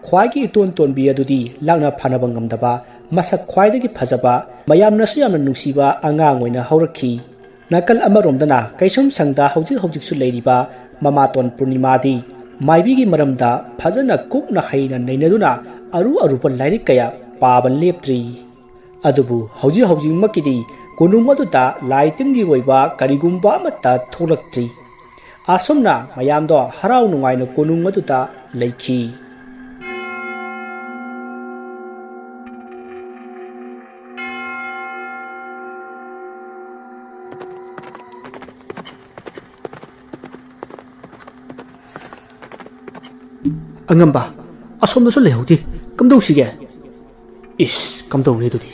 ꯈ꯭ꯋꯥꯏꯒꯤ ꯏꯇꯣꯟ ꯇꯣꯟꯕꯤ ꯑꯗꯨꯗꯤ ꯂꯥꯛꯅ ꯐꯥꯅꯕ ꯉꯝꯗꯕ, ꯃꯁꯛ ꯈ꯭ꯋꯥꯏꯗꯒꯤ ꯐꯖꯕ, ꯃꯌꯥꯝꯅꯁꯨ ꯌꯥꯝꯅ ꯅꯨꯡꯁꯤꯕ ꯑꯉꯥꯡ ꯑꯣꯏꯅ ꯍꯧꯔꯛꯈꯤ꯫ ꯅꯥꯀꯜ ꯑꯃꯔꯣꯝꯗꯅ ꯀꯩꯁꯨꯝꯁꯪꯗ ꯍꯧꯖꯤꯛ ꯍꯧꯖꯤꯛꯁꯨ ꯂꯩꯔꯤꯕ ꯃꯃꯥꯇꯣꯟ ꯄꯨꯔꯅꯤꯃꯥꯗꯤ ꯃꯥꯏꯕꯤꯒꯤ ꯃꯔꯝꯗ ꯐꯖꯅ ꯀꯨꯞꯅ ꯍꯩꯅ ꯅꯩꯅꯗꯨꯅ ꯑꯔꯨ ꯑꯔꯨꯕ ꯂꯥꯏꯔꯤꯛ ꯀꯌꯥ ꯄꯥꯕ ꯂꯦꯞꯇ꯭ꯔꯤ꯫ ꯑꯗꯨꯕꯨ ꯍꯧꯖꯤꯛ ꯍꯧꯖꯤꯛꯃꯛꯀꯤꯗꯤ ꯀꯣꯅꯨꯡ ꯑꯗꯨꯗ ꯂꯥꯏ ꯇꯤꯟꯒꯤ ꯑꯣꯏꯕ ꯀꯔꯤꯒꯨꯝꯕ ꯑꯃꯠꯇ ꯊꯣꯛꯂꯛꯇ꯭ꯔꯤ꯫ ꯑꯁꯨꯝꯅ ꯃꯌꯥꯝꯗꯣ ꯍꯔꯥꯎ ꯅꯨꯡꯉꯥꯏꯅ ꯀꯣꯅꯨꯡ ꯑꯗꯨꯗ ꯂꯩꯈꯤ꯫ ꯑꯉꯝꯕ, ꯑꯁꯣꯝꯗꯁꯨ ꯂꯩꯍꯧꯗꯦ꯫ ꯀꯝꯗꯧꯁꯤꯒꯦ? ꯏꯁ, ꯀꯝꯗꯧꯅꯤ ꯑꯗꯨꯗꯤ?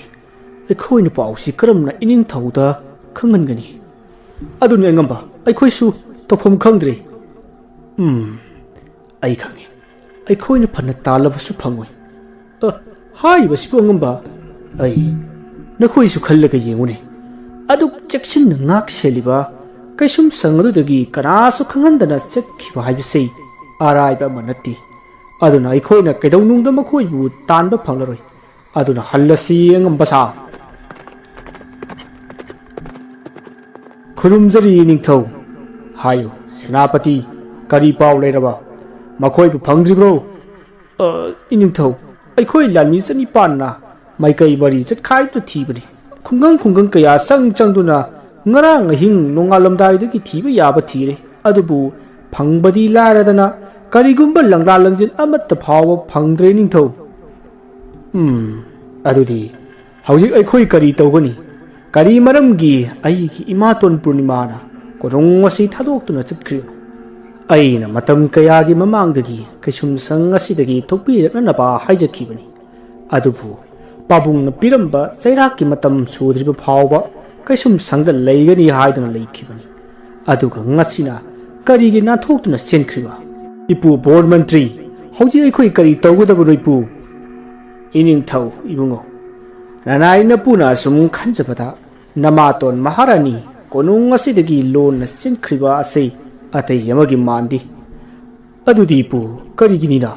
ꯑꯩꯈꯣꯏꯅ ꯄꯥꯎꯁꯤ ꯀꯔꯝꯅ ꯏꯅꯤꯡꯊꯧꯗ ꯈꯪꯍꯟꯒꯅꯤ? ꯑꯗꯨꯅꯤ ꯑꯉꯝꯕ, ꯑꯩꯈꯣꯏꯁꯨ ꯇꯧꯐꯝ ꯈꯪꯗ꯭ꯔꯦ꯫ ꯎꯝ, ꯑꯩ ꯈꯪꯉꯤ꯫ ꯑꯩꯈꯣꯏꯅ ꯐꯅ ꯇꯥꯜꯂꯕꯁꯨ ꯐꯪꯉꯣꯏ꯫ ꯑ, ꯍꯥꯏꯔꯤꯕꯁꯤꯕꯨ ꯑꯉꯝꯕ? ꯑꯩ, ꯅꯈꯣꯏꯁꯨ ꯈꯜꯂꯒ ꯌꯦꯡꯉꯨꯅꯦ꯫ ꯑꯗꯨꯛ ꯆꯦꯛꯁꯤꯟꯅ ꯉꯥꯛ ꯁꯦꯜꯂꯤꯕ ꯀꯩꯁꯨꯝꯁꯪ ꯑꯗꯨꯗꯒꯤ ꯀꯅꯥꯁꯨ ꯈꯪꯍꯟꯗꯅ ꯆꯠꯈꯤꯕ ꯍꯥꯏꯕꯁꯤ ꯑꯔꯥꯏꯕ ꯑꯃ ꯅꯠꯇꯦ꯫ ꯑꯗꯨꯅ ꯑꯩꯈꯣꯏꯅ ꯀꯩꯗꯧꯅꯨꯡꯗ ꯃꯈꯣꯏꯕꯨ ꯇꯥꯟꯕ ꯐꯪꯂꯔꯣꯏ꯫ ꯑꯗꯨꯅ ꯍꯜꯂꯁꯤ ꯑꯉꯝꯕ ꯁꯥ꯫ ꯈꯨꯔꯨꯝꯖꯔꯤ ꯅꯤꯡꯊꯧ꯫ ꯍꯥꯏꯌꯨ ꯁꯦꯅꯥꯄꯇꯤ, ꯀꯔꯤ ꯄꯥꯎ ꯂꯩꯔꯕ? ꯃꯈꯣꯏꯕꯨ ꯐꯪꯗ꯭ꯔꯤꯕ꯭ꯔꯣ? ꯑ, ꯏꯅꯤꯡꯊꯧ, ꯑꯩꯈꯣꯏ ꯂꯥꯟꯃꯤ ꯆꯅꯤꯄꯥꯟꯅ ꯃꯥꯏꯀꯩ ꯃꯔꯤ ꯆꯠꯈꯥꯏꯗꯨꯅ ꯊꯤꯕꯅꯤ꯫ ꯈꯨꯡꯒꯪ ꯈꯨꯡꯒꯪ ꯀꯌꯥ ꯆꯪ ꯆꯪꯗꯨꯅ ꯉꯔꯥꯡ ꯑꯍꯤꯡ ꯅꯣꯡꯉꯥꯜꯂꯝꯗꯥꯏꯗꯒꯤ ꯊꯤꯕ ꯌꯥꯕ ꯊꯤꯔꯦ, ꯑꯗꯨꯕꯨ ꯐꯪꯕꯗꯤ ꯂꯥꯏꯔꯗꯅ ꯀꯔꯤꯒꯨꯝꯕ ꯂꯪꯂꯥ ꯂꯪꯖꯤꯟ ꯑꯃꯠꯇ ꯐꯥꯎꯕ ꯐꯪꯗ꯭ꯔꯦ ꯅꯤꯡꯊꯧ꯫ ꯎꯝ, ꯑꯗꯨꯗꯤ ꯍꯧꯖꯤꯛ ꯑꯩꯈꯣꯏ ꯀꯔꯤ ꯇꯧꯒꯅꯤ? ꯀꯔꯤ ꯃꯔꯝꯒꯤ ꯑꯩꯒꯤ ꯏꯃꯥꯇꯣꯟ ꯄꯨꯔꯅꯤꯃꯥꯅ ꯀꯣꯅꯨꯡ ꯑꯁꯤ ꯊꯥꯗꯣꯛꯇꯨꯅ ꯆꯠꯈ꯭ꯔꯤꯕꯅꯣ? ꯑꯩꯅ ꯃꯇꯝ ꯀꯌꯥꯒꯤ ꯃꯃꯥꯡꯗꯒꯤ ꯀꯩꯁꯨꯝꯁꯪ ꯑꯁꯤꯗꯒꯤ ꯊꯣꯛꯄꯤꯔꯛꯅꯅꯕ ꯍꯥꯏꯖꯈꯤꯕꯅꯤ꯫ ꯑꯗꯨꯕꯨ ꯄꯥꯕꯨꯡꯅ ꯄꯤꯔꯝꯕ ꯆꯩꯔꯥꯛꯀꯤ ꯃꯇꯝ ꯁꯨꯗ꯭ꯔꯤꯕ ꯐꯥꯎꯕ ꯀꯩꯁꯨꯝ ꯁꯪꯗ ꯂꯩꯒꯅꯤ ꯍꯥꯏꯗꯨꯅ ꯂꯩꯈꯤꯕꯅꯤ꯫ ꯑꯗꯨꯒ ꯉꯁꯤꯅ ꯀꯔꯤꯒꯤ ꯅꯥꯟꯊꯣꯛꯇꯨꯅ ꯆꯦꯟꯈ꯭ꯔꯤꯕ? ꯏꯄꯨ ꯕꯣꯔ ꯃꯟꯇ꯭ꯔꯤ, ꯍꯧꯖꯤꯛ ꯑꯩꯈꯣꯏ ꯀꯔꯤ ꯇꯧꯒꯗꯕꯅꯣ ꯏꯄꯨ? ꯏꯅꯤꯡꯊꯧ ꯏꯕꯨꯡꯉꯣ, ꯅꯅꯥꯏ ꯅꯄꯨꯅ ꯑꯁꯨꯝ ꯈꯟꯖꯕꯗ ꯅꯃꯥꯇꯣꯟ ꯃꯍꯥꯔꯥꯅꯤ ꯀꯣꯅꯨꯡ ꯑꯁꯤꯗꯒꯤ ꯂꯣꯟꯅ ꯆꯦꯟꯈ꯭ꯔꯤꯕ ꯑꯁꯤ ꯑꯇꯩ ꯑꯃꯒꯤ ꯃꯥꯟꯗꯦ꯫ ꯑꯗꯨꯗꯤ ꯏꯄꯨ, ꯀꯔꯤꯒꯤꯅꯤꯅ?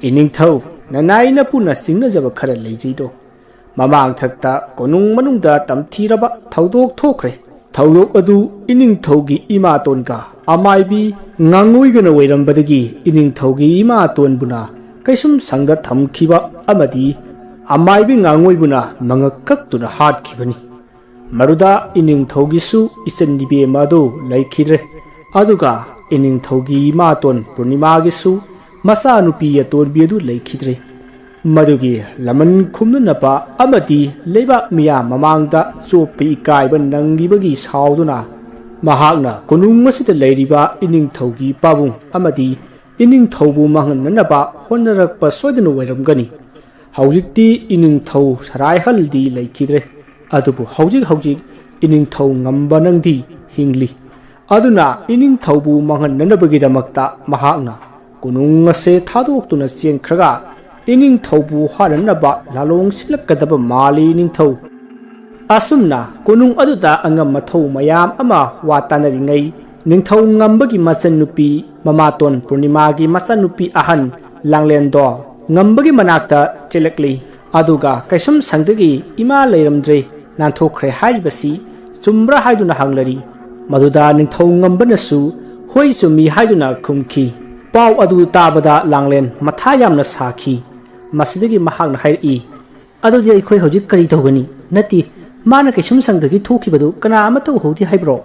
ꯏꯅꯤꯡꯊꯧ, ꯅꯅꯥꯏ ꯅꯄꯨꯅ ꯆꯤꯡꯅꯖꯕ ꯈꯔ ꯂꯩꯖꯩꯗꯣ꯫ ꯃꯃꯥꯡꯊꯛꯇ ꯀꯣꯅꯨꯡ ꯃꯅꯨꯡꯗ ꯇꯝꯊꯤꯔꯕ ꯊꯧꯗꯣꯛ ꯊꯣꯛꯈ꯭ꯔꯦ꯫ ꯊꯧꯗꯣꯛ ꯑꯗꯨ ꯏꯅꯤꯡꯊꯧꯒꯤ ꯏꯃꯥꯇꯣꯟꯒ ꯑꯃꯥꯏꯕꯤ ꯉꯥꯡꯉꯣꯏꯒꯅ ꯑꯣꯏꯔꯝꯕꯗꯒꯤ ꯏꯅꯤꯡꯊꯧꯒꯤ ꯏꯃꯥꯇꯣꯟꯕꯨꯅ ꯀꯩꯁꯨꯝ ꯁꯪꯗ ꯊꯝꯈꯤꯕ ꯑꯃꯗꯤ ꯑꯃꯥꯏꯕꯤ ꯉꯥꯡꯉꯣꯏꯕꯨꯅ ꯃꯉꯛ ꯀꯛꯇꯨꯅ ꯍꯥꯠꯈꯤꯕꯅꯤ꯫ ꯃꯗꯨꯗ ꯏꯅꯤꯡꯊꯧꯒꯤꯁꯨ ꯏꯆꯟ ꯏꯕꯦꯝꯃ ꯑꯗꯨ ꯂꯩꯈꯤꯗ꯭ꯔꯦ꯫ ꯑꯗꯨꯒ ꯏꯅꯤꯡꯊꯧꯒꯤ ꯏꯃꯥꯇꯣꯟ ꯄꯨꯔꯅꯤꯃꯥꯒꯤꯁꯨ ꯃꯆꯥꯅꯨꯄꯤ ꯑꯇꯣꯟꯕꯤ ꯑꯗꯨ ꯂꯩꯈꯤꯗ꯭ꯔꯦ꯫ ꯃꯗꯨꯒꯤ ꯂꯃꯟ ꯈꯨꯝꯅꯅꯕ ꯑꯃꯗꯤ ꯂꯩꯕꯥꯛ ꯃꯤꯌꯥꯝ ꯃꯃꯥꯡꯗ ꯆꯣꯞꯄ ꯏꯀꯥꯏꯕ ꯅꯪꯂꯤꯕꯒꯤ ꯁꯥꯎꯗꯨꯅ ꯃꯍꯥꯛꯅ ꯀꯣꯅꯨꯡ ꯑꯁꯤꯗ ꯂꯩꯔꯤꯕ ꯏꯅꯤꯡꯊꯧꯒꯤ ꯄꯥꯕꯨꯡ ꯑꯃꯗꯤ ꯏꯅꯤꯡꯊꯧꯕꯨ ꯃꯥꯡꯍꯟꯅꯅꯕ ꯍꯣꯠꯅꯔꯛꯄ ꯁꯣꯏꯗꯅ ꯑꯣꯏꯔꯝꯒꯅꯤ꯫ ꯍꯧꯖꯤꯛꯇꯤ ꯏꯅꯤꯡꯊꯧ ꯁꯔꯥꯏꯍꯜꯗꯤ ꯂꯩꯈꯤꯗ꯭ꯔꯦ, ꯑꯗꯨꯕꯨ ꯍꯧꯖꯤꯛ ꯍꯧꯖꯤꯛ ꯏꯅꯤꯡꯊꯧ ꯉꯝꯕ ꯅꯪꯗꯤ ꯍꯤꯡꯂꯤ꯫ ꯑꯗꯨꯅ ꯏꯅꯤꯡꯊꯧꯕꯨ ꯃꯥꯡꯍꯟꯅꯅꯕꯒꯤꯗꯃꯛꯇ ꯃꯍꯥꯛꯅ ꯀꯣꯅꯨꯡ ꯑꯁꯦ ꯊꯥꯗꯣꯛꯇꯨꯅ ꯆꯦꯟꯈ꯭ꯔꯒ ꯏꯅꯤꯡꯊꯧꯕꯨ ꯍꯥꯠꯅꯅꯕ ꯂꯥꯂꯣꯡ ꯁꯤꯜꯂꯛꯀꯗꯕ ꯃꯥꯜꯂꯤ ꯏꯅꯤꯡꯊꯧ꯫ ꯑꯁꯨꯝꯅ ꯀꯣꯅꯨꯡ ꯑꯗꯨꯗ ꯑꯉꯝ ꯑꯊꯧ ꯃꯌꯥꯝ ꯑꯃ ꯋꯥ ꯇꯥꯅꯔꯤꯉꯩ, ꯅꯤꯡꯊꯧ ꯉꯝꯕꯒꯤ ꯃꯆꯟꯅꯨꯄꯤ ꯃꯃꯥꯇꯣꯟ ꯄꯨꯔꯅꯤꯃꯥꯒꯤ ꯃꯆꯟꯅꯨꯄꯤ ꯑꯍꯟ ꯂꯥꯡꯂꯦꯟꯗꯣ ꯉꯝꯕꯒꯤ ꯃꯅꯥꯛꯇ ꯆꯦꯜꯂꯛꯂꯤ꯫ ꯑꯗꯨꯒ ꯀꯩꯁꯨꯝ ꯁꯪꯗꯒꯤ ꯏꯃꯥ ꯂꯩꯔꯝꯗ꯭ꯔꯦ, ꯅꯥꯟꯊꯣꯛꯈ꯭ꯔꯦ ꯍꯥꯏꯔꯤꯕꯁꯤ ꯆꯨꯝꯕ꯭ꯔꯥ ꯍꯥꯏꯗꯨꯅ ꯍꯪꯂꯔꯤ꯫ ꯃꯗꯨꯗ ꯅꯤꯡꯊꯧ ꯉꯝꯕꯅꯁꯨ ꯍꯣꯏ ꯆꯨꯝꯃꯤ ꯍꯥꯏꯗꯨꯅ ꯈꯨꯝꯈꯤ꯫ ꯄꯥꯎ ꯑꯗꯨ ꯇꯥꯕꯗ ꯂꯥꯡꯂꯦꯟ ꯃꯊꯥ ꯌꯥꯝꯅ ꯁꯥꯈꯤ꯫ ꯃꯁꯤꯗꯒꯤ ꯃꯍꯥꯛꯅ ꯍꯥꯏꯔꯛꯏ, "ꯑꯗꯨꯗꯤ ꯑꯩꯈꯣꯏ ꯍꯧꯖꯤꯛ ꯀꯔꯤ ꯇꯧꯒꯅꯤ? ꯅꯠꯇꯦ, ꯃꯥꯅ ꯀꯩꯁꯨꯝ ꯁꯪꯗꯒꯤ ꯊꯣꯛꯈꯤꯕꯗꯨ ꯀꯅꯥ ꯑꯃꯠꯇ ꯎꯍꯧꯗꯦ ꯍꯥꯏꯕ꯭ꯔꯣ?"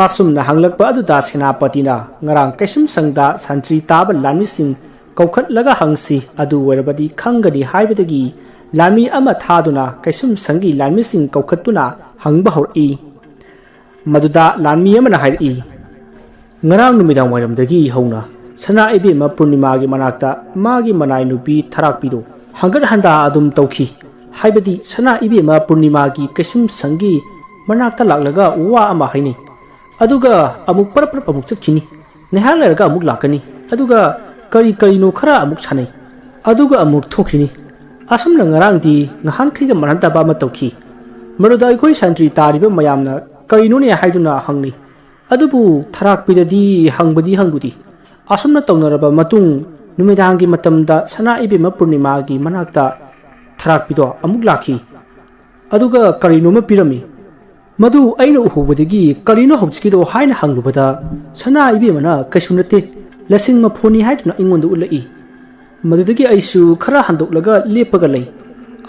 ꯑꯁꯨꯝꯅ ꯍꯪꯂꯛꯄ ꯑꯗꯨꯗ ꯁꯦꯅꯥꯄꯇꯤꯅ ꯉꯔꯥꯡ ꯀꯩꯁꯨꯝ ꯁꯪꯗ ꯁꯟꯇ꯭ꯔꯤ ꯇꯥꯕ ꯂꯥꯟꯃꯤꯁꯤꯡ ꯀꯧꯈꯠꯂꯒ ꯍꯪꯁꯤ, ꯑꯗꯨ ꯑꯣꯏꯔꯕꯗꯤ ꯈꯪꯒꯅꯤ ꯍꯥꯏꯕꯗꯒꯤ ꯂꯥꯟꯃꯤ ꯑꯃ ꯊꯥꯗꯨꯅ ꯀꯩꯁꯨꯝ ꯁꯪꯒꯤ ꯂꯥꯟꯃꯤꯁꯤꯡ ꯀꯧꯈꯠꯇꯨꯅ ꯍꯪꯕ ꯍꯧꯔꯛꯏ꯫ ꯃꯗꯨꯗ ꯂꯥꯟꯃꯤ ꯑꯃꯅ ꯍꯥꯏꯔꯛꯏ, "ꯉꯔꯥꯡ ꯅꯨꯃꯤꯗꯥꯡ ꯋꯥꯏꯔꯝꯗꯒꯤ ꯍꯧꯅ ꯁꯅꯥ ꯏꯕꯦꯝꯃ ꯄꯨꯔꯅꯤꯃꯥꯒꯤ ꯃꯅꯥꯛꯇ ꯃꯥꯒꯤ ꯃꯅꯥꯏ ꯅꯨꯄꯤ ꯊꯔꯥꯛꯄꯤꯗꯨ ꯍꯪꯒꯠ ꯍꯟꯗꯥ ꯑꯗꯨꯝ ꯇꯧꯈꯤ꯫ ꯍꯥꯏꯕꯗꯤ ꯁꯅꯥ ꯏꯕꯦꯝꯃ ꯄꯨꯔꯅꯤꯃꯥꯒꯤ ꯀꯩꯁꯨꯝꯁꯪꯒꯤ ꯃꯅꯥꯛꯇ ꯂꯥꯛꯂꯒ ꯋꯥ ꯑꯃ ꯍꯥꯏꯅꯩ꯫ ꯑꯗꯨꯒ ꯑꯃꯨꯛ ꯄꯔꯞ ꯄꯔꯞ ꯑꯃꯨꯛ ꯆꯠꯈꯤꯅꯤ꯫ ꯉꯥꯏꯍꯥꯛ ꯂꯩꯔꯒ ꯑꯃꯨꯛ ꯂꯥꯛꯀꯅꯤ꯫ ꯑꯗꯨꯒ ꯀꯔꯤ ꯀꯔꯤꯅꯣ ꯈꯔ ꯑꯃꯨꯛ ꯁꯥꯟꯅꯩ꯫ ꯑꯗꯨꯒ ꯑꯃꯨꯛ ꯊꯣꯛꯈꯤꯅꯤ꯫ ꯑꯁꯨꯝꯅ ꯉꯔꯥꯡꯗꯤ ꯉꯍꯥꯟꯈꯩꯒ ꯃꯥꯟꯅꯗꯕ ꯑꯃ ꯇꯧꯈꯤ꯫ ꯃꯗꯨꯗ ꯑꯩꯈꯣꯏ ꯁꯟꯇ꯭ꯔꯤ ꯇꯥꯔꯤꯕ ꯃꯌꯥꯝꯅ ꯀꯔꯤꯅꯣꯅꯦ ꯍꯥꯏꯗꯨꯅ ꯍꯪꯅꯩ꯫ ꯑꯗꯨꯕꯨ ꯊꯔꯥꯛꯄꯤꯗꯗꯤ ꯍꯪꯕꯗꯤ ꯍꯪꯂꯨꯗꯦ꯫ ꯑꯁꯨꯝꯅ ꯇꯧꯅꯔꯕ ꯃꯇꯨꯡ, ꯅꯨꯃꯤꯗꯥꯡꯒꯤ ꯃꯇꯝꯗ ꯁꯅꯥ ꯏꯕꯦꯝꯃ ꯄꯨꯔꯅꯤꯃꯥꯒꯤ ꯃꯅꯥꯛꯇ ꯊꯔꯥꯛꯄꯤꯗꯣ ꯑꯃꯨꯛ ꯂꯥꯛꯈꯤ꯫ ꯑꯗꯨꯒ ꯀꯔꯤꯅꯣꯃ ꯄꯤꯔꯝꯃꯤ꯫ ꯃꯗꯨ ꯑꯩꯅ ꯎꯍꯧꯕꯗꯒꯤ "ꯀꯔꯤꯅꯣ ꯍꯧꯖꯤꯛꯀꯤꯗꯣ?" ꯍꯥꯏꯅ ꯍꯪꯂꯨꯕꯗ, "ꯁꯅꯥ ꯏꯕꯦꯝꯃꯅ ꯀꯩꯁꯨ ꯅꯠꯇꯦ, ꯂꯁꯤꯡ ꯃꯐꯣꯟꯅꯤ" ꯍꯥꯏꯗꯨꯅ ꯑꯩꯉꯣꯟꯗ ꯎꯠꯂꯛꯏ꯫ ꯃꯗꯨꯗꯒꯤ ꯑꯩꯁꯨ ꯈꯔ ꯍꯟꯗꯣꯛꯂꯒ ꯂꯦꯞꯄꯒ ꯂꯩ꯫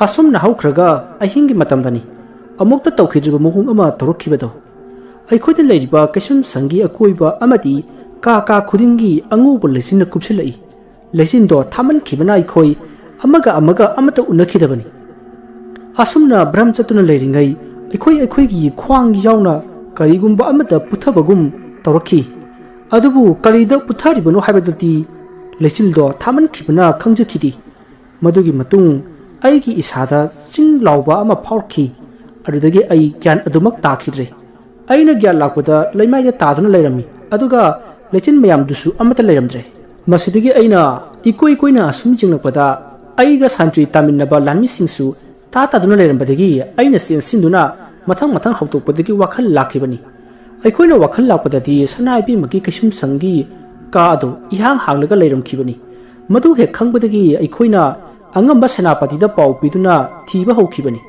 ꯑꯁꯨꯝꯅ ꯍꯧꯈ꯭ꯔꯒ ꯑꯍꯤꯡꯒꯤ ꯃꯇꯝꯗꯅꯤ ꯑꯃꯨꯛꯇ ꯇꯧꯈꯤꯗ꯭ꯔꯤꯕ ꯃꯑꯣꯡ ꯑꯃ ꯇꯧꯔꯛꯈꯤꯕꯗꯣ꯫ ꯑꯩꯈꯣꯏꯅ ꯂꯩꯔꯤꯕ ꯀꯩꯁꯨꯝꯁꯪꯒꯤ ꯑꯀꯣꯏꯕ ꯑꯃꯗꯤ ꯀꯥ ꯀꯥ ꯈꯨꯗꯤꯡꯒꯤ ꯑꯉꯧꯕ ꯂꯩꯆꯤꯟꯅ ꯀꯨꯞꯁꯤꯜꯂꯛꯏ꯫ ꯂꯩꯆꯤꯟꯗꯣ ꯊꯥꯃꯟꯈꯤꯕꯅ ꯑꯩꯈꯣꯏ ꯑꯃꯒ ꯑꯃꯒ ꯑꯃꯠꯇ ꯎꯅꯈꯤꯗꯕꯅꯤ꯫ ꯑꯁꯨꯝꯅ ꯚ꯭ꯔꯝ ꯆꯠꯇꯨꯅ ꯂꯩꯔꯤꯉꯩ, ꯑꯩꯈꯣꯏ ꯑꯩꯈꯣꯏꯒꯤ ꯈ꯭ꯋꯥꯡ ꯌꯥꯎꯅ ꯀꯔꯤꯒꯨꯝꯕ ꯑꯃꯠꯇ ꯄꯨꯊꯕꯒꯨꯝ ꯇꯧꯔꯛꯈꯤ꯫ ꯑꯗꯨꯕꯨ ꯀꯔꯤꯗ ꯄꯨꯊꯔꯤꯕꯅꯣ ꯍꯥꯏꯕꯗꯨꯗꯤ ꯂꯩꯆꯤꯜꯗꯣ ꯊꯥꯃꯟꯈꯤꯕꯅ ꯈꯪꯖꯈꯤꯗꯦ꯫ ꯃꯗꯨꯒꯤ ꯃꯇꯨꯡ ꯑꯩꯒꯤ ꯏꯁꯥꯗ ꯆꯤꯡ ꯂꯥꯎꯕ ꯑꯃ ꯐꯥꯎꯔꯛꯈꯤ꯫ ꯑꯗꯨꯗꯒꯤ ꯑꯩ ꯒ꯭ꯌꯥꯟ ꯑꯗꯨꯃꯛ ꯇꯥꯈꯤꯗ꯭ꯔꯦ꯫ ꯑꯩꯅ ꯒ꯭ꯌꯥꯟ ꯂꯥꯛꯄꯗ ꯂꯩꯃꯥꯏꯗ ꯇꯥꯗꯨꯅ ꯂꯩꯔꯝꯃꯤ, ꯑꯗꯨꯒ ꯂꯩꯆꯤꯟ ꯃꯌꯥꯝꯗꯨꯁꯨ ꯑꯃꯠꯇ ꯂꯩꯔꯝꯗ꯭ꯔꯦ꯫ ꯃꯁꯤꯗꯒꯤ ꯑꯩꯅ ꯏꯀꯣꯏ ꯀꯣꯏꯅ ꯑꯁꯨꯝ ꯌꯦꯡꯂꯛꯄꯗ, ꯑꯩꯒ ꯁꯟꯇ꯭ꯔꯤ ꯇꯥꯃꯤꯟꯅꯕ ꯂꯥꯟꯃꯤꯁꯤꯡꯁꯨ ꯇꯥ ꯇꯥꯗꯨꯅ ꯂꯩꯔꯝꯕꯗꯒꯤ ꯑꯩꯅ ꯆꯦꯟꯁꯤꯟꯗꯨꯅ ꯃꯊꯪ ꯃꯊꯪ ꯍꯧꯗꯣꯛꯄꯗꯒꯤ ꯋꯥꯈꯜ ꯂꯥꯛꯈꯤꯕꯅꯤ꯫ ꯑꯩꯈꯣꯏꯅ ꯋꯥꯈꯜ ꯂꯥꯛꯄꯗꯗꯤ ꯁꯅꯥ ꯏꯕꯦꯝꯃꯒꯤ ꯀꯩꯁꯨꯝꯁꯪꯒꯤ ꯀꯥ ꯑꯗꯨ ꯏꯍꯥꯡ ꯍꯥꯡꯂꯒ ꯂꯩꯔꯝꯈꯤꯕꯅꯤ꯫ ꯃꯗꯨ ꯍꯦꯛ ꯈꯪꯕꯗꯒꯤ ꯑꯩꯈꯣꯏꯅ ꯑꯉꯝꯕ ꯁꯦꯅꯥꯄꯇꯤꯗ ꯄꯥꯎ ꯄꯤꯗꯨꯅ ꯊꯤꯕ ꯍꯧꯈꯤꯕꯅꯤ꯫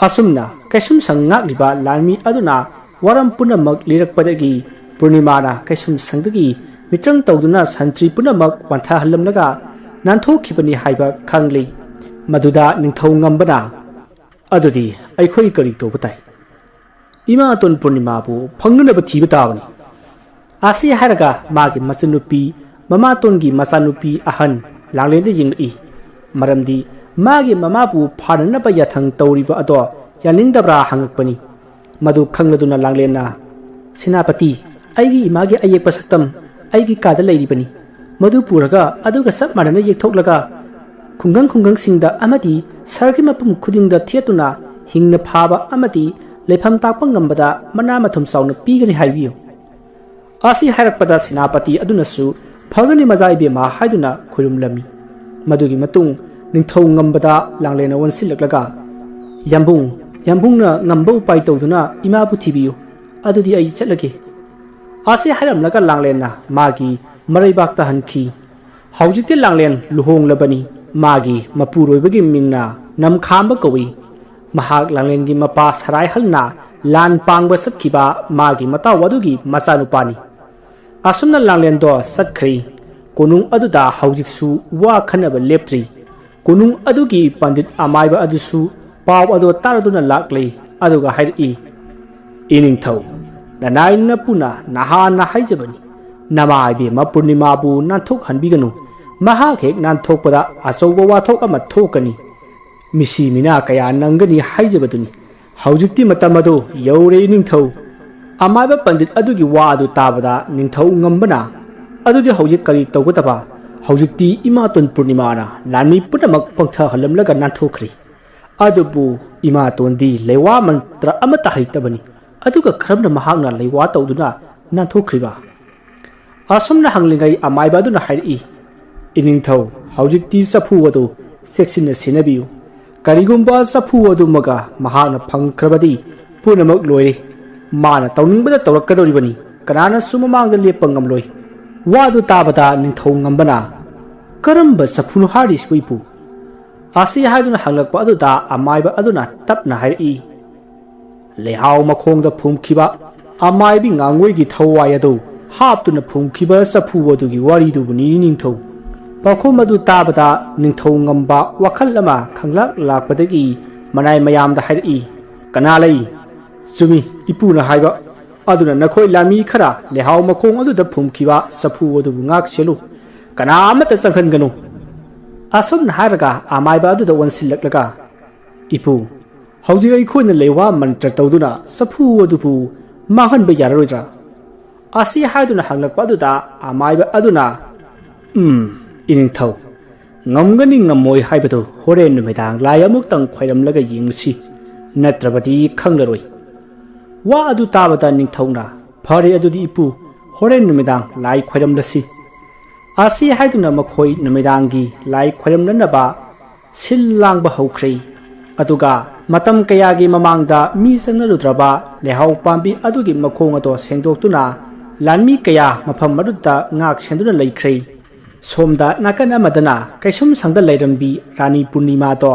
ꯑꯁꯨꯝꯅ ꯀꯩꯁꯨꯝꯁꯪ ꯉꯥꯛꯂꯤꯕ ꯂꯥꯟꯃꯤ ꯑꯗꯨꯅ ꯋꯥꯔꯝ ꯄꯨꯝꯅꯃꯛ ꯂꯤꯔꯛꯄꯗꯒꯤ ꯄꯨꯔꯅꯤꯃꯥꯅ ꯀꯩꯁꯨꯝꯁꯪꯗꯒꯤ ꯃꯤꯇ꯭ꯔꯪ ꯇꯧꯗꯨꯅ ꯁꯟꯇ꯭ꯔꯤ ꯄꯨꯝꯅꯃꯛ ꯋꯥꯟꯊꯍꯜꯂꯝꯂꯒ ꯅꯥꯟꯊꯣꯛꯈꯤꯕꯅꯤ ꯍꯥꯏꯕ ꯈꯪꯂꯤ꯫ ꯃꯗꯨꯗ ꯅꯤꯡꯊꯧ ꯉꯝꯕꯅ, "ꯑꯗꯨꯗꯤ ꯑꯩꯈꯣꯏ ꯀꯔꯤ ꯇꯧꯕ ꯇꯥꯏ? ꯏꯃꯥꯇꯣꯟ ꯄꯨꯔꯅꯤꯃꯥꯕꯨ ꯐꯪꯅꯅꯕ ꯊꯤꯕ ꯇꯥꯕꯅꯤ"꯫ ꯑꯁꯤ ꯍꯥꯏꯔꯒ ꯃꯥꯒꯤ ꯃꯆꯟꯅꯨꯄꯤ ꯃꯃꯥꯇꯣꯟꯒꯤ ꯃꯆꯥꯅꯨꯄꯤ ꯑꯍꯟ ꯂꯥꯡꯂꯦꯟꯗ ꯌꯦꯡꯂꯛꯏ꯫ ꯃꯔꯝꯗꯤ ꯃꯥꯒꯤ ꯃꯃꯥꯕꯨ ꯐꯥꯅꯅꯕ ꯌꯥꯊꯪ ꯇꯧꯔꯤꯕ ꯑꯗꯣ ꯌꯥꯅꯤꯡꯗꯕ꯭ꯔꯥ ꯍꯪꯉꯛꯄꯅꯤ꯫ ꯃꯗꯨ ꯈꯪꯂꯗꯨꯅ ꯂꯥꯡꯂꯦꯟꯅ, "ꯁꯦꯅꯥꯄꯇꯤ, ꯑꯩꯒꯤ ꯏꯃꯥꯒꯤ ꯑꯌꯦꯛꯄ ꯁꯛꯇꯝ ꯑꯩꯒꯤ ꯀꯥꯗ ꯂꯩꯔꯤꯕꯅꯤ꯫ ꯃꯗꯨ ꯄꯨꯔꯒ ꯑꯗꯨꯒ ꯆꯞ ꯃꯥꯟꯅꯅ ꯌꯦꯛꯊꯣꯛꯂꯒ ꯈꯨꯡꯒꯪ ꯈꯨꯡꯒꯪꯁꯤꯡꯗ ꯑꯃꯗꯤ ꯁꯍꯔꯒꯤ ꯃꯐꯝ ꯈꯨꯗꯤꯡꯗ ꯊꯦꯠꯇꯨꯅ ꯍꯤꯡꯅ ꯐꯥꯕ ꯑꯃꯗꯤ ꯂꯩꯐꯝ ꯇꯥꯛꯄ ꯉꯝꯕꯗ ꯃꯅꯥ ꯃꯊꯨꯝ ꯆꯥꯎꯅ ꯄꯤꯒꯅꯤ ꯍꯥꯏꯕꯤꯌꯨ꯫ ꯑꯁꯤ ꯍꯥꯏꯔꯛꯄꯗ ꯁꯦꯅꯥꯄꯇꯤ ꯑꯗꯨꯅꯁꯨ "ꯐꯒꯅꯤ ꯃꯆꯥ ꯏꯕꯦꯝꯃ" ꯍꯥꯏꯗꯨꯅ ꯈꯨꯔꯨꯝꯂꯝꯃꯤ꯫ ꯃꯗꯨꯒꯤ ꯃꯇꯨꯡ ꯅꯤꯡꯊꯧ ꯉꯝꯕꯗ ꯂꯥꯡꯂꯦꯟꯅ ꯑꯣꯟꯁꯤꯜꯂꯛꯂꯒ, "ꯌꯥꯝꯕꯨꯡ, ꯌꯥꯝꯕꯨꯡꯅ ꯉꯝꯕ ꯎꯄꯥꯏ ꯇꯧꯗꯨꯅ ꯏꯃꯥꯕꯨ ꯊꯤꯕꯤꯌꯨ, ꯑꯗꯨꯗꯤ ꯑꯩ ꯆꯠꯂꯒꯦ"꯫ ꯑꯁꯤ ꯍꯥꯏꯔꯝꯂꯒ ꯂꯥꯡꯂꯦꯟꯅ ꯃꯥꯒꯤ ꯃꯔꯩꯕꯥꯛꯇ ꯍꯟꯈꯤ꯫ ꯍꯧꯖꯤꯛꯇꯤ ꯂꯥꯡꯂꯦꯟ ꯂꯨꯍꯣꯡꯂꯕꯅꯤ꯫ ꯃꯥꯒꯤ ꯃꯄꯨꯔꯣꯏꯕꯒꯤ ꯃꯤꯡꯅ ꯅꯝꯈꯥꯝꯕ ꯀꯧꯏ꯫ ꯃꯍꯥꯛ ꯂꯥꯡꯂꯦꯟꯒꯤ ꯃꯄꯥ ꯁꯔꯥꯏꯍꯜꯅ ꯂꯥꯟ ꯄꯥꯡꯕ ꯆꯠꯈꯤꯕ ꯃꯥꯒꯤ ꯃꯇꯥꯎ ꯑꯗꯨꯒꯤ ꯃꯆꯥꯅꯨꯄꯥꯅꯤ꯫ ꯑꯁꯨꯝꯅ ꯂꯥꯡꯂꯦꯟꯗꯣ ꯆꯠꯈ꯭ꯔꯦ꯫ ꯀꯣꯅꯨꯡ ꯑꯗꯨꯗ ꯍꯧꯖꯤꯛꯁꯨ ꯋꯥ ꯈꯟꯅꯕ ꯂꯦꯞꯇ꯭ꯔꯤ꯫ ꯀꯣꯅꯨꯡ ꯑꯗꯨꯒꯤ ꯄꯟꯗꯤꯠ ꯑꯃꯥꯏꯕ ꯑꯗꯨꯁꯨ ꯄꯥꯎ ꯑꯗꯨ ꯇꯥꯔꯗꯨꯅ ꯂꯥꯛꯂꯦ꯫ ꯑꯗꯨꯒ ꯍꯥꯏꯔꯛꯏ, "ꯏꯅꯤꯡꯊꯧ, ꯅꯅꯥꯏ ꯅꯄꯨꯅ ꯅꯍꯥꯟꯅ ꯍꯥꯏꯖꯕꯅꯤ, ꯅꯃꯥ ꯏꯕꯦꯝꯃ ꯄꯨꯔꯅꯤꯃꯥꯕꯨ ꯅꯥꯟꯊꯣꯛꯍꯟꯕꯤꯒꯅꯨ꯫ ꯃꯍꯥꯛ ꯍꯦꯛ ꯅꯥꯟꯊꯣꯛꯄꯗ ꯑꯆꯧꯕ ꯋꯥꯊꯣꯛ ꯑꯃ ꯊꯣꯛꯀꯅꯤ꯫ ꯃꯤꯁꯤ ꯃꯤꯅꯥ ꯀꯌꯥ ꯅꯪꯒꯅꯤ ꯍꯥꯏꯖꯕꯗꯨꯅꯤ꯫ ꯍꯧꯖꯤꯛꯇꯤ ꯃꯇꯝ ꯑꯗꯨ ꯌꯧꯔꯦ ꯏꯅꯤꯡꯊꯧ"꯫ ꯑꯃꯥꯏꯕ ꯄꯟꯗꯤꯠ ꯑꯗꯨꯒꯤ ꯋꯥ ꯑꯗꯨ ꯇꯥꯕꯗ ꯅꯤꯡꯊꯧ ꯉꯝꯕꯅ, "ꯑꯗꯨꯗꯤ ꯍꯧꯖꯤꯛ ꯀꯔꯤ ꯇꯧꯒꯗꯕ? ꯍꯧꯖꯤꯛꯇꯤ ꯏꯃꯥꯇꯣꯟ ꯄꯨꯔꯅꯤꯃꯥꯅ ꯂꯥꯟꯃꯤ ꯄꯨꯝꯅꯃꯛ ꯄꯪꯊꯍꯜꯂꯝꯂꯒ ꯅꯥꯟꯊꯣꯛꯈ꯭ꯔꯤ꯫ ꯑꯗꯨꯕꯨ ꯏꯃꯥꯇꯣꯟꯗꯤ ꯂꯩꯋꯥ ꯃꯟꯇ꯭ꯔ ꯑꯃꯠꯇ ꯍꯩꯇꯕꯅꯤ꯫ ꯑꯗꯨꯒ ꯀꯔꯝꯅ ꯃꯍꯥꯛꯅ ꯂꯩꯋꯥ ꯇꯧꯗꯨꯅ ꯅꯥꯟꯊꯣꯛꯈ꯭ꯔꯤꯕ?" ꯑꯁꯨꯝꯅ ꯍꯪꯂꯤꯉꯩ ꯑꯃꯥꯏꯕ ꯑꯗꯨꯅ ꯍꯥꯏꯔꯛꯏ, "ꯏꯅꯤꯡꯊꯧ, ꯍꯧꯖꯤꯛꯇꯤ ꯆꯐꯨ ꯑꯗꯨ ꯆꯦꯛꯁꯤꯟꯅ ꯁꯦꯟꯅꯕꯤꯌꯨ꯫ ꯀꯔꯤꯒꯨꯝꯕ ꯆꯐꯨ ꯑꯗꯨꯃꯒ ꯃꯍꯥꯛꯅ ꯐꯪꯈ꯭ꯔꯕꯗꯤ ꯄꯨꯝꯅꯃꯛ ꯂꯣꯏꯔꯦ꯫ ꯃꯥꯅ ꯇꯧꯅꯤꯡꯕꯗ ꯇꯧꯔꯛꯀꯗꯧꯔꯤꯕꯅꯤ꯫ ꯀꯅꯥꯅꯁꯨ ꯃꯃꯥꯡꯗ ꯂꯦꯞꯄ ꯉꯝꯂꯣꯏ"꯫ ꯋꯥꯗꯨ ꯇꯥꯕꯗ ꯅꯤꯡꯊꯧ ꯉꯝꯕꯅ, "ꯀꯔꯝꯕ ꯆꯐꯨꯅꯣ ꯍꯥꯏꯔꯤꯁꯤꯕꯨ ꯏꯄꯨ?" ꯑꯁꯤ ꯍꯥꯏꯗꯨꯅ ꯍꯪꯂꯛꯄ ꯑꯗꯨꯗ ꯑꯃꯥꯏꯕ ꯑꯗꯨꯅ ꯇꯞꯅ ꯍꯥꯏꯔꯛꯏ, "ꯂꯩꯍꯥꯎ ꯃꯈꯣꯡꯗ ꯐꯨꯝꯈꯤꯕ ꯑꯃꯥꯏꯕꯤ ꯉꯥꯡꯉꯣꯏꯒꯤ ꯊꯋꯥꯏ ꯑꯗꯨ ꯍꯥꯞꯇꯨꯅ ꯐꯨꯝꯈꯤꯕ ꯆꯐꯨ ꯑꯗꯨꯒꯤ ꯋꯥꯔꯤꯗꯨꯕꯨꯅꯤ ꯅꯤꯡꯊꯧ"꯫ ꯄꯥꯎꯈꯨꯝ ꯑꯗꯨ ꯇꯥꯕꯗ ꯅꯤꯡꯊꯧ ꯉꯝꯕ ꯋꯥꯈꯜ ꯑꯃ ꯈꯪꯂꯥꯛ ꯂꯥꯛꯄꯗꯒꯤ ꯃꯅꯥꯏ ꯃꯌꯥꯝꯗ ꯍꯥꯏꯔꯛꯏ, "ꯀꯅꯥ ꯂꯩ? ꯆꯨꯝꯃꯤ, ꯏꯄꯨꯅ ꯍꯥꯏꯕ꯫ ꯑꯗꯨꯅ ꯅꯈꯣꯏ ꯂꯥꯟꯃꯤ ꯈꯔ ꯂꯩꯍꯥꯎ ꯃꯈꯣꯡ ꯑꯗꯨꯗ ꯐꯨꯝꯈꯤꯕ ꯆꯐꯨ ꯑꯗꯨꯕꯨ ꯉꯥꯛ ꯁꯦꯜꯂꯨ꯫ ꯀꯅꯥ ꯑꯃꯠꯇ ꯆꯪꯍꯟꯒꯅꯨ"꯫ ꯑꯁꯨꯝꯅ ꯍꯥꯏꯔꯒ ꯑꯃꯥꯏꯕ ꯑꯗꯨꯗ ꯑꯣꯟꯁꯤꯜꯂꯛꯂꯒ, "ꯏꯄꯨ, ꯍꯧꯖꯤꯛ ꯑꯩꯈꯣꯏꯅ ꯂꯩꯋꯥ ꯃꯟꯇ꯭ꯔ ꯇꯧꯗꯨꯅ ꯆꯐꯨ ꯑꯗꯨꯕꯨ ꯃꯥꯡꯍꯟꯕ ꯌꯥꯔꯔꯣꯏꯗ꯭ꯔꯥ?" ꯑꯁꯤ ꯍꯥꯏꯗꯨꯅ ꯍꯪꯂꯛꯄ ꯑꯗꯨꯗ ꯑꯃꯥꯏꯕ ꯑꯗꯨꯅ, "ꯎꯝ, ꯏꯅꯤꯡꯊꯧ, "ꯉꯝꯒꯅꯤ ꯉꯝꯃꯣꯏ ꯍꯥꯏꯕꯗꯨ ꯍꯣꯔꯦꯟ ꯅꯨꯃꯤꯗꯥꯡ ꯂꯥꯏ ꯑꯃꯨꯛꯇꯪ ꯈꯣꯏꯔꯝꯂꯒ ꯌꯦꯡꯁꯤ, ꯅꯠꯇ꯭ꯔꯕꯗꯤ ꯈꯪꯂꯔꯣꯏ"꯫ ꯋꯥ ꯑꯗꯨ ꯇꯥꯕꯗ ꯅꯤꯡꯊꯧꯅ, "ꯐꯔꯦ ꯑꯗꯨꯗꯤ ꯏꯄꯨ, ꯍꯣꯔꯦꯟ ꯅꯨꯃꯤꯗꯥꯡ ꯂꯥꯏ ꯈꯣꯏꯔꯝꯂꯁꯤ"꯫ ꯑꯁꯤ ꯍꯥꯏꯗꯨꯅ ꯃꯈꯣꯏ ꯅꯨꯃꯤꯗꯥꯡꯒꯤ ꯂꯥꯏ ꯈꯣꯏꯔꯝꯅꯅꯕ ꯁꯤꯜ ꯂꯥꯡꯕ ꯍꯧꯈ꯭ꯔꯦ꯫ ꯑꯗꯨꯒ ꯃꯇꯝ ꯀꯌꯥꯒꯤ ꯃꯃꯥꯡꯗ ꯃꯤ ꯆꯪꯅꯔꯨꯗ꯭ꯔꯕ ꯂꯩꯍꯥꯎ ꯄꯥꯝꯕꯤ ꯑꯗꯨꯒꯤ ꯃꯈꯣꯡ ꯑꯗꯣ ꯁꯦꯡꯗꯣꯛꯇꯨꯅ ꯂꯥꯟꯃꯤ ꯀꯌꯥ ꯃꯐꯝ ꯑꯗꯨꯗ ꯉꯥꯛ ꯁꯦꯟꯗꯨꯅ ꯂꯩꯈ꯭ꯔꯦ꯫ ꯁꯣꯝꯗ ꯅꯥꯀꯟ ꯑꯃꯗꯅ ꯀꯩꯁꯨꯝ ꯁꯪꯗ ꯂꯩꯔꯝꯕꯤ ꯔꯥꯅꯤ ꯄꯨꯔꯅꯤꯃꯥꯗꯣ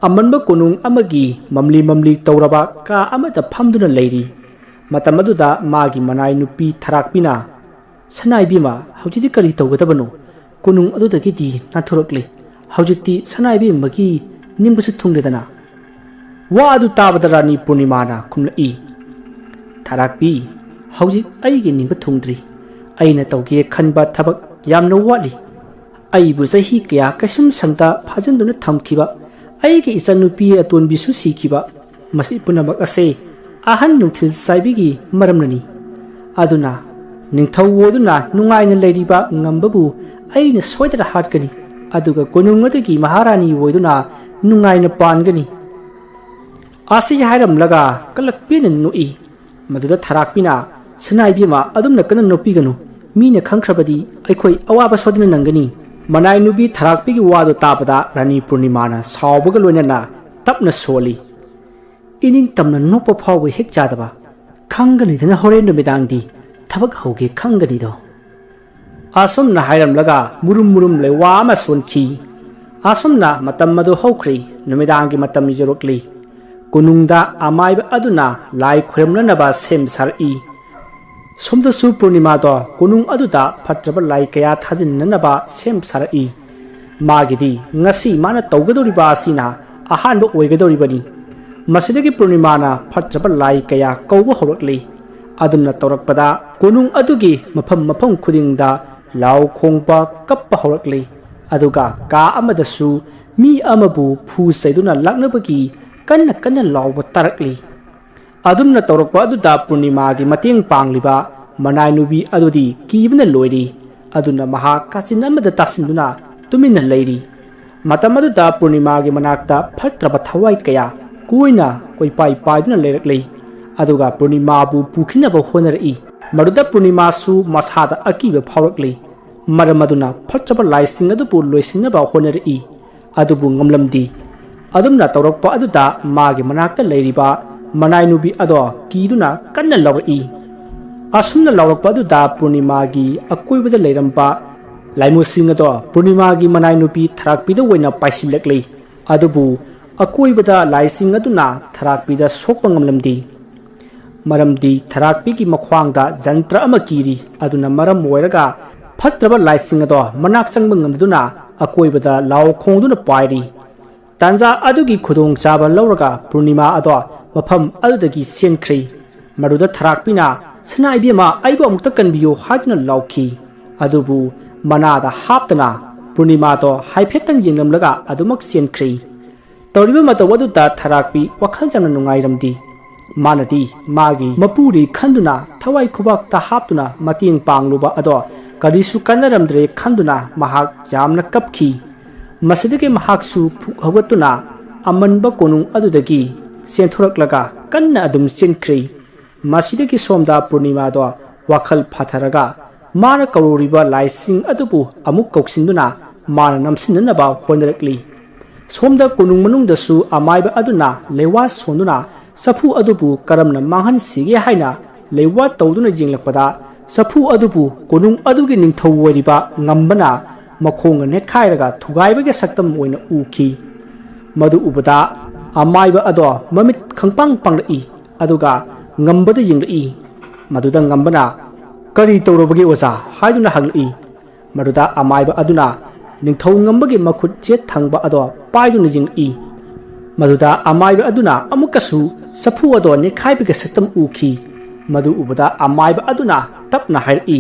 ꯑꯃꯟꯕ ꯀꯣꯅꯨꯡ ꯑꯃꯒꯤ ꯃꯝꯂꯤ ꯃꯝꯂꯤ ꯇꯧꯔꯕ ꯀꯥ ꯑꯃꯗ ꯐꯝꯗꯨꯅ ꯂꯩꯔꯤ꯫ ꯃꯇꯝ ꯑꯗꯨꯗ ꯃꯥꯒꯤ ꯃꯅꯥꯏ ꯅꯨꯄꯤ ꯊꯔꯥꯛꯄꯤꯅ, "ꯁꯅꯥꯏꯕꯤꯃ, ꯍꯧꯖꯤꯛꯇꯤ ꯀꯔꯤ ꯇꯧꯒꯗꯕꯅꯣ? ꯀꯣꯅꯨꯡ ꯑꯗꯨꯗꯒꯤꯗꯤ ꯅꯥꯟꯊꯣꯔꯛꯂꯦ꯫ ꯍꯧꯖꯤꯛꯇꯤ ꯁꯅꯥꯏꯕꯤꯃꯒꯤ ꯅꯤꯡꯕꯁꯨ ꯊꯨꯡꯂꯦꯗꯅ"꯫ ꯋꯥ ꯑꯗꯨ ꯇꯥꯕꯗ ꯔꯥꯅꯤ ꯄꯨꯔꯅꯤꯃꯥꯅ ꯈꯨꯝꯂꯛꯏ, "ꯊꯔꯥꯛꯄꯤ, ꯍꯧꯖꯤꯛ ꯑꯩꯒꯤ ꯅꯤꯡꯕ ꯊꯨꯡꯗ꯭ꯔꯤ꯫ ꯑꯩꯅ ꯇꯧꯒꯦ ꯈꯟꯕ ꯊꯕꯛ ꯌꯥꯝꯅ ꯋꯥꯠꯂꯤ꯫ ꯑꯩꯕꯨ ꯆꯍꯤ ꯀꯌꯥ ꯀꯩꯁꯨꯝ ꯁꯪꯗ ꯐꯥꯖꯤꯟꯗꯨꯅ ꯊꯝꯈꯤꯕ ꯑꯩꯒꯤ ꯏꯆꯟꯅꯨꯄꯤ ꯑꯇꯣꯟꯕꯤꯁꯨ ꯁꯤꯈꯤꯕ, ꯃꯁꯤ ꯄꯨꯝꯅꯃꯛ ꯑꯁꯦ ꯑꯍꯟ ꯅꯨꯡꯊꯤꯜ ꯆꯥꯏꯕꯤꯒꯤ ꯃꯔꯝꯅꯅꯤ꯫ ꯑꯗꯨꯅ ꯅꯤꯡꯊꯧ ꯑꯣꯏꯗꯨꯅ ꯅꯨꯡꯉꯥꯏꯅ ꯂꯩꯔꯤꯕ ꯉꯝꯕꯕꯨ ꯑꯩꯅ ꯁꯣꯏꯗꯅ ꯍꯥꯠꯀꯅꯤ, ꯑꯗꯨꯒ ꯀꯣꯅꯨꯡ ꯑꯗꯨꯒꯤ ꯃꯍꯥꯔꯥꯅꯤ ꯑꯣꯏꯗꯨꯅ ꯅꯨꯡꯉꯥꯏꯅ ꯄꯥꯟꯒꯅꯤ"꯫ ꯑꯁꯤ ꯍꯥꯏꯔꯝꯂꯒ ꯀꯂꯛꯄꯤꯅ ꯅꯣꯛꯏ꯫ ꯃꯗꯨꯗ ꯊꯔꯥꯛꯄꯤꯅ, "ꯁꯅꯥꯏꯕꯦꯝꯃ, ꯑꯗꯨꯝꯅ ꯀꯟꯅ ꯅꯣꯛꯄꯤꯒꯅꯨ꯫ ꯃꯤꯅ ꯈꯪꯈ꯭ꯔꯕꯗꯤ ꯑꯩꯈꯣꯏ ꯑꯋꯥꯕ ꯁꯣꯏꯗꯅ ꯅꯪꯒꯅꯤ"꯫ ꯃꯅꯥꯏ ꯅꯨꯄꯤ ꯊꯔꯥꯛꯄꯤꯒꯤ ꯋꯥꯗꯨ ꯇꯥꯕꯗ ꯔꯥꯅꯤ ꯄꯨꯔꯅꯤꯃꯥꯅ ꯁꯥꯎꯕꯒ ꯂꯣꯏꯅꯅ ꯇꯞꯅ ꯁꯣꯜꯂꯤ, "ꯏꯅꯤꯡ ꯇꯝꯅ ꯅꯣꯛꯄ ꯐꯥꯎꯕ ꯍꯦꯛ ꯆꯥꯗꯕ꯫ ꯈꯪꯒꯅꯤꯗꯅ ꯍꯣꯔꯦꯟ ꯅꯨꯃꯤꯗꯥꯡꯗꯤ ꯊꯕꯛ ꯍꯧꯒꯦ ꯈꯪꯒꯅꯤꯗꯣ"꯫ ꯑꯁꯨꯝꯅ ꯍꯥꯏꯔꯝꯂꯒ ꯃꯨꯔꯨꯝ ꯃꯨꯔꯨꯝ ꯂꯩꯋꯥ ꯑꯃ ꯁꯣꯟꯈꯤ꯫ ꯑꯁꯨꯝꯅ ꯃꯇꯝ ꯑꯗꯨ ꯍꯧꯈ꯭ꯔꯦ꯫ ꯅꯨꯃꯤꯗꯥꯡꯒꯤ ꯃꯇꯝ ꯌꯧꯔꯛꯂꯤ꯫ ꯀꯣꯅꯨꯡꯗ ꯑꯃꯥꯏꯕ ꯑꯗꯨꯅ ꯂꯥꯏ ꯈꯨꯔꯨꯝꯅꯅꯕ ꯁꯦꯝ ꯁꯥꯔꯛꯏ꯫ ꯁꯣꯝꯗꯁꯨ ꯄꯨꯔꯅꯤꯃꯥꯗꯣ ꯀꯣꯅꯨꯡ ꯑꯗꯨꯗ ꯐꯠꯇ꯭ꯔꯕ ꯂꯥꯏ ꯀꯌꯥ ꯊꯥꯖꯤꯟꯅꯅꯕ ꯁꯦꯝ ꯁꯥꯔꯛꯏ꯫ ꯃꯥꯒꯤꯗꯤ ꯉꯁꯤ ꯃꯥꯅ ꯇꯧꯒꯗꯧꯔꯤꯕ ꯑꯁꯤꯅ ꯑꯍꯥꯟꯕ ꯑꯣꯏꯒꯗꯧꯔꯤꯕꯅꯤ꯫ ꯃꯁꯤꯗꯒꯤ ꯄꯨꯔꯅꯤꯃꯥꯅ ꯐꯠꯇ꯭ꯔꯕ ꯂꯥꯏ ꯀꯌꯥ ꯀꯧꯕ ꯍꯧꯔꯛꯂꯤ꯫ ꯑꯗꯨꯝꯅ ꯇꯧꯔꯛꯄꯗ ꯀꯣꯅꯨꯡ ꯑꯗꯨꯒꯤ ꯃꯐꯝ ꯃꯐꯝ ꯈꯨꯗꯤꯡꯗ ꯂꯥꯎ ꯈꯣꯡꯕ, ꯀꯞꯄ ꯍꯧꯔꯛꯂꯤ꯫ ꯑꯗꯨꯒ ꯀꯥ ꯑꯃꯗꯁꯨ ꯃꯤ ꯑꯃꯕꯨ ꯐꯨ ꯆꯩꯗꯨꯅ ꯂꯥꯛꯅꯕꯒꯤ ꯀꯟꯅ ꯀꯟꯅ ꯂꯥꯎꯕ ꯇꯥꯔꯛꯂꯤ꯫ ꯑꯗꯨꯝꯅ ꯇꯧꯔꯛꯄ ꯑꯗꯨꯗ ꯄꯨꯔꯅꯤꯃꯥꯒꯤ ꯃꯇꯦꯡ ꯄꯥꯡꯂꯤꯕ ꯃꯅꯥꯏ ꯅꯨꯄꯤ ꯑꯗꯨꯗꯤ ꯀꯤꯕꯅ ꯂꯣꯏꯔꯤ꯫ ꯑꯗꯨꯅ ꯃꯍꯥꯛ ꯀꯥꯆꯤꯟ ꯑꯃꯗ ꯇꯥꯁꯤꯟꯗꯨꯅ ꯇꯨꯃꯤꯟꯅ ꯂꯩꯔꯤ꯫ ꯃꯇꯝ ꯑꯗꯨꯗ ꯄꯨꯔꯅꯤꯃꯥꯒꯤ ꯃꯅꯥꯛꯇ ꯐꯠꯇ꯭ꯔꯕ ꯊꯋꯥꯏ ꯀꯌꯥ ꯀꯣꯏꯅ ꯀꯣꯏꯄꯥꯏ ꯄꯥꯏꯗꯨꯅ ꯂꯩꯔꯛꯂꯤ꯫ ꯑꯗꯨꯒ ꯄꯨꯔꯅꯤꯃꯥꯕꯨ ꯄꯨꯈꯤꯅꯕ ꯍꯣꯠꯅꯔꯛꯏ꯫ ꯃꯗꯨꯗ ꯄꯨꯔꯅꯤꯃꯥꯁꯨ ꯃꯁꯥꯗ ꯑꯀꯤꯕ ꯐꯥꯎꯔꯛꯂꯤ꯫ ꯃꯔꯝ ꯑꯗꯨꯅ ꯐꯠꯇ꯭ꯔꯕ ꯂꯥꯏꯁꯤꯡ ꯑꯗꯨꯕꯨ ꯂꯣꯏꯁꯤꯟꯅꯕ ꯍꯣꯠꯅꯔꯛꯏ꯫ ꯑꯗꯨꯕꯨ ꯉꯝꯂꯝꯗꯦ꯫ ꯑꯗꯨꯝꯅ ꯇꯧꯔꯛꯄ ꯑꯗꯨꯗ ꯃꯥꯒꯤ ꯃꯅꯥꯛꯇ ꯂꯩꯔꯤꯕ ꯃꯅꯥꯏ ꯅꯨꯄꯤ ꯑꯗꯣ ꯀꯤꯗꯨꯅ ꯀꯟꯅ ꯂꯥꯎꯔꯛꯏ꯫ ꯑꯁꯨꯝꯅ ꯂꯥꯎꯔꯛꯄ ꯑꯗꯨꯗ ꯄꯨꯔꯅꯤꯃꯥꯒꯤ ꯑꯀꯣꯏꯕꯗ ꯂꯩꯔꯝꯕ ꯂꯥꯏꯃꯨꯁꯤꯡ ꯑꯗꯣ ꯄꯨꯔꯅꯤꯃꯥꯒꯤ ꯃꯅꯥꯏ ꯅꯨꯄꯤ ꯊꯔꯥꯛꯄꯤꯗ ꯑꯣꯏꯅ ꯄꯥꯏꯁꯤꯜꯂꯛꯂꯤ꯫ ꯑꯗꯨꯕꯨ ꯑꯀꯣꯏꯕꯗ ꯂꯥꯏꯁꯤꯡ ꯑꯗꯨꯅ ꯊꯔꯥꯛꯄꯤꯗ ꯁꯣꯛꯄ ꯉꯝꯂꯝꯗꯦ꯫ ꯃꯔꯝꯗꯤ ꯊꯔꯥꯛꯄꯤꯒꯤ ꯃꯈ꯭ꯋꯥꯡꯗ ꯖꯟꯇ꯭ꯔ ꯑꯃ ꯀꯤꯔꯤ꯫ ꯑꯗꯨꯅ ꯃꯔꯝ ꯑꯣꯏꯔꯒ ꯐꯠꯇ꯭ꯔꯕ ꯂꯥꯏꯁꯤꯡ ꯑꯗꯣ ꯃꯅꯥꯛ ꯆꯪꯕ ꯉꯝꯗꯨꯅ ꯑꯀꯣꯏꯕꯗ ꯂꯥꯎ ꯈꯣꯡꯗꯨꯅ ꯄꯥꯏꯔꯤ꯫ ꯇꯥꯟꯖꯥ ꯑꯗꯨꯒꯤ ꯈꯨꯗꯣꯡꯆꯥꯕ ꯂꯧꯔꯒ ꯄꯨꯔꯅꯤꯃꯥ ꯑꯗꯣ ꯃꯐꯝ ꯑꯗꯨꯗꯒꯤ ꯆꯦꯟꯈ꯭ꯔꯤ꯫ ꯃꯗꯨꯗ ꯊꯔꯥꯛꯄꯤꯅ, "ꯁꯅꯥ ꯏꯕꯦꯝꯃ, ꯑꯩꯕꯨ ꯑꯃꯨꯛꯇ ꯀꯟꯕꯤꯌꯨ" ꯍꯥꯏꯗꯨꯅ ꯂꯥꯎꯈꯤ꯫ ꯑꯗꯨꯕꯨ ꯃꯅꯥꯗ ꯍꯥꯞꯇꯅ ꯄꯨꯔꯅꯤꯃꯥꯗꯣ ꯍꯥꯏꯐꯦꯠꯇꯪ ꯌꯦꯡꯂꯝꯂꯒ ꯑꯗꯨꯃꯛ ꯆꯦꯟꯈ꯭ꯔꯤ꯫ ꯇꯧꯔꯤꯕ ꯃꯇꯧ ꯑꯗꯨꯗ ꯊꯔꯥꯛꯄꯤ ꯋꯥꯈꯜ ꯌꯥꯝꯅ ꯅꯨꯡꯉꯥꯏꯔꯝꯗꯦ꯫ ꯃꯥꯅꯗꯤ ꯃꯥꯒꯤ ꯃꯄꯨꯔꯤ ꯈꯟꯗꯨꯅ ꯊꯋꯥꯏ ꯈꯨꯕꯥꯛꯇ ꯍꯥꯞꯇꯨꯅ ꯃꯇꯦꯡ ꯄꯥꯡꯂꯨꯕ ꯑꯗꯣ ꯀꯔꯤꯁꯨ ꯀꯥꯟꯅꯔꯝꯗ꯭ꯔꯦ ꯈꯟꯗꯨꯅ ꯃꯍꯥꯛ ꯌꯥꯝꯅ ꯀꯞꯈꯤ꯫ ꯃꯁꯤꯗꯒꯤ ꯃꯍꯥꯛꯁꯨ ꯐꯨꯛ ꯍꯧꯒꯠꯇꯨꯅ ꯑꯃꯟꯕ ꯀꯣꯅꯨꯡ ꯑꯗꯨꯗꯒꯤ ꯆꯦꯟꯊꯣꯔꯛꯂꯒ ꯀꯟꯅ ꯑꯗꯨꯝ ꯆꯦꯟꯈ꯭ꯔꯤ꯫ ꯃꯁꯤꯗꯒꯤ ꯁꯣꯝꯗ ꯄꯨꯔꯅꯤꯃꯥꯗꯣ ꯋꯥꯈꯜ ꯐꯥꯊꯔꯒ ꯃꯥꯅ ꯀꯧꯔꯨꯔꯤꯕ ꯂꯥꯏꯁꯤꯡ ꯑꯗꯨꯕꯨ ꯑꯃꯨꯛ ꯀꯧꯁꯤꯟꯗꯨꯅ ꯃꯥꯅ ꯅꯝꯁꯤꯟꯅꯅꯕ ꯍꯣꯠꯅꯔꯛꯂꯤ꯫ ꯁꯣꯝꯗ ꯀꯣꯅꯨꯡ ꯃꯅꯨꯡꯗꯁꯨ ꯑꯃꯥꯏꯕ ꯑꯗꯨꯅ ꯂꯩꯋꯥ ꯁꯣꯟꯗꯨꯅ ꯆꯐꯨ ꯑꯗꯨꯕꯨ ꯀꯔꯝꯅ ꯃꯥꯡꯍꯟꯁꯤꯒꯦ ꯍꯥꯏꯅ ꯂꯩꯋꯥ ꯇꯧꯗꯨꯅ ꯌꯦꯡꯂꯛꯄꯗ ꯆꯐꯨ ꯑꯗꯨꯕꯨ ꯀꯣꯅꯨꯡ ꯑꯗꯨꯒꯤ ꯅꯤꯡꯊꯧ ꯑꯣꯏꯔꯤꯕ ꯉꯝꯕꯅ ꯃꯈꯣꯡꯅ ꯅꯦꯠꯈꯥꯏꯔꯒ ꯊꯨꯒꯥꯏꯕꯒꯤ ꯁꯛꯇꯝ ꯑꯣꯏꯅ ꯎꯈꯤ꯫ ꯃꯗꯨ ꯎꯕꯗ ꯑꯃꯥꯏꯕ ꯑꯗꯣ ꯃꯃꯤꯠ ꯈꯪꯄꯥꯡ ꯄꯥꯡꯂꯛꯏ꯫ ꯑꯗꯨꯒ ꯉꯝꯕꯗ ꯌꯦꯡꯂꯛꯏ꯫ ꯃꯗꯨꯗ ꯉꯝꯕꯅ, "ꯀꯔꯤ ꯇꯧꯔꯕꯒꯦ ꯑꯣꯖꯥ?" ꯍꯥꯏꯗꯨꯅ ꯍꯪꯂꯛꯏ꯫ ꯃꯗꯨꯗ ꯑꯃꯥꯏꯕ ꯑꯗꯨꯅ ꯅꯤꯡꯊꯧ ꯉꯝꯕꯒꯤ ꯃꯈꯨꯠ ꯆꯦꯠ ꯊꯪꯕ ꯑꯗꯣ ꯄꯥꯏꯗꯨꯅ ꯌꯦꯡꯂꯛꯏ꯫ ꯃꯗꯨꯗ ꯑꯃꯥꯏꯕ ꯑꯗꯨꯅ ꯑꯃꯨꯛꯀꯁꯨ ꯆꯐꯨ ꯑꯗꯣ ꯅꯦꯠꯈꯥꯏꯕꯒꯤ ꯁꯛꯇꯝ ꯎꯈꯤ꯫ ꯃꯗꯨ ꯎꯕꯗ ꯑꯃꯥꯏꯕ ꯑꯗꯨꯅ ꯇꯞꯅ ꯍꯥꯏꯔꯛꯏ,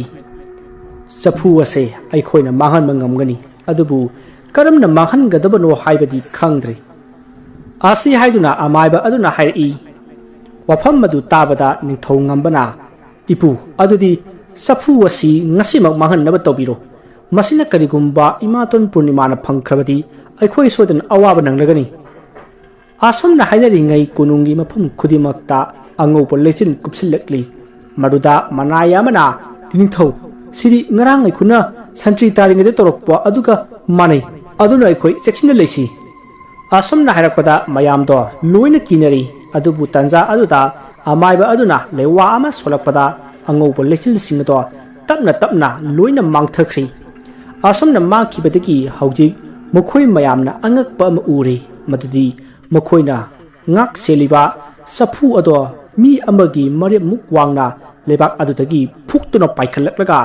"ꯆꯐꯨ ꯑꯁꯦ ꯑꯩꯈꯣꯏꯅ ꯃꯥꯡꯍꯟꯕ ꯉꯝꯒꯅꯤ, ꯑꯗꯨꯕꯨ ꯀꯔꯝꯅ ꯃꯥꯡꯍꯟꯒꯗꯕꯅꯣ ꯍꯥꯏꯕꯗꯤ ꯈꯪꯗ꯭ꯔꯦ"꯫ ꯑꯁꯤ ꯍꯥꯏꯗꯨꯅ ꯑꯃꯥꯏꯕ ꯑꯗꯨꯅ ꯍꯥꯏꯔꯛꯏ꯫ ꯋꯥꯐꯝ ꯑꯗꯨ ꯇꯥꯕꯗ ꯅꯤꯡꯊꯧ ꯉꯝꯕꯅ, "ꯏꯄꯨ, ꯑꯗꯨꯗꯤ ꯆꯐꯨ ꯑꯁꯤ ꯉꯁꯤꯃꯛ ꯃꯥꯡꯍꯟꯅꯕ ꯇꯧꯕꯤꯔꯣ꯫ ꯃꯁꯤꯅ ꯀꯔꯤꯒꯨꯝꯕ ꯏꯃꯥꯇꯣꯟ ꯄꯨꯔꯅꯤꯃꯥꯅ ꯐꯪꯈ꯭ꯔꯕꯗꯤ ꯑꯩꯈꯣꯏ ꯁꯣꯏꯗꯅ ꯑꯋꯥꯕ ꯅꯪꯂꯒꯅꯤ꯫ ꯑꯁꯨꯝꯅ ꯍꯥꯏꯅꯔꯤꯉꯩ ꯀꯣꯅꯨꯡꯒꯤ ꯃꯐꯝ ꯈꯨꯗꯤꯡꯃꯛꯇ ꯑꯉꯧꯕ ꯂꯩꯆꯤꯜ ꯀꯨꯞꯁꯤꯜꯂꯛꯂꯤ꯫ ꯃꯗꯨꯗ ꯃꯅꯥꯏ ꯑꯃꯅ, "ꯅꯤꯡꯊꯧ, ꯁꯤꯗꯤ ꯉꯔꯥꯡ ꯑꯩꯈꯣꯏꯅ ꯁꯟꯇ꯭ꯔꯤ ꯇꯥꯔꯤꯉꯩꯗ ꯇꯧꯔꯛꯄ ꯑꯗꯨꯒ ꯃꯥꯟꯅꯩ꯫ ꯑꯗꯨꯅ ꯑꯩꯈꯣꯏ ꯆꯦꯛꯁꯤꯟꯅ ꯂꯩꯁꯤ꯫" ꯑꯁꯨꯝꯅ ꯍꯥꯏꯔꯛꯄꯗ ꯃꯌꯥꯝꯗꯣ ꯂꯣꯏꯅ ꯀꯤꯅꯔꯤ꯫ ꯑꯗꯨꯕꯨ ꯇꯟꯖꯥ ꯑꯗꯨꯗ ꯑꯃꯥꯏꯕ ꯑꯗꯨꯅ ꯂꯩꯋꯥ ꯑꯃ ꯁꯣꯜꯂꯛꯄꯗ ꯑꯉꯧꯕ ꯂꯩꯆꯤꯜꯁꯤꯡ ꯑꯗꯣ ꯇꯞꯅ ꯇꯞꯅ ꯂꯣꯏꯅ ꯃꯥꯡꯊꯈ꯭ꯔꯤ꯫ ꯑꯁꯨꯝꯅ ꯃꯥꯡꯈꯤꯕꯗꯒꯤ ꯍꯧꯖꯤꯛ ꯃꯈꯣꯏ ꯃꯌꯥꯝꯅ ꯑꯉꯛꯄ ꯑꯃ ꯎꯔꯦ, ꯃꯗꯨꯗꯤ ꯃꯈꯣꯏꯅ ꯉꯥꯛ ꯁꯦꯜꯂꯤꯕ ꯆꯐꯨ ꯑꯗꯣ ꯃꯤ ꯑꯃꯒꯤ ꯃꯔꯦꯞꯃꯨꯛ ꯋꯥꯡꯅ ꯂꯩꯕꯥꯛ ꯑꯗꯨꯗꯒꯤ ꯐꯨꯛꯇꯨꯅ ꯄꯥꯏꯈꯠꯂꯛꯂꯒ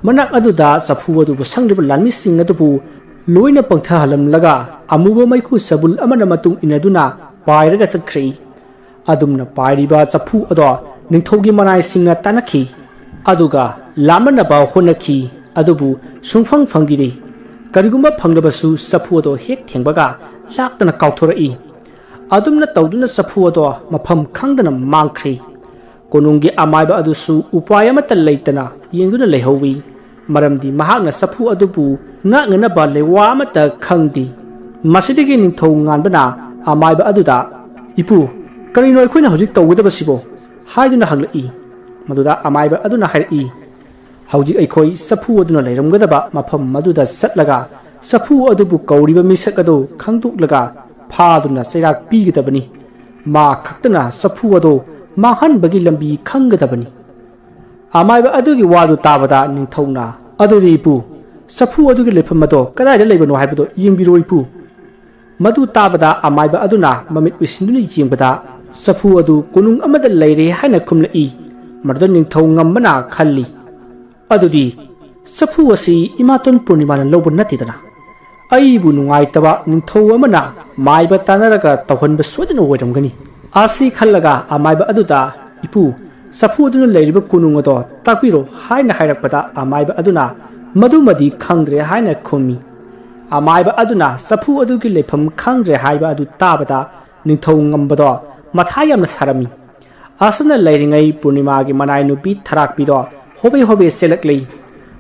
ꯃꯅꯥꯛ ꯑꯗꯨꯗ ꯆꯐꯨ ꯑꯗꯨꯕꯨ ꯁꯪꯂꯤꯕ ꯂꯥꯟꯃꯤꯁꯤꯡ ꯑꯗꯨꯕꯨ ꯂꯣꯏꯅ ꯄꯪꯊꯍꯜꯂꯝꯂꯒ ꯑꯃꯨꯕ ꯃꯩꯈꯨ ꯆꯕꯨꯜ ꯑꯃꯅ ꯃꯇꯨꯡ ꯏꯟꯅꯗꯨꯅ ꯄꯥꯏꯔꯒ ꯆꯠꯈ꯭ꯔꯦ꯫ ꯑꯗꯨꯝꯅ ꯄꯥꯏꯔꯤꯕ ꯆꯐꯨ ꯑꯗꯣ ꯅꯤꯡꯊꯧꯒꯤ ꯃꯅꯥꯏꯁꯤꯡꯅ ꯇꯥꯟꯅꯈꯤ, ꯑꯗꯨꯒ ꯂꯥꯝꯃꯟꯅꯕ ꯍꯣꯠꯅꯈꯤ, ꯑꯗꯨꯕꯨ ꯁꯨꯡꯐꯪ ꯐꯪꯈꯤꯗꯦ꯫ ꯀꯔꯤꯒꯨꯝꯕ ꯐꯪꯂꯕꯁꯨ ꯆꯐꯨ ꯑꯗꯣ ꯍꯦꯛ ꯊꯦꯡꯕꯒ ꯂꯥꯛꯇꯅ ꯀꯥꯎꯊꯣꯔꯛꯏ꯫ ꯑꯗꯨꯝꯅ ꯇꯧꯗꯨꯅ ꯆꯐꯨ ꯑꯗꯣ ꯃꯐꯝ ꯈꯪꯗꯅ ꯃꯥꯡꯈ꯭ꯔꯦ꯫ ꯀꯣꯅꯨꯡꯒꯤ ꯑꯃꯥꯏꯕ ꯑꯗꯨꯁꯨ ꯎꯄꯥꯏ ꯑꯃꯠꯇ ꯂꯩꯇꯅ ꯌꯦꯡꯗꯨꯅ ꯂꯩꯍꯧꯏ, ꯃꯔꯝꯗꯤ ꯃꯍꯥꯛꯅ ꯆꯐꯨ ꯑꯗꯨꯕꯨ ꯉꯥꯛꯅꯅꯕ ꯂꯩꯋꯥ ꯑꯃꯠꯇ ꯈꯪꯗꯦ꯫ ꯃꯁꯤꯗꯒꯤ ꯅꯤꯡꯊꯧ ꯉꯥꯟꯕꯅ ꯑꯃꯥꯏꯕ ꯑꯗꯨꯗ, "ꯏꯄꯨ, ꯀꯔꯤꯅꯣ ꯑꯩꯈꯣꯏꯅ ꯍꯧꯖꯤꯛ ꯇꯧꯒꯗꯕꯁꯤꯕꯣ?" ꯍꯥꯏꯗꯨꯅ ꯍꯪꯂꯛꯏ꯫ ꯃꯗꯨꯗ ꯑꯃꯥꯏꯕ ꯑꯗꯨꯅ ꯍꯥꯏꯔꯛꯏ, "ꯍꯧꯖꯤꯛ ꯑꯩꯈꯣꯏ ꯆꯐꯨ ꯑꯗꯨꯅ ꯂꯩꯔꯝꯒꯗꯕ ꯃꯐꯝ ꯑꯗꯨꯗ ꯆꯠꯂꯒ ꯆꯐꯨ ꯑꯗꯨꯕꯨ ꯀꯧꯔꯤꯕ ꯃꯤꯁꯛ ꯑꯗꯨ ꯈꯪꯗꯣꯛꯂꯒ ꯐꯥꯗꯨꯅ ꯆꯩꯔꯥꯛ ꯄꯤꯒꯗꯕꯅꯤ꯫ ꯃꯥ ꯈꯛꯇꯅ ꯆꯐꯨ ꯑꯗꯨ ꯃꯥꯡꯍꯟꯕꯒꯤ ꯂꯝꯕꯤ ꯈꯪꯒꯗꯕꯅꯤ꯫" ꯑꯃꯥꯏꯕ ꯑꯗꯨꯒꯤ ꯋꯥꯗꯨ ꯇꯥꯕꯗ ꯅꯤꯡꯊꯧꯅ, "ꯑꯗꯨꯗꯤ ꯏꯄꯨ, ꯆꯐꯨ ꯑꯗꯨꯒꯤ ꯂꯩꯐꯝ ꯑꯗꯣ ꯀꯗꯥꯏꯗ ꯂꯩꯕꯅꯣ ꯍꯥꯏꯕꯗꯣ ꯌꯦꯡꯕꯤꯔꯣ ꯏꯄꯨ꯫" ꯃꯗꯨ ꯇꯥꯕꯗ ꯑꯃꯥꯏꯕ ꯑꯗꯨꯅ ꯃꯃꯤꯠ ꯎꯏꯁꯤꯟꯗꯨꯅ ꯌꯦꯡꯕꯗ ꯆꯐꯨ ꯑꯗꯨ ꯀꯣꯅꯨꯡ ꯑꯃꯗ ꯂꯩꯔꯦ ꯍꯥꯏꯅ ꯈꯨꯝꯂꯛꯏ꯫ ꯃꯗꯨꯗ ꯅꯤꯡꯊꯧ ꯉꯝꯕꯅ ꯈꯜꯂꯤ, "ꯑꯗꯨꯗꯤ ꯆꯐꯨ ꯑꯁꯤ ꯏꯃꯥꯇꯣꯟ ꯄꯨꯔꯅꯤꯃꯥꯅ ꯂꯧꯕ ꯅꯠꯇꯦꯗꯅ? ꯑꯩꯕꯨ ꯅꯨꯡꯉꯥꯏꯇꯕ ꯅꯤꯡꯊꯧ ꯑꯃꯅ ꯃꯥꯏꯕ ꯇꯥꯟꯅꯔꯒ ꯇꯧꯍꯟꯕ ꯁꯣꯏꯗꯅ ꯑꯣꯏꯔꯝꯒꯅꯤ꯫" ꯑꯁꯤ ꯈꯜꯂꯒ ꯑꯃꯥꯏꯕ ꯑꯗꯨꯗ, "ꯏꯄꯨ, ꯆꯐꯨ ꯑꯗꯨꯅ ꯂꯩꯔꯤꯕ ꯀꯣꯅꯨꯡ ꯑꯗꯣ ꯇꯥꯛꯄꯤꯔꯣ" ꯍꯥꯏꯅ ꯍꯥꯏꯔꯛꯄꯗ ꯑꯃꯥꯏꯕ ꯑꯗꯨꯅ, "ꯃꯗꯨꯃꯗꯤ ꯈꯪꯗ꯭ꯔꯦ" ꯍꯥꯏꯅ ꯈꯨꯝꯃꯤ꯫ ꯑꯃꯥꯏꯕ ꯑꯗꯨꯅ ꯆꯐꯨ ꯑꯗꯨꯒꯤ ꯂꯩꯐꯝ ꯈꯪꯗ꯭ꯔꯦ ꯍꯥꯏꯕ ꯑꯗꯨ ꯇꯥꯕꯗ ꯅꯤꯡꯊꯧ ꯉꯝꯕꯗꯣ ꯃꯊꯥ ꯌꯥꯝꯅ ꯁꯥꯔꯝꯃꯤ꯫ ꯑꯁꯨꯝꯅ ꯂꯩꯔꯤꯉꯩ ꯄꯨꯔꯅꯤꯃꯥꯒꯤ ꯃꯅꯥꯏ ꯅꯨꯄꯤ ꯊꯔꯥꯛꯄꯤꯗꯣ ꯍꯣꯕꯦ ꯍꯣꯕꯦ ꯆꯦꯜꯂꯛꯂꯤ꯫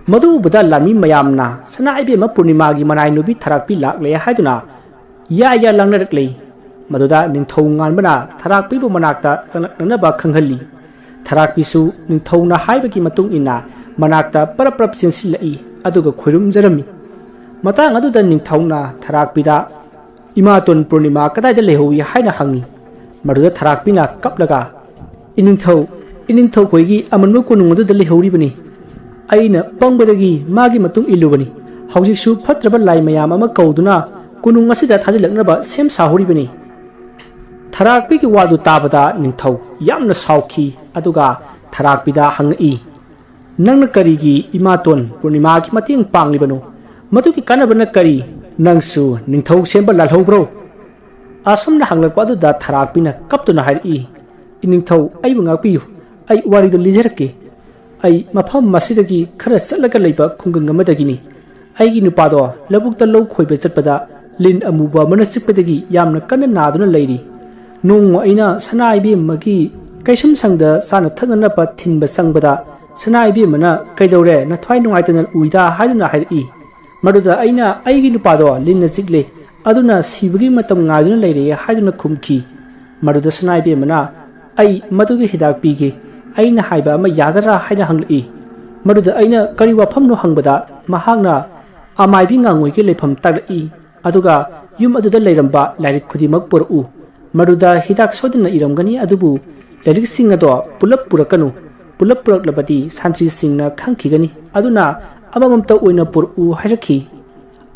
ꯃꯗꯨ ꯎꯕꯗ ꯂꯥꯟꯃꯤ ꯃꯌꯥꯝꯅ ꯁꯅꯥ ꯏꯕꯦꯝꯃ ꯄꯨꯔꯅꯤꯃꯥꯒꯤ ꯃꯅꯥꯏ ꯅꯨꯄꯤ ꯊꯔꯥꯛꯄꯤ ꯂꯥꯛꯂꯦ ꯍꯥꯏꯗꯨꯅ ꯌꯥ ꯌꯥ ꯂꯥꯡꯅꯔꯛꯂꯤ꯫ ꯃꯗꯨꯗ ꯅꯤꯡꯊꯧ ꯉꯥꯟꯕꯅ ꯊꯔꯥꯛꯄꯤꯕꯨ ꯃꯅꯥꯛꯇ ꯆꯪꯂꯛꯅꯅꯕ ꯈꯪꯍꯜꯂꯤ꯫ ꯊꯔꯥꯛꯄꯤꯁꯨ ꯅꯤꯡꯊꯧꯅ ꯍꯥꯏꯕꯒꯤ ꯃꯇꯨꯡ ꯏꯟꯅ ꯃꯅꯥꯛꯇ ꯄꯔꯞ ꯄꯔꯞ ꯆꯦꯟꯁꯤꯜꯂꯛꯏ, ꯑꯗꯨꯒ ꯈꯣꯏꯔꯨꯝꯖꯔꯝꯃꯤ꯫ ꯃꯇꯥꯡ ꯑꯗꯨꯗ ꯅꯤꯡꯊꯧꯅ ꯊꯔꯥꯛꯄꯤꯗ, "ꯏꯃꯥꯇꯣꯟ ꯄꯨꯔꯅꯤꯃꯥ ꯀꯗꯥꯏꯗ ꯂꯩꯍꯧꯏ?" ꯍꯥꯏꯅ ꯍꯪꯉꯤ꯫ ꯃꯗꯨꯗ ꯊꯔꯥꯛꯄꯤꯅ ꯀꯞꯂꯒ, "ꯏꯅꯤꯡꯊꯧ, ꯏꯅꯤꯡꯊꯧ ꯈꯣꯏꯒꯤ ꯑꯃꯟꯕ ꯀꯣꯅꯨꯡ ꯑꯗꯨꯗ ꯂꯩꯍꯧꯔꯤꯕꯅꯤ꯫ ꯑꯩꯅ ꯄꯪꯕꯗꯒꯤ ꯃꯥꯒꯤ ꯃꯇꯨꯡ ꯏꯜꯂꯨꯕꯅꯤ꯫ ꯍꯧꯖꯤꯛꯁꯨ ꯐꯠꯇ꯭ꯔꯕ ꯂꯥꯏ ꯃꯌꯥꯝ ꯑꯃ ꯀꯧꯗꯨꯅ ꯀꯣꯅꯨꯡ ꯑꯁꯤꯗ ꯊꯥꯖꯤꯜꯂꯛꯅꯕ ꯁꯦꯝ ꯁꯥꯍꯧꯔꯤꯕꯅꯤ꯫" ꯊꯔꯥꯛꯄꯤꯒꯤ ꯋꯥꯗꯨ ꯇꯥꯕꯗ ꯅꯤꯡꯊꯧ ꯌꯥꯝꯅ ꯁꯥꯎꯈꯤ, ꯑꯗꯨꯒ ꯊꯔꯥꯛꯄꯤꯗ ꯍꯪꯉꯛꯏ, "ꯅꯪꯅ ꯀꯔꯤꯒꯤ ꯏꯃꯥꯇꯣꯟ ꯄꯨꯔꯅꯤꯃꯥꯒꯤ ꯃꯇꯦꯡ ꯄꯥꯡꯂꯤꯕꯅꯣ? ꯃꯗꯨꯒꯤ ꯀꯥꯟꯅꯕꯅ ꯀꯔꯤ? ꯅꯪꯁꯨ ꯅꯤꯡꯊꯧ ꯁꯦꯝꯕ ꯂꯥꯜꯍꯧꯕ꯭ꯔꯣ?" ꯑꯁꯨꯝꯅ ꯍꯪꯂꯛꯄ ꯑꯗꯨꯗ ꯊꯔꯥꯛꯄꯤꯅ ꯀꯞꯇꯨꯅ ꯍꯥꯏꯔꯛꯏ, "ꯏꯅꯤꯡꯊꯧ, ꯑꯩꯕꯨ ꯉꯥꯛꯄꯤꯌꯨ꯫ ꯑꯩ ꯋꯥꯔꯤꯗꯨ ꯂꯤꯖꯔꯛꯀꯦ꯫ ꯑꯩ ꯃꯐꯝ ꯑꯁꯤꯗꯒꯤ ꯈꯔ ꯆꯠꯂꯒ ꯂꯩꯕ ꯈꯨꯡꯒꯪ ꯑꯃꯗꯒꯤꯅꯤ꯫ ꯑꯩꯒꯤ ꯅꯨꯄꯥꯗꯣ ꯂꯧꯕꯨꯛꯇ ꯂꯧ ꯈꯣꯏꯕ ꯆꯠꯄꯗ ꯂꯤꯟ ꯑꯃꯨꯕ ꯑꯃꯅ ꯆꯤꯛꯄꯗꯒꯤ ꯌꯥꯝꯅ ꯀꯟꯅ ꯅꯥꯗꯨꯅ ꯂꯩꯔꯤ꯫ ꯅꯣꯡꯃ ꯑꯩꯅ ꯁꯅꯥ ꯏꯕꯦꯝꯃꯒꯤ ꯀꯩꯁꯨꯝ ꯁꯪꯗ ꯆꯥꯅ ꯊꯛꯅꯅꯕ ꯊꯤꯟꯕ ꯆꯪꯕꯗ ꯁꯅꯥ ꯏꯕꯦꯝꯃꯅ 'ꯀꯩꯗꯧꯔꯦ, ꯅꯊ꯭ꯋꯥꯏ ꯅꯨꯡꯉꯥꯏꯇꯅ ꯎꯏꯗ?' ꯍꯥꯏꯗꯨꯅ ꯍꯥꯏꯔꯛꯏ꯫ ꯃꯗꯨꯗ ꯑꯩꯅ 'ꯑꯩꯒꯤ ꯅꯨꯄꯥꯗꯣ ꯂꯤꯟꯅ ꯆꯤꯛꯂꯦ, ꯑꯗꯨꯅ ꯁꯤꯕꯒꯤ ꯃꯇꯝ ꯉꯥꯏꯗꯨꯅ ꯂꯩꯔꯦ' ꯍꯥꯏꯗꯨꯅ ꯈꯨꯝꯈꯤ꯫ ꯃꯗꯨꯗ ꯁꯅꯥ ꯏꯕꯦꯝꯃꯅ 'ꯑꯩ ꯃꯗꯨꯒꯤ ꯍꯤꯗꯥꯛ ꯄꯤꯒꯦ, ꯑꯩꯅ ꯍꯥꯏꯕ ꯑꯃ ꯌꯥꯒꯗ꯭ꯔꯥ?' ꯍꯥꯏꯅ ꯍꯪꯂꯛꯏ꯫ ꯃꯗꯨꯗ ꯑꯩꯅ 'ꯀꯔꯤ ꯋꯥꯐꯝꯅꯣ?' ꯍꯪꯕꯗ ꯃꯍꯥꯛꯅ ꯑꯃꯥꯏꯕꯤ ꯉꯥꯉꯣꯏꯒꯤ ꯂꯩꯐꯝ ꯇꯥꯛꯂꯛꯏ꯫ ꯑꯗꯨꯒ ꯌꯨꯝ ꯑꯗꯨꯗ ꯂꯩꯔꯝꯕ ꯂꯥꯏꯔꯤꯛ ꯈꯨꯗꯤꯡꯃꯛ ꯄꯨꯔꯛꯎ꯫ ꯃꯗꯨꯗ ꯍꯤꯗꯥꯛ ꯁꯣꯏꯗꯅ ꯏꯔꯝꯒꯅꯤ, ꯑꯗꯨꯕꯨ ꯂꯥꯏꯔꯤꯛꯁꯤꯡ ꯑꯗꯣ ꯄꯨꯂꯞ ꯄꯨꯔꯛꯀꯅꯨ꯫ ꯄꯨꯂꯞ ꯄꯨꯔꯛꯂꯕꯗꯤ ꯁꯟꯇ꯭ꯔꯤꯁꯤꯡꯅ ꯈꯪꯈꯤꯒꯅꯤ꯫ ꯑꯗꯨꯅ ꯑꯃꯃꯝꯇ ꯑꯣꯏꯅ ꯄꯨꯔꯛꯎ ꯍꯥꯏꯔꯛꯈꯤ꯫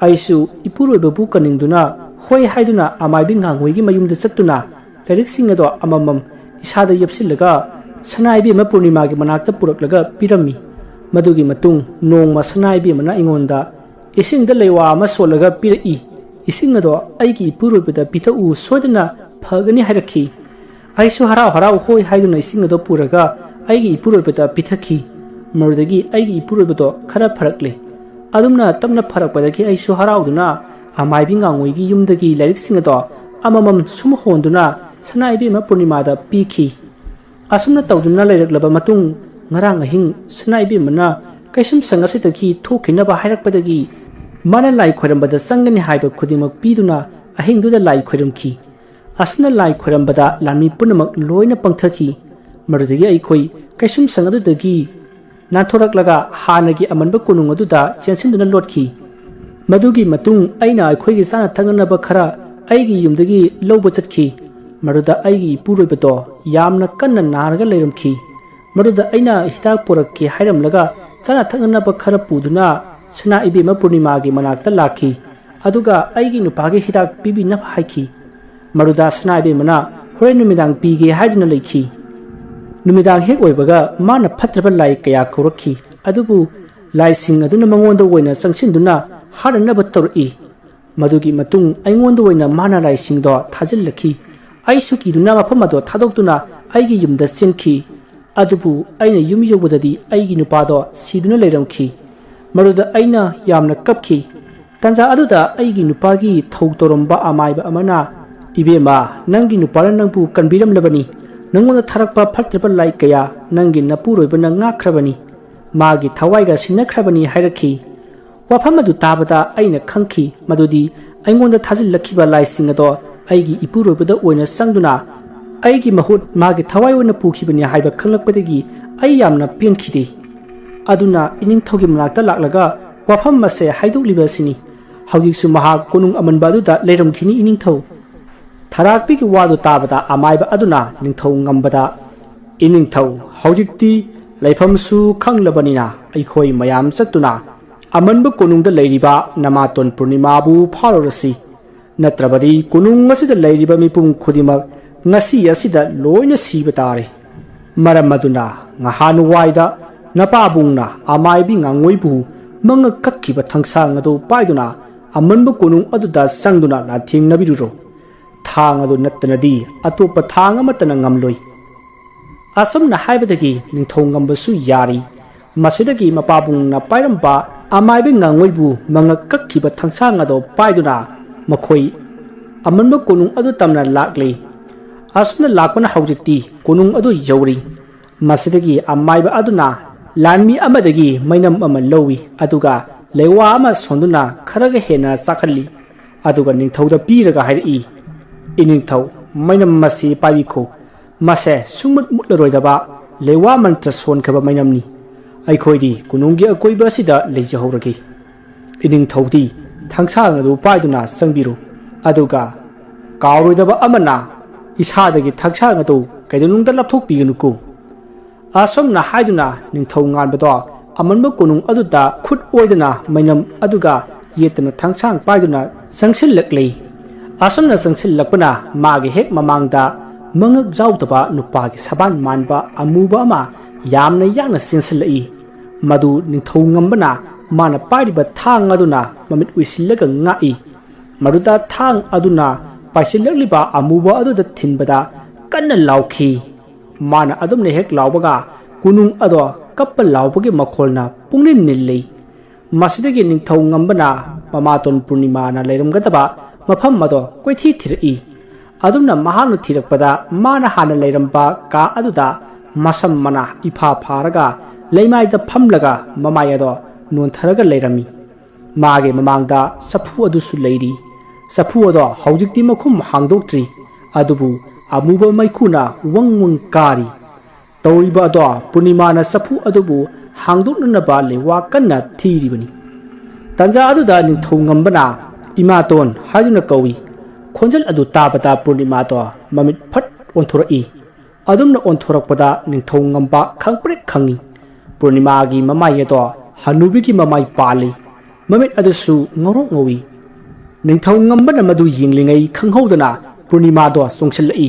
ꯑꯩꯁꯨ ꯏꯄꯨꯔꯣꯏꯕꯕꯨ ꯀꯟꯅꯤꯡꯗꯨꯅ ꯍꯣꯏ ꯍꯥꯏꯗꯨꯅ ꯑꯃꯥꯏꯕꯤ ꯉꯥꯡꯍꯣꯏꯒꯤ ꯃꯌꯨꯝꯗ ꯆꯠꯇꯨꯅ ꯂꯥꯏꯔꯤꯛꯁꯤꯡ ꯑꯗꯣ ꯑꯃꯃꯝ ꯏꯁꯥꯗ ꯌꯦꯞꯁꯤꯜꯂꯒ ꯁꯅꯥ ꯏꯕꯦꯝꯃ ꯄꯨꯔꯅꯤꯃꯥꯒꯤ ꯃꯅꯥꯛꯇ ꯄꯨꯔꯛꯂꯒ ꯄꯤꯔꯝꯃꯤ꯫ ꯃꯗꯨꯒꯤ ꯃꯇꯨꯡ ꯅꯣꯡꯃ ꯁꯅꯥ ꯏꯕꯦꯝꯃꯅ ꯑꯩꯉꯣꯟꯗ ꯏꯁꯤꯡꯗ ꯂꯩꯋꯥ ꯑꯃ ꯁꯣꯜꯂꯒ ꯄꯤꯔꯛꯏ꯫ ꯏꯁꯤꯡ ꯑꯗꯣ ꯑꯩꯒꯤ ꯏꯄꯨꯔꯣꯏꯕꯗ ꯄꯤꯊꯛꯎ, ꯁꯣꯏꯗꯅ ꯐꯒꯅꯤ ꯍꯥꯏꯔꯛꯈꯤ꯫ ꯑꯩꯁꯨ ꯍꯔꯥꯎ ꯍꯔꯥꯎ ꯍꯣꯏ ꯍꯥꯏꯗꯨꯅ ꯏꯁꯤꯡ ꯑꯗꯣ ꯄꯨꯔꯒ ꯑꯩꯒꯤ ꯏꯄꯨꯔꯣꯏꯕꯗ ꯄꯤꯊꯛꯈꯤ꯫ ꯃꯗꯨꯗꯒꯤ ꯑꯩꯒꯤ ꯏꯄꯨꯔꯣꯏꯕꯗꯣ ꯈꯔ ꯐꯔꯛꯂꯦ꯫ ꯑꯗꯨꯝꯅ ꯇꯞꯅ ꯐꯔꯛꯄꯗꯒꯤ ꯑꯩꯁꯨ ꯍꯔꯥꯎꯗꯨꯅ ꯑꯃꯥꯏꯕꯤ ꯉꯥꯉꯣꯏꯒꯤ ꯌꯨꯝꯗꯒꯤ ꯂꯥꯏꯔꯤꯛꯁꯤꯡ ꯑꯗꯣ ꯑꯃꯃꯝ ꯁꯨꯝ ꯍꯣꯟꯗꯨꯅ ꯁꯅꯥ ꯏꯕꯦꯝꯃ ꯄꯨꯔꯅꯤꯃꯥꯗ ꯄꯤꯈꯤ꯫ ꯑꯁꯨꯝꯅ ꯇꯧꯗꯨꯅ ꯂꯩꯔꯛꯂꯕ ꯃꯇꯨꯡ, ꯉꯔꯥꯡ ꯑꯍꯤꯡ ꯁꯅꯥ ꯏꯕꯦꯝꯃꯅ ꯀꯩꯁꯨꯝꯁꯪ ꯑꯁꯤꯗꯒꯤ ꯊꯣꯛꯈꯤꯅꯕ ꯍꯥꯏꯔꯛꯄꯗꯒꯤ ꯃꯥꯅ ꯂꯥꯏ ꯈꯣꯏꯔꯝꯕꯗ ꯆꯪꯒꯅꯤ ꯍꯥꯏꯕ ꯈꯨꯗꯤꯡꯃꯛ ꯄꯤꯗꯨꯅ ꯑꯍꯤꯡꯗꯨꯗ ꯂꯥꯏ ꯈꯣꯏꯔꯝꯈꯤ꯫ ꯑꯁꯨꯝꯅ ꯂꯥꯏ ꯈꯣꯏꯔꯝꯕꯗ ꯂꯥꯟꯃꯤ ꯄꯨꯝꯅꯃꯛ ꯂꯣꯏꯅ ꯄꯪꯊꯈꯤ꯫ ꯃꯗꯨꯗꯒꯤ ꯑꯩꯈꯣꯏ ꯀꯩꯁꯨꯝꯁꯪ ꯑꯗꯨꯗꯒꯤ ꯅꯥꯟꯊꯣꯔꯛꯂꯒ ꯍꯥꯟꯅꯒꯤ ꯑꯃꯟꯕ ꯀꯣꯅꯨꯡ ꯑꯗꯨꯗ ꯆꯦꯟꯁꯤꯟꯗꯨꯅ ꯂꯣꯠꯈꯤ꯫ ꯃꯗꯨꯒꯤ ꯃꯇꯨꯡ ꯑꯩꯅ ꯑꯩꯈꯣꯏꯒꯤ ꯆꯥꯅ ꯊꯛꯅꯅꯕ ꯈꯔ ꯑꯩꯒꯤ ꯌꯨꯝꯗꯒꯤ ꯂꯧꯕ ꯆꯠꯈꯤ꯫ ꯃꯗꯨꯗ ꯑꯩꯒꯤ ꯏꯄꯨꯔꯣꯏꯕꯗꯣ ꯌꯥꯝꯅ ꯀꯟꯅ ꯅꯥꯔꯒ ꯂꯩꯔꯝꯈꯤ꯫ ꯃꯗꯨꯗ ꯑꯩꯅ ꯍꯤꯗꯥꯛ ꯄꯨꯔꯛꯀꯦ ꯍꯥꯏꯔꯝꯂꯒ ꯆꯥꯅ ꯊꯛꯅꯅꯕ ꯈꯔ ꯄꯨꯗꯨꯅ ꯁꯅꯥ ꯏꯕꯦꯝꯃ ꯄꯨꯔꯅꯤꯃꯥꯒꯤ ꯃꯅꯥꯛꯇ ꯂꯥꯛꯈꯤ꯫ ꯑꯗꯨꯒ ꯑꯩꯒꯤ ꯅꯨꯄꯥꯒꯤ ꯍꯤꯗꯥꯛ ꯄꯤꯕꯤꯅꯕ ꯍꯥꯏꯈꯤ꯫ ꯃꯗꯨꯗ ꯁꯅꯥ ꯏꯕꯦꯝꯃꯅ ꯍꯣꯔꯦꯟ ꯅꯨꯃꯤꯗꯥꯡ ꯄꯤꯒꯦ ꯍꯥꯏꯗꯨꯅ ꯂꯩꯈꯤ꯫ ꯅꯨꯃꯤꯗꯥꯡ ꯍꯦꯛ ꯑꯣꯏꯕꯒ ꯃꯥꯅ ꯐꯠꯇ꯭ꯔꯕ ꯂꯥꯏ ꯀꯌꯥ ꯀꯧꯔꯛꯈꯤ꯫ ꯑꯗꯨꯕꯨ ꯂꯥꯏꯁꯤꯡ ꯑꯗꯨꯅ ꯃꯉꯣꯟꯗ ꯑꯣꯏꯅ ꯆꯪꯁꯤꯟꯗꯨꯅ ꯍꯥꯠꯅꯅꯕ ꯇꯧꯔꯛꯏ꯫ ꯃꯗꯨꯒꯤ ꯃꯇꯨꯡ ꯑꯩꯉꯣꯟꯗ ꯑꯣꯏꯅ ꯃꯥꯅ ꯂꯥꯏꯁꯤꯡꯗꯣ ꯊꯥꯖꯤꯜꯂꯛꯈꯤ꯫ ꯑꯩꯁꯨ ꯀꯤꯗꯨꯅ ꯃꯐꯝ ꯑꯗꯣ ꯊꯥꯗꯣꯛꯇꯨꯅ ꯑꯩꯒꯤ ꯌꯨꯝꯗ ꯆꯦꯟꯈꯤ꯫ ꯑꯗꯨꯕꯨ ꯑꯩꯅ ꯌꯨꯝ ꯌꯧꯕꯗꯗꯤ ꯑꯩꯒꯤ ꯅꯨꯄꯥꯗꯣ ꯁꯤꯗꯨꯅ ꯂꯩꯔꯝꯈꯤ꯫ ꯃꯗꯨꯗ ꯑꯩꯅ ꯌꯥꯝꯅ ꯀꯞꯈꯤ꯫ ꯇꯥꯟꯖꯥ ꯑꯗꯨꯗ ꯑꯩꯒꯤ ꯅꯨꯄꯥꯒꯤ ꯊꯧ ꯇꯧꯔꯝꯕ ꯑꯃꯥꯏꯕ ꯑꯃꯅ, "ꯏꯕꯦꯝꯃ, ꯅꯪꯒꯤ ꯅꯨꯄꯥꯅ ꯅꯪꯕꯨ ꯀꯟꯕꯤꯔꯝꯂꯕꯅꯤ꯫ ꯅꯪꯉꯣꯟꯗ ꯊꯥꯔꯛꯄ ꯐꯠꯇ꯭ꯔꯕ ꯂꯥꯏ ꯀꯌꯥ ꯅꯪꯒꯤ ꯅꯄꯨꯔꯣꯏꯕꯅ ꯉꯥꯛꯈ꯭ꯔꯕꯅꯤ꯫ ꯃꯥꯒꯤ ꯊꯋꯥꯏꯒ ꯁꯤꯟꯅꯈ꯭ꯔꯕꯅꯤ" ꯍꯥꯏꯔꯛꯈꯤ꯫ ꯋꯥꯐꯝ ꯑꯗꯨ ꯇꯥꯕꯗ ꯑꯩꯅ ꯈꯪꯈꯤ ꯃꯗꯨꯗꯤ ꯑꯩꯉꯣꯟꯗ ꯊꯥꯖꯤꯜꯂꯛꯈꯤꯕ ꯂꯥꯏꯁꯤꯡ ꯑꯗꯣ ꯑꯩꯒꯤ ꯏꯄꯨꯔꯣꯏꯕꯗ ꯑꯣꯏꯅ ꯆꯪꯗꯨꯅ ꯑꯩꯒꯤ ꯃꯍꯨꯠ ꯃꯥꯒꯤ ꯊꯋꯥꯏ ꯑꯣꯏꯅ ꯄꯨꯈꯤꯕꯅꯤ ꯍꯥꯏꯕ ꯈꯪꯂꯛꯄꯗꯒꯤ ꯑꯩ ꯌꯥꯝꯅ ꯄꯦꯟꯈꯤꯗꯦ꯫ ꯑꯗꯨꯅ ꯏꯅꯤꯡꯊꯧꯒꯤ ꯃꯅꯥꯛꯇ ꯂꯥꯛꯂꯒ ꯋꯥꯐꯝ ꯑꯁꯦ ꯍꯥꯏꯗꯣꯛꯂꯤꯕ ꯑꯁꯤꯅꯤ꯫ ꯍꯧꯖꯤꯛꯁꯨ ꯃꯍꯥꯛ ꯀꯣꯅꯨꯡ ꯑꯃꯟꯕ ꯑꯗꯨꯗ ꯂꯩꯔꯝꯈꯤꯅꯤ, ꯏꯅꯤꯡꯊꯧ꯫ ꯊꯔꯥꯛꯄꯤꯒꯤ ꯋꯥꯗꯨ ꯇꯥꯕꯗ ꯑꯃꯥꯏꯕ ꯑꯗꯨꯅ ꯅꯤꯡꯊꯧ ꯉꯝꯕꯗ, "ꯏꯅꯤꯡꯊꯧ, ꯍꯧꯖꯤꯛꯇꯤ ꯂꯩꯐꯝꯁꯨ ꯈꯪꯂꯕꯅꯤꯅ ꯑꯩꯈꯣꯏ ꯃꯌꯥꯝ ꯆꯠꯇꯨꯅ ꯑꯃꯟꯕ ꯀꯣꯅꯨꯡꯗ ꯂꯩꯔꯤꯕ ꯅꯃꯥꯇꯣꯟ ꯄꯨꯔꯅꯤꯃꯥꯕꯨ ꯐꯥꯔꯨꯔꯁꯤ꯫ ꯅꯠꯇ꯭ꯔꯕꯗꯤ ꯀꯣꯅꯨꯡ ꯑꯁꯤꯗ ꯂꯩꯔꯤꯕ ꯃꯤꯄꯨꯝ ꯈꯨꯗꯤꯡꯃꯛ ꯉꯁꯤ ꯑꯁꯤꯗ ꯂꯣꯏꯅ ꯁꯤꯕ ꯇꯥꯔꯦ꯫ ꯃꯔꯝ ꯑꯗꯨꯅ ꯉꯍꯥꯟꯋꯥꯏꯗ ꯅꯄꯥꯕꯨꯡꯅ ꯑꯃꯥꯏꯕꯤ ꯉꯥꯉꯣꯏꯕꯨ ꯃꯉꯛ ꯀꯛꯈꯤꯕ ꯊꯥꯡꯁꯥꯡ ꯑꯗꯨ ꯄꯥꯏꯗꯨꯅ ꯑꯃꯟꯕ ꯀꯣꯅꯨꯡ ꯑꯗꯨꯗ ꯆꯪꯗꯨꯅ ꯂꯥꯟꯊꯦꯡꯅꯕꯤꯔꯨꯔꯣ꯫ ꯊꯥꯡ ꯑꯗꯨ ꯅꯠꯇꯅꯗꯤ ꯑꯇꯣꯞꯄ ꯊꯥꯡ ꯑꯃꯠꯇꯅ ꯉꯝꯂꯣꯏ"꯫ ꯑꯁꯨꯝꯅ ꯍꯥꯏꯕꯗꯒꯤ ꯅꯤꯡꯊꯧ ꯉꯝꯕꯁꯨ ꯌꯥꯔꯤ꯫ ꯃꯁꯤꯗꯒꯤ ꯃꯄꯥꯕꯨꯡꯅ ꯄꯥꯏꯔꯝꯕ ꯑꯃꯥꯏꯕ ꯉꯥꯉꯣꯏꯕꯨ ꯃꯉꯛ ꯀꯛꯈꯤꯕ ꯊꯥꯡꯁꯥꯡ ꯑꯗꯨ ꯄꯥꯏꯗꯨꯅ ꯃꯈꯣꯏ ꯑꯃꯟꯕ ꯀꯣꯅꯨꯡ ꯑꯗꯨ ꯇꯝꯅ ꯂꯥꯛꯂꯤ꯫ ꯑꯁꯨꯝꯅ ꯂꯥꯛꯄꯅ ꯍꯧꯖꯤꯛꯇꯤ ꯀꯣꯅꯨꯡ ꯑꯗꯨ ꯌꯧꯔꯤ꯫ ꯃꯁꯤꯗꯒꯤ ꯑꯃꯥꯏꯕ ꯑꯗꯨꯅ ꯂꯥꯟꯃꯤ ꯑꯃꯗꯒꯤ ꯃꯩꯅꯝ ꯑꯃ ꯂꯧꯏ, ꯑꯗꯨꯒ ꯂꯩꯋꯥ ꯑꯃ ꯁꯣꯟꯗꯨꯅ ꯈꯔꯒ ꯍꯦꯟꯅ ꯆꯥꯛꯍꯜꯂꯤ꯫ ꯑꯗꯨꯒ ꯅꯤꯡꯊꯧꯗ ꯄꯤꯔꯒ ꯍꯥꯏꯔꯛꯏ, "ꯏꯅꯤꯡꯊꯧ, ꯃꯩꯅꯝ ꯑꯁꯤ ꯄꯥꯏꯕꯤꯈꯣ꯫ ꯃꯁꯦ ꯁꯨꯡꯃꯨꯠ ꯃꯨꯠꯂꯔꯣꯏꯗꯕ ꯂꯩꯋꯥ ꯃꯟꯇ꯭ꯔ ꯁꯣꯟꯈ꯭ꯔꯕ ꯃꯩꯅꯝꯅꯤ꯫ ꯑꯩꯈꯣꯏꯗꯤ ꯀꯣꯅꯨꯡꯒꯤ ꯑꯀꯣꯏꯕ ꯑꯁꯤꯗ ꯂꯩꯖꯍꯧꯔꯒꯦ꯫ ꯏꯅꯤꯡꯊꯧꯗꯤ ꯊꯥꯡꯁꯥꯡ ꯑꯗꯨ ꯄꯥꯏꯗꯨꯅ ꯆꯪꯕꯤꯔꯨ, ꯑꯗꯨꯒ ꯀꯥꯎꯔꯣꯏꯗꯕ ꯑꯃꯅ ꯏꯁꯥꯗꯒꯤ ꯊꯥꯡꯁꯥꯡ ꯑꯗꯨ ꯀꯩꯗꯧꯅꯨꯡꯗ ꯂꯥꯞꯊꯣꯛꯄꯤꯒꯅꯨꯀꯣ"꯫ ꯑꯁꯨꯝꯅ ꯍꯥꯏꯗꯨꯅ ꯅꯤꯡꯊꯧ ꯉꯥꯟꯕꯗꯣ ꯑꯃꯟꯕ ꯀꯣꯅꯨꯡ ꯑꯗꯨꯗ ꯈꯨꯠ ꯑꯣꯏꯗꯅ ꯃꯩꯅꯝ ꯑꯗꯨꯒ ꯌꯦꯠꯇꯅ ꯊꯥꯡꯁꯥꯡ ꯄꯥꯏꯗꯨꯅ ꯆꯪꯁꯤꯜꯂꯛꯂꯤ꯫ ꯑꯁꯨꯝꯅ ꯆꯪꯁꯤꯜꯂꯛꯄꯅ ꯃꯥꯒꯤ ꯍꯦꯛ ꯃꯃꯥꯡꯗ ꯃꯉꯛ ꯌꯥꯎꯗꯕ ꯅꯨꯄꯥꯒꯤ ꯁꯕꯥꯟ ꯃꯥꯟꯕ ꯑꯃꯨꯕ ꯑꯃ ꯌꯥꯝꯅ ꯌꯥꯡꯅ ꯆꯦꯟꯁꯤꯜꯂꯛꯏ꯫ ꯃꯗꯨ ꯅꯤꯡꯊꯧ ꯉꯝꯕꯅ ꯃꯥꯅ ꯄꯥꯏꯔꯤꯕ ꯊꯥꯡ ꯑꯗꯨꯅ ꯃꯃꯤꯠ ꯎꯏꯁꯤꯜꯂꯒ ꯉꯥꯛꯏ꯫ ꯃꯗꯨꯗ ꯊꯥꯡ ꯑꯗꯨꯅ ꯄꯥꯏꯁꯤꯜꯂꯛꯂꯤꯕ ꯑꯃꯨꯕ ꯑꯗꯨꯗ ꯊꯤꯟꯕꯗ ꯀꯟꯅ ꯂꯥꯎꯈꯤ꯫ ꯃꯥꯅ ꯑꯗꯨꯝꯅ ꯍꯦꯛ ꯂꯥꯎꯕꯒ ꯀꯣꯅꯨꯡ ꯑꯗꯣ ꯀꯞꯄ ꯂꯥꯎꯕꯒꯤ ꯃꯈꯣꯜꯅ ꯄꯨꯡꯅꯤꯜ ꯅꯤꯜꯂꯤ꯫ ꯃꯁꯤꯗꯒꯤ ꯅꯤꯡꯊꯧ ꯉꯝꯕꯅ ꯃꯃꯥꯇꯣꯟ ꯄꯨꯔꯅꯤꯃꯥꯅ ꯂꯩꯔꯝꯒꯗꯕ ꯃꯐꯝ ꯑꯗꯣ ꯀꯣꯏꯊꯤ ꯊꯤꯔꯛꯏ꯫ ꯑꯗꯨꯝꯅ ꯃꯍꯥꯛꯅ ꯊꯤꯔꯛꯄꯗ ꯃꯥꯅ ꯍꯥꯟꯅ ꯂꯩꯔꯝꯕ ꯀꯥ ꯑꯗꯨꯗ ꯃꯁꯝ ꯃꯅꯥ ꯏꯐꯥ ꯐꯥꯔꯒ ꯂꯩꯃꯥꯏꯗ ꯐꯝꯂꯒ ꯃꯃꯥꯏ ꯑꯗꯣ ꯅꯣꯟꯊꯔꯒ ꯂꯩꯔꯝꯃꯤ꯫ ꯃꯥꯒꯤ ꯃꯃꯥꯡꯗ ꯆꯐꯨ ꯑꯗꯨꯁꯨ ꯂꯩꯔꯤ꯫ ꯆꯐꯨ ꯑꯗꯣ ꯍꯧꯖꯤꯛꯇꯤ ꯃꯈꯨꯝ ꯍꯥꯡꯗꯣꯛꯇ꯭ꯔꯤ, ꯑꯗꯨꯕꯨ ꯑꯃꯨꯕ ꯃꯩꯈꯨꯅ ꯋꯪ ꯋꯪ ꯀꯥꯔꯤ꯫ ꯇꯧꯔꯤꯕ ꯑꯗꯣ ꯄꯨꯔꯅꯤꯃꯥꯅ ꯆꯐꯨ ꯑꯗꯨꯕꯨ ꯍꯥꯡꯗꯣꯛꯅꯅꯕ ꯂꯩꯋꯥ ꯀꯟꯅ ꯊꯤꯔꯤꯕꯅꯤ꯫ ꯇꯥꯟꯖꯥ ꯑꯗꯨꯗ ꯅꯤꯡꯊꯧ ꯉꯝꯕꯅ "ꯏꯃꯥꯇꯣꯟ" ꯍꯥꯏꯗꯨꯅ ꯀꯧꯏ꯫ ꯈꯣꯟꯖꯦꯜ ꯑꯗꯨ ꯇꯥꯕꯗ ꯄꯨꯔꯅꯤꯃꯥꯗꯣ ꯃꯃꯤꯠ ꯐꯠ ꯑꯣꯟꯊꯣꯔꯛꯏ꯫ ꯑꯗꯨꯝꯅ ꯑꯣꯟꯊꯣꯔꯛꯄꯗ ꯅꯤꯡꯊꯧ ꯉꯝꯕ ꯈꯪꯄ꯭ꯔꯦꯛ ꯈꯪꯏ꯫ ꯄꯨꯔꯅꯤꯃꯥꯒꯤ ꯃꯃꯥꯏ ꯑꯗꯣ ꯍꯅꯨꯕꯤꯒꯤ ꯃꯃꯥꯏ ꯄꯥꯜꯂꯤ꯫ ꯃꯃꯤꯠ ꯑꯗꯨꯁꯨ ꯉꯧꯔꯣꯛ ꯉꯧꯏ꯫ ꯅꯤꯡꯊꯧ ꯉꯝꯕꯅ ꯃꯗꯨ ꯌꯦꯡꯂꯤꯉꯩ ꯈꯪꯍꯧꯗꯅ ꯄꯨꯔꯅꯤꯃꯥꯗꯣ ꯆꯣꯡꯁꯤꯜꯂꯛꯏ꯫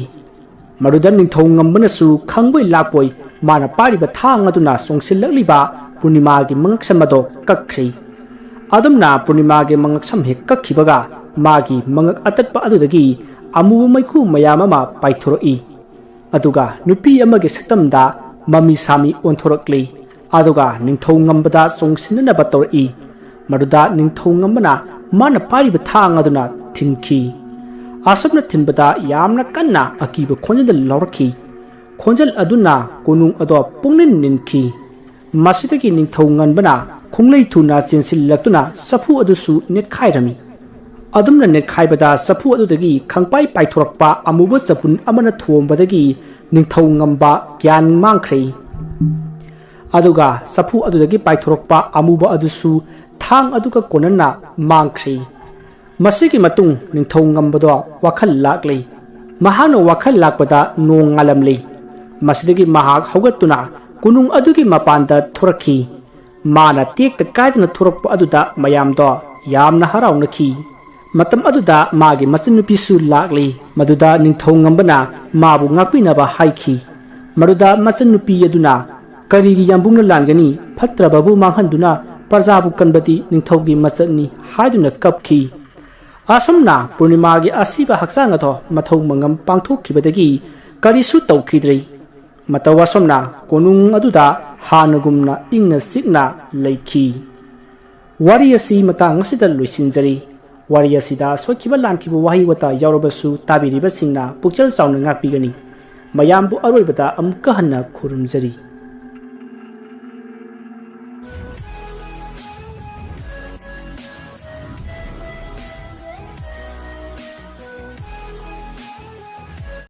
ꯃꯗꯨꯗ ꯅꯤꯡꯊꯧ ꯉꯝꯕꯅꯁꯨ ꯈꯪꯕꯣꯏ ꯂꯥꯛꯄꯣꯏ ꯃꯥꯅ ꯄꯥꯏꯔꯤꯕ ꯊꯥꯡ ꯑꯗꯨꯅ ꯆꯣꯡꯁꯤꯜꯂꯛꯂꯤꯕ ꯄꯨꯔꯅꯤꯃꯥꯒꯤ ꯃꯉꯛꯁꯝ ꯑꯗꯣ ꯀꯛꯈ꯭ꯔꯦ꯫ ꯑꯗꯨꯝꯅ ꯄꯨꯔꯅꯤꯃꯥꯒꯤ ꯃꯉꯛꯁꯝ ꯍꯦꯛ ꯀꯛꯈꯤꯕꯒ ꯃꯥꯒꯤ ꯃꯉꯛ ꯑꯇꯠꯄ ꯑꯗꯨꯗꯒꯤ ꯑꯃꯨꯕ ꯃꯩꯈꯨ ꯃꯌꯥꯝ ꯑꯃ ꯄꯥꯏꯊꯣꯔꯛꯏ꯫ ꯑꯗꯨꯒ ꯅꯨꯄꯤ ꯑꯃꯒꯤ ꯁꯛꯇꯝꯗ ꯃꯃꯤ ꯁꯥꯃꯤ ꯑꯣꯟꯊꯣꯔꯛꯂꯤ꯫ ꯑꯗꯨꯒ ꯅꯤꯡꯊꯧ ꯉꯝꯕꯗ ꯆꯣꯡꯁꯤꯟꯅꯅꯕ ꯇꯧꯔꯛꯏ꯫ ꯃꯗꯨꯗ ꯅꯤꯡꯊꯧ ꯉꯝꯕꯅ ꯃꯥꯅ ꯄꯥꯏꯔꯤꯕ ꯊꯥꯡ ꯑꯗꯨꯅ ꯊꯤꯟꯈꯤ꯫ ꯑꯁꯨꯝꯅ ꯊꯤꯟꯕꯗ ꯌꯥꯝꯅ ꯀꯟꯅ ꯑꯀꯤꯕ ꯈꯣꯟꯖꯦꯜꯗ ꯂꯥꯎꯔꯛꯈꯤ꯫ ꯈꯣꯟꯖꯦꯜ ꯑꯗꯨꯅ ꯀꯣꯅꯨꯡ ꯑꯗꯣ ꯄꯨꯡꯅꯤꯟ ꯅꯤꯟꯈꯤ꯫ ꯃꯁꯤꯗꯒꯤ ꯅꯤꯡꯊꯧ ꯉꯝꯕꯅ ꯈꯣꯡꯂꯩ ꯊꯨꯅ ꯆꯦꯟꯁꯤꯜꯂꯛꯇꯨꯅ ꯆꯐꯨ ꯑꯗꯨꯁꯨ ꯅꯦꯠꯈꯥꯏꯔꯝꯃꯤ꯫ ꯑꯗꯨꯝꯅ ꯅꯦꯠꯈꯥꯏꯕꯗ ꯆꯐꯨ ꯑꯗꯨꯗꯒꯤ ꯈꯪꯄꯥꯏ ꯄꯥꯏꯊꯣꯔꯛꯄ ꯑꯃꯨꯕ ꯆꯕꯨꯟ ꯑꯃꯅ ꯊꯣꯝꯕꯗꯒꯤ ꯅꯤꯡꯊꯧ ꯉꯝꯕ ꯒ꯭ꯌꯥꯟ ꯃꯥꯡꯈ꯭ꯔꯦ꯫ ꯑꯗꯨꯒ ꯆꯐꯨ ꯑꯗꯨꯗꯒꯤ ꯄꯥꯏꯊꯣꯔꯛꯄ ꯑꯃꯨꯕ ꯑꯗꯨꯁꯨ ꯊꯥꯡ ꯑꯗꯨꯒ ꯀꯣꯟꯅꯅ ꯃꯥꯡꯈ꯭ꯔꯦ꯫ ꯃꯁꯤꯒꯤ ꯃꯇꯨꯡ ꯅꯤꯡꯊꯧ ꯉꯝꯕꯗꯣ ꯋꯥꯈꯜ ꯂꯥꯛꯂꯤ꯫ ꯃꯍꯥꯛꯅ ꯋꯥꯈꯜ ꯂꯥꯛꯄꯗ ꯅꯣꯡ ꯉꯥꯜꯂꯝꯂꯤ꯫ ꯃꯁꯤꯗꯒꯤ ꯃꯍꯥꯛ ꯍꯧꯒꯠꯇꯨꯅ ꯀꯣꯅꯨꯡ ꯑꯗꯨꯒꯤ ꯃꯄꯥꯟꯗ ꯊꯣꯔꯛꯈꯤ꯫ ꯃꯥꯅ ꯇꯦꯛꯇ ꯀꯥꯏꯗꯅ ꯊꯣꯔꯛꯄ ꯑꯗꯨꯗ ꯃꯌꯥꯝꯗꯣ ꯌꯥꯝꯅ ꯍꯔꯥꯎꯅꯈꯤ꯫ ꯃꯇꯝ ꯑꯗꯨꯗ ꯃꯥꯒꯤ ꯃꯆꯟꯅꯨꯄꯤꯁꯨ ꯂꯥꯛꯂꯤ꯫ ꯃꯗꯨꯗ ꯅꯤꯡꯊꯧ ꯉꯝꯕꯅ ꯃꯥꯕꯨ ꯉꯥꯛꯄꯤꯅꯕ ꯍꯥꯏꯈꯤ꯫ ꯃꯗꯨꯗ ꯃꯆꯟꯅꯨꯄꯤ ꯑꯗꯨꯅ, "ꯀꯔꯤꯒꯤ ꯌꯥꯝꯕꯨꯡꯅ ꯂꯥꯟꯒꯅꯤ? ꯐꯠꯇ꯭ꯔꯕꯕꯨ ꯃꯥꯡꯍꯟꯗꯨꯅ ꯄ꯭ꯔꯖꯥꯕꯨ ꯀꯟꯕꯗꯤ ꯅꯤꯡꯊꯧꯒꯤ ꯃꯆꯠꯅꯤ" ꯍꯥꯏꯗꯨꯅ ꯀꯞꯈꯤ꯫ ꯑꯁꯨꯝꯅ ꯄꯨꯔꯅꯤꯃꯥꯒꯤ ꯑꯁꯤꯕ ꯍꯛꯆꯥꯡ ꯑꯗꯣ ꯃꯊꯧ ꯃꯉꯝ ꯄꯥꯡꯊꯣꯛꯈꯤꯕꯗꯒꯤ ꯀꯔꯤꯁꯨ ꯇꯧꯈꯤꯗ꯭ꯔꯦ꯫ ꯃꯇꯧ ꯑꯁꯨꯝꯅ ꯀꯣꯅꯨꯡ ꯑꯗꯨꯗ ꯍꯥꯟꯅꯒꯨꯝꯅ ꯏꯪꯅ ꯆꯤꯛꯅ ꯂꯩꯈꯤ꯫ ꯋꯥꯔꯤ ꯑꯁꯤ ꯃꯇꯥꯡ ꯑꯁꯤꯗ ꯂꯣꯏꯁꯤꯟꯖꯔꯤ꯫ ꯋꯥꯔꯤ ꯑꯁꯤꯗ ꯁꯣꯏꯈꯤꯕ ꯂꯥꯟꯈꯤꯕ ꯋꯥꯍꯩ ꯋꯥꯇꯥ ꯌꯥꯎꯔꯕꯁꯨ ꯇꯥꯕꯤꯔꯤꯕꯁꯤꯡꯅ ꯄꯨꯛꯆꯦꯜ ꯆꯥꯎꯅ ꯉꯥꯛꯄꯤꯒꯅꯤ꯫ ꯃꯌꯥꯝꯕꯨ ꯑꯔꯣꯏꯕꯗ ꯑꯃꯨꯛꯀ ꯍꯟꯅ ꯈꯨꯔꯨꯝꯖꯔꯤ꯫